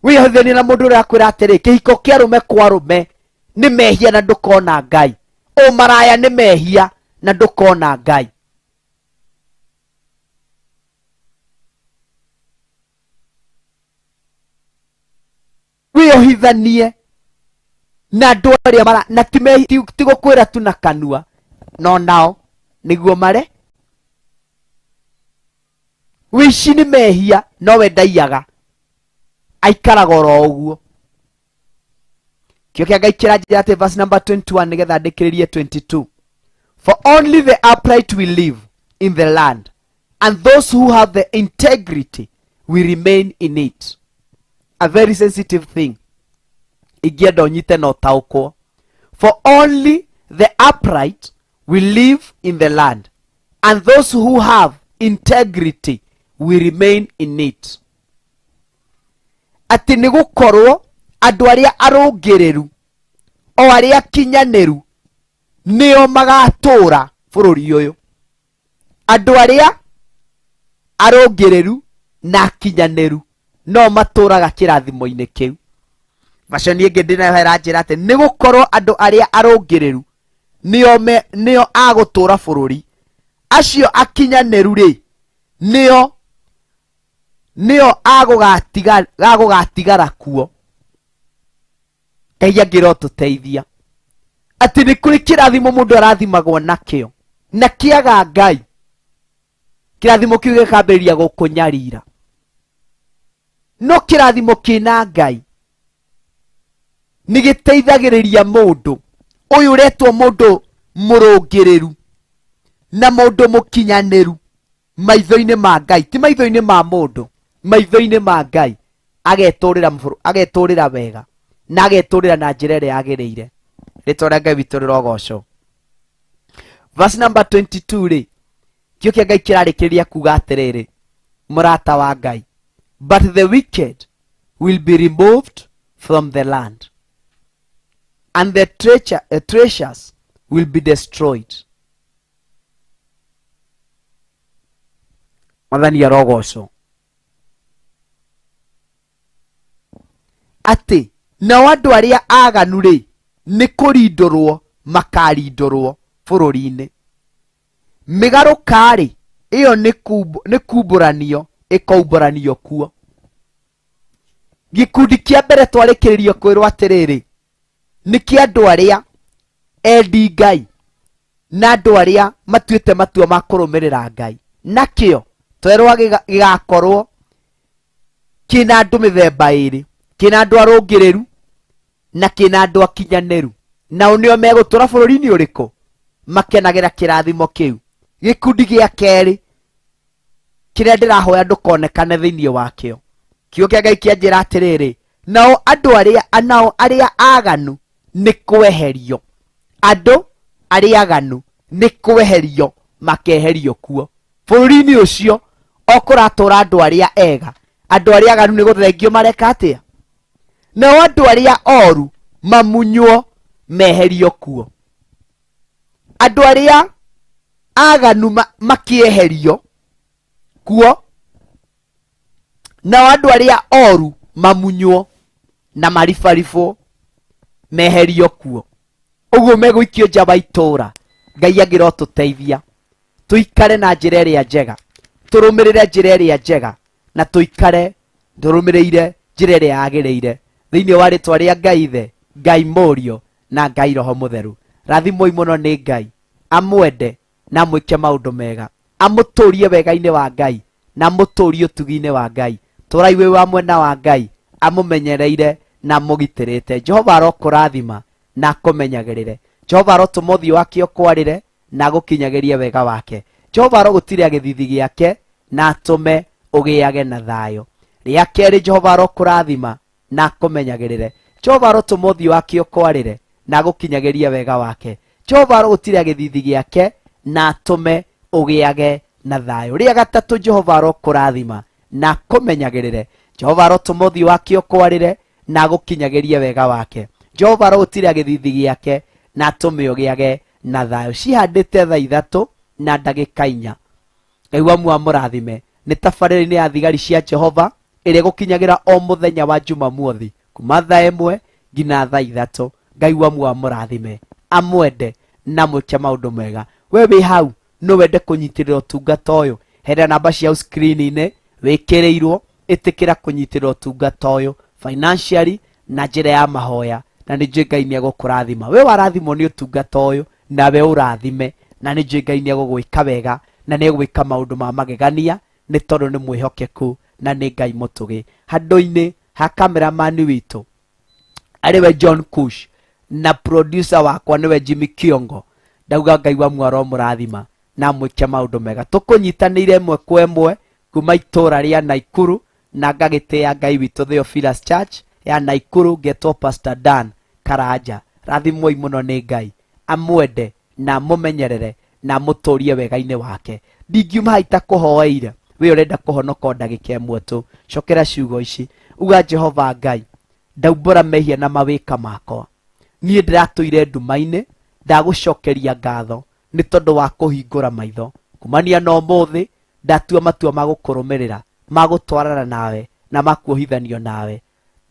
Wĩhithanie na mũndũ ũrĩa ũrakwĩra atĩrĩ, kĩhiko kĩa arũme kwa arũme nĩ mehia na ndũkona Ngai. Ũmaraya nĩ mehia na ndũkona Ngai. Wĩohithanie na andũ arĩa mara, na ti gũkwĩra tu na kanua, no nao nĩguo mare. Wĩici nĩ mehia, no we ndaiyaga, aikaraga oro ũguo. Kĩo kĩa Ngai kĩranjĩra atĩ verse number 21, nĩgetha ndĩkĩrĩrie 22. For only the upright will live in the land, and those who have the integrity will remain in it. A very sensitive thing. Ingĩenda ũnyite na ũtaũkwo. For only the upright will live in the land, and those who have integrity will remain in it. Atĩ nĩ gũkorwo andũ arĩa arũngĩrĩru o arĩa akinyanĩru nĩo magatũũra bũrũri ũyũ. Andũ arĩa arũngĩrĩru na akinyanĩru no matũũraga kĩrathimo-inĩ kĩu. Version ĩngĩ ndĩnayo ĩranjĩra atĩ nĩ gũkorwo andũ arĩa arũngĩrĩru nĩo agũtũũra bũrũri, acio akinyanĩru rĩ nĩo agũgatigara kuo. Ngai angĩrotũteithia atĩ nĩ kũrĩ kĩrathimo mũndũ arathimagwo nakĩo, na kĩaga Ngai kĩrathimo kĩu gĩkambĩrĩria gũkũnyarira. No kĩrathimo kĩna Ngai nĩ gĩteithagĩrĩria mũndũ ũyũ ũretwo mũndũ mũrũngĩrĩru na mũndũ mũkinyanĩru maitho-inĩ ma Ngai, ti maitho-inĩ ma mũndũ, maitho-inĩ ma Ngai, agetũrĩra wega na agetũrĩra na njĩra ĩrĩa yagĩrĩire. Rĩtwa rĩa Ngai witũ rĩrogocwo. Verse number 22 rĩ, kĩo kĩa Ngai kĩrarĩkĩrĩria kuga atĩrĩrĩ, Mũrata wa Ngai, but the wicked will be removed from the land and the treasures will be destroyed. Mwathani arogocwo. Atĩ nao andũ arĩa aganu rĩ, nĩ kũrindũrwo makarindũrwo bũrũri-inĩ. Mĩgarũka-rĩ, ĩyo nĩ kumbũranio ĩkaumbũranio kuo. Gĩkundi kĩa mbere twarĩkĩrĩrio kwĩrwo atĩrĩrĩ, nĩ kĩa andũ arĩa endi Ngai na andũ arĩa matuĩte matua ma kũrũmĩrĩra Ngai. Nakĩo twerwo gĩgakorwo kĩna andũ mĩthemba ĩrĩ, kĩna andũ arũngĩrĩru na kĩna andũ akinyanĩru. Nao nĩo megũtũra bũrũri-inĩ ũrĩkũ? Makenagĩra kĩrathimo kĩu. Gĩkundi gĩa kerĩ kĩrĩa ndĩrahoya ndũkonekane thĩinĩ wakĩo, kiugo kĩa Ngai kĩanjĩra atĩrĩrĩ, nao andũ arĩa, nao arĩa aganu nĩ kweherio. Andũ arĩa aganu nĩ kweherio makeherio kuo. Bũrũri-inĩ ũcio o kũratũra andũ arĩa ega, andũ arĩa aganu nĩ gũthengio mareka atĩa? Nao andũ arĩa oru mamunywo meherio kuo. Andũ arĩa aganu makĩeherio kuo, nao andũ arĩa oru mamunywo na maribaribwo meherio kuo. Ũguo megũikio nja wa itũũra. Ngai angĩrotũteithia tũikare na njĩra ĩrĩa njega, tũrũmĩrĩre njĩra ĩrĩa njega, na tũikare tũrũmĩrĩire njĩra ĩrĩa yagĩrĩire thĩinĩ wa rĩtwa rĩa Ngai Ithe, Ngai Mũriũ na Ngai Roho Mũtheru. Rathimwoi mũno nĩ Ngai, amwende na amwĩke maũndũ mega, amũtũrie wega-inĩ wa Ngai na amũtũrie ũtugi-inĩ wa Ngai. Tũrai wĩ wa mwena wa Ngai, amũmenyereire na amũgitĩrĩte. Jehova arokũrathima na akũmenyagĩrĩre. Jehova arotũma ũthiũ wake ũkwarĩre na agũkinyagĩrie wega wake. Jehova arogũtiria gĩthithi gĩake na atũme ũgĩage na thayũ. Rĩa kerĩ, Jehova arokũrathima na akũmenyagĩrĩre. Jehova arotũma ũthiũ wake ũkwarĩre na agũkinyagĩrie wega wake. Jehova arogũtiria gĩthithi gĩake na atũme ũgĩage na thayũ. Rĩa gatatũ, Jehova arokũrathima na akũmenyagĩrĩre. Jehova arotũma ũthiũ wake ũkwarĩre na agũkinyagĩrie wega wake. Jehova arogũtiria gĩthithi gĩake na atũme ũgĩage na thayũ. Cihandĩte thaa 3 na ndagĩka 4. Ngai wa muoyo amũrathime. Nĩ tabarĩra-inĩ ya thigari cia Jehova ĩrĩa ĩgũkinyagĩra o mũthenya wa Jumamothi kuma thaa 1 nginya thaa 3. Ngai wa muoyo amũrathime, amwende na amwĩke maũndũ mega. We wĩ hau no wende kũnyitĩrĩra ũtungata ũyũ, hera namba cia screen-inĩ wĩkĩrĩirwo, ĩtĩkĩra kũnyitĩrĩra ũtungata ũyũ financially na njĩra ya mahoya, na nĩ njũĩ Ngai nĩ egũkũrathima. We warathimwo nĩ ũtungata ũyũ, nawe ũrathime, na nĩ njũĩ Ngai nĩ egũgwĩka wega na nĩ egwĩka maũndũ ma magegania, nĩ tondũ nĩ mwĩhokeku na nĩ Ngai mũtũgĩ. Handũ-inĩ ha cameraman witũ arĩ we John Kush na producer wakwa nĩwe Jimmy Kiongo, ndauga Ngai wa muoyo aromũrathima na amwĩke maũndũ mega. Tũkũnyitanĩire ĩmwe kwa ĩmwe kuma itũũra rĩa Naikuru, na ngagĩtĩĩa Ngai witũ Theophilus Church ya Naikuru, ngetwo Pastor Dan Karanja. Rathimwoi mũno nĩ Ngai, amwende na amũmenyerere na amũtũrie wega-inĩ wake. Ndingiuma haha itakũhoeire, we ũrenda kũhonoka o ndagĩka ĩmwe tu. Cokera ciugo ici, uga Jehova Ngai, ndaumbũra mehia na mawĩka makwa, niĩ ndĩratũire nduma-inĩ, ndagũcokeria ngatho nĩ tondũ wa kũhingũra maitho. Kumania na ũmũthĩ ndatua matua ma gũkũrũmĩrĩra, ma gũtwarana nawe na ma kuohithanio nawe.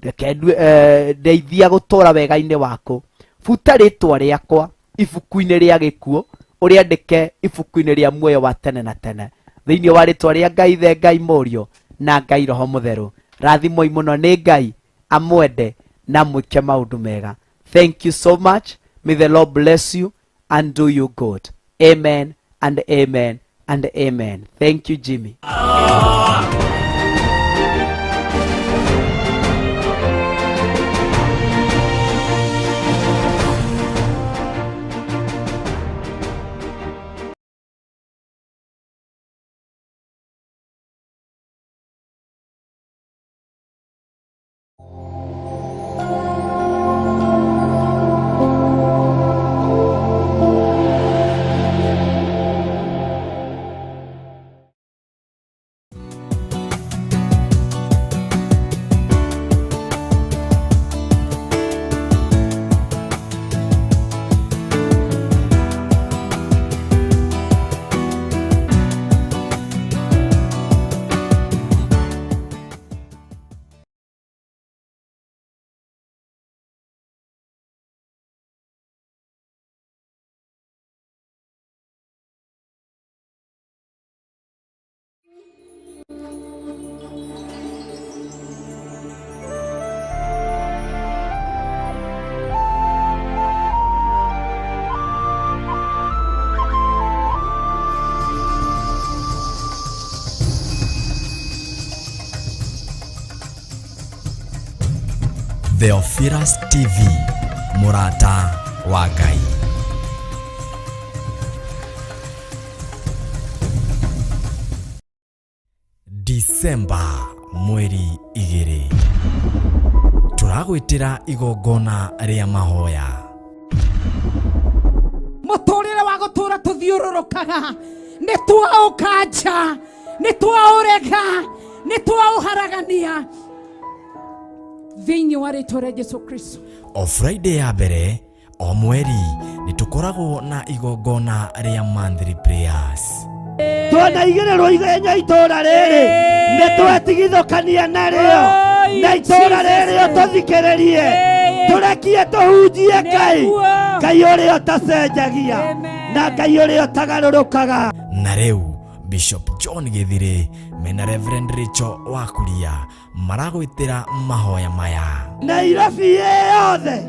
Reke ndeithia gũtũra wega-inĩ waku. Buta rĩtwa rĩakwa ibuku-inĩ rĩa gĩkuũ, ũrĩandĩke ibuku-inĩ rĩa muoyo wa tene na tene, thĩinĩ wa rĩtwa rĩa Ngai Ithe, Ngai Mũriũ na Ngai Roho Mũtheru. Rathimwoi mũno nĩ Ngai, amwende na amwĩke maũndũ mega. Thank you so much. May the Lord bless you and do you good. Amen and amen and amen. Thank you, Jimmy. Theophilus TV, mũrata wa Ngai. Disemba mweri 2 tũragwĩtĩra igongona rĩa mahoya. Mũtũrĩre wa gũtũra tũthiũrũrũkaga nĩ twaũkanja, nĩ twaũrega, nĩ twaũharagania thĩinĩ wa rĩtwa rĩa Jesu Kristo. O Friday ya mbere o mweri nĩ tũkoragwo na igongona rĩa monthly prayers. Twanaigĩrĩrwo ithenya itũra rĩrĩ nĩ twetigithũkania narĩo, na itũra rĩrĩ tũthikĩrĩrie, tũrekie tũhunjie Ngai, Ngai ũrĩa ũtacenjagia na Ngai ũrĩa ũtagarũrũkaga. Na rĩu Bishop John Gĩthirĩ mena Reverend Rachel Wakuria maragwĩtĩra mahoya maya. Nairobi yothe,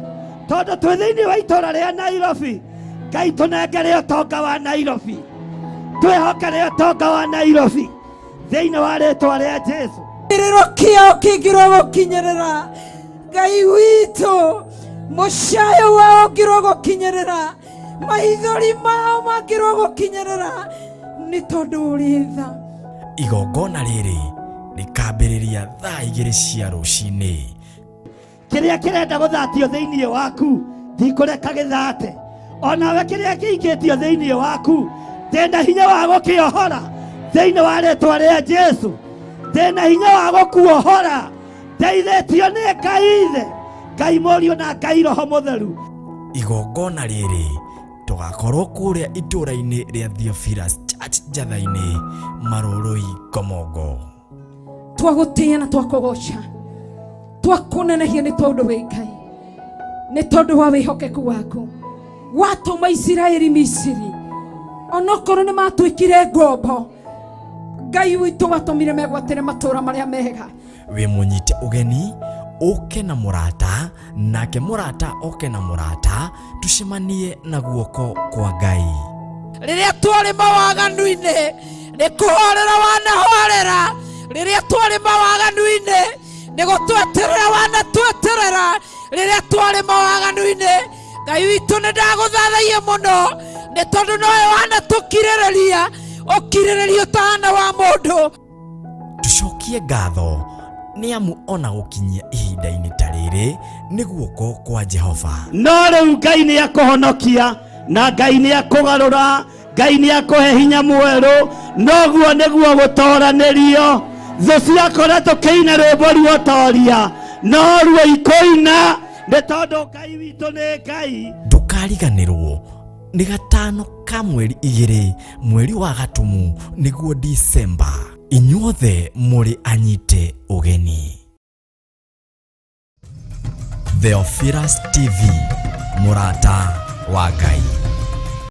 tondũ twĩ thĩinĩ wa itũra rĩa Nairobi, Ngai tũnengere ũtonga wa Nairobi, twĩhokere ũtonga wa Nairobi thĩinĩ wa rĩtwa rĩa Jesu. Kĩrĩro kĩao kĩngĩrwo gũkinyĩrĩra Ngai witũ, mũcayo wao ũngĩrwo gũkinyĩrĩra, maithori mao mangĩrwo gũkinyĩrĩra, nĩ tondũ ũrĩ tha. Igongona rĩrĩ rĩkambĩrĩria thaa 2 cia rũcinĩ. Kĩrĩa kĩrenda gũthatio thĩinĩ waku ndikũreka gĩthate, onawe kĩrĩa kĩikĩtio thĩinĩ waku ndĩna hinya wa gũkĩohora thĩinĩ wa rĩtwa rĩa Jesu, ndĩna hinya wa gũkuohora, ndeithĩtio nĩ Ngai Ithe, Ngai Mũriũ na Ngai Roho Mũtheru. Igongona rĩrĩ tũgakorwo kũrĩa itũra-inĩ rĩa Theophilus Church Njatha-inĩ, Marũrũi, Komongo. Twagũtĩĩa na twakũgoca, twakũnenehia nĩ tondũ wĩ Ngai, nĩ tondũ wa wĩhokeku waku. Watũma Isiraeli Misiri, onokorwo nĩ matuĩkire ngombo, Ngai witũ watũmire megwatĩre matũra marĩa mega. Wĩ mũnyite ũgeni ũke na mũrata, nake mũrata oke na mũrata, tucemanie na guoko kwa Ngai. Rĩrĩa twarĩ mawaganu-inĩ nĩ kũhorera wanahorera, rĩrĩa twarĩ mawaganu-inĩ nĩ gũtweterera wanatweterera, rĩrĩa twarĩ mawaganu-inĩ Ngai witũ nĩ ndagũthathaia mũno, nĩ tondũ nowe wanatũkirĩrĩria ũkirĩrĩria ũtahana wa mũndũ. Tucokie ngatho nĩ amu ona gũkinyia ihinda-inĩ ta rĩrĩ nĩ guoko kwa Jehova. No rĩu Ngai nĩ akũhonokia na Ngai nĩ akũgarũra, Ngai nĩ akũhe hinya mwerũ, noguo nĩguo gũtoranĩrio. Thũ ciakora tũkĩina rwĩmbo ruotoria, no ruo ikũina nĩ tondũ Ngai witũ nĩ Ngai. Ndũkariganĩrwo nĩ gatano ka mweri 2 mweri wa Gatumu nĩguo Disemba. Inyuothe mũrĩ anyite ũgeni. Theophilus TV, mũrata wa Ngai.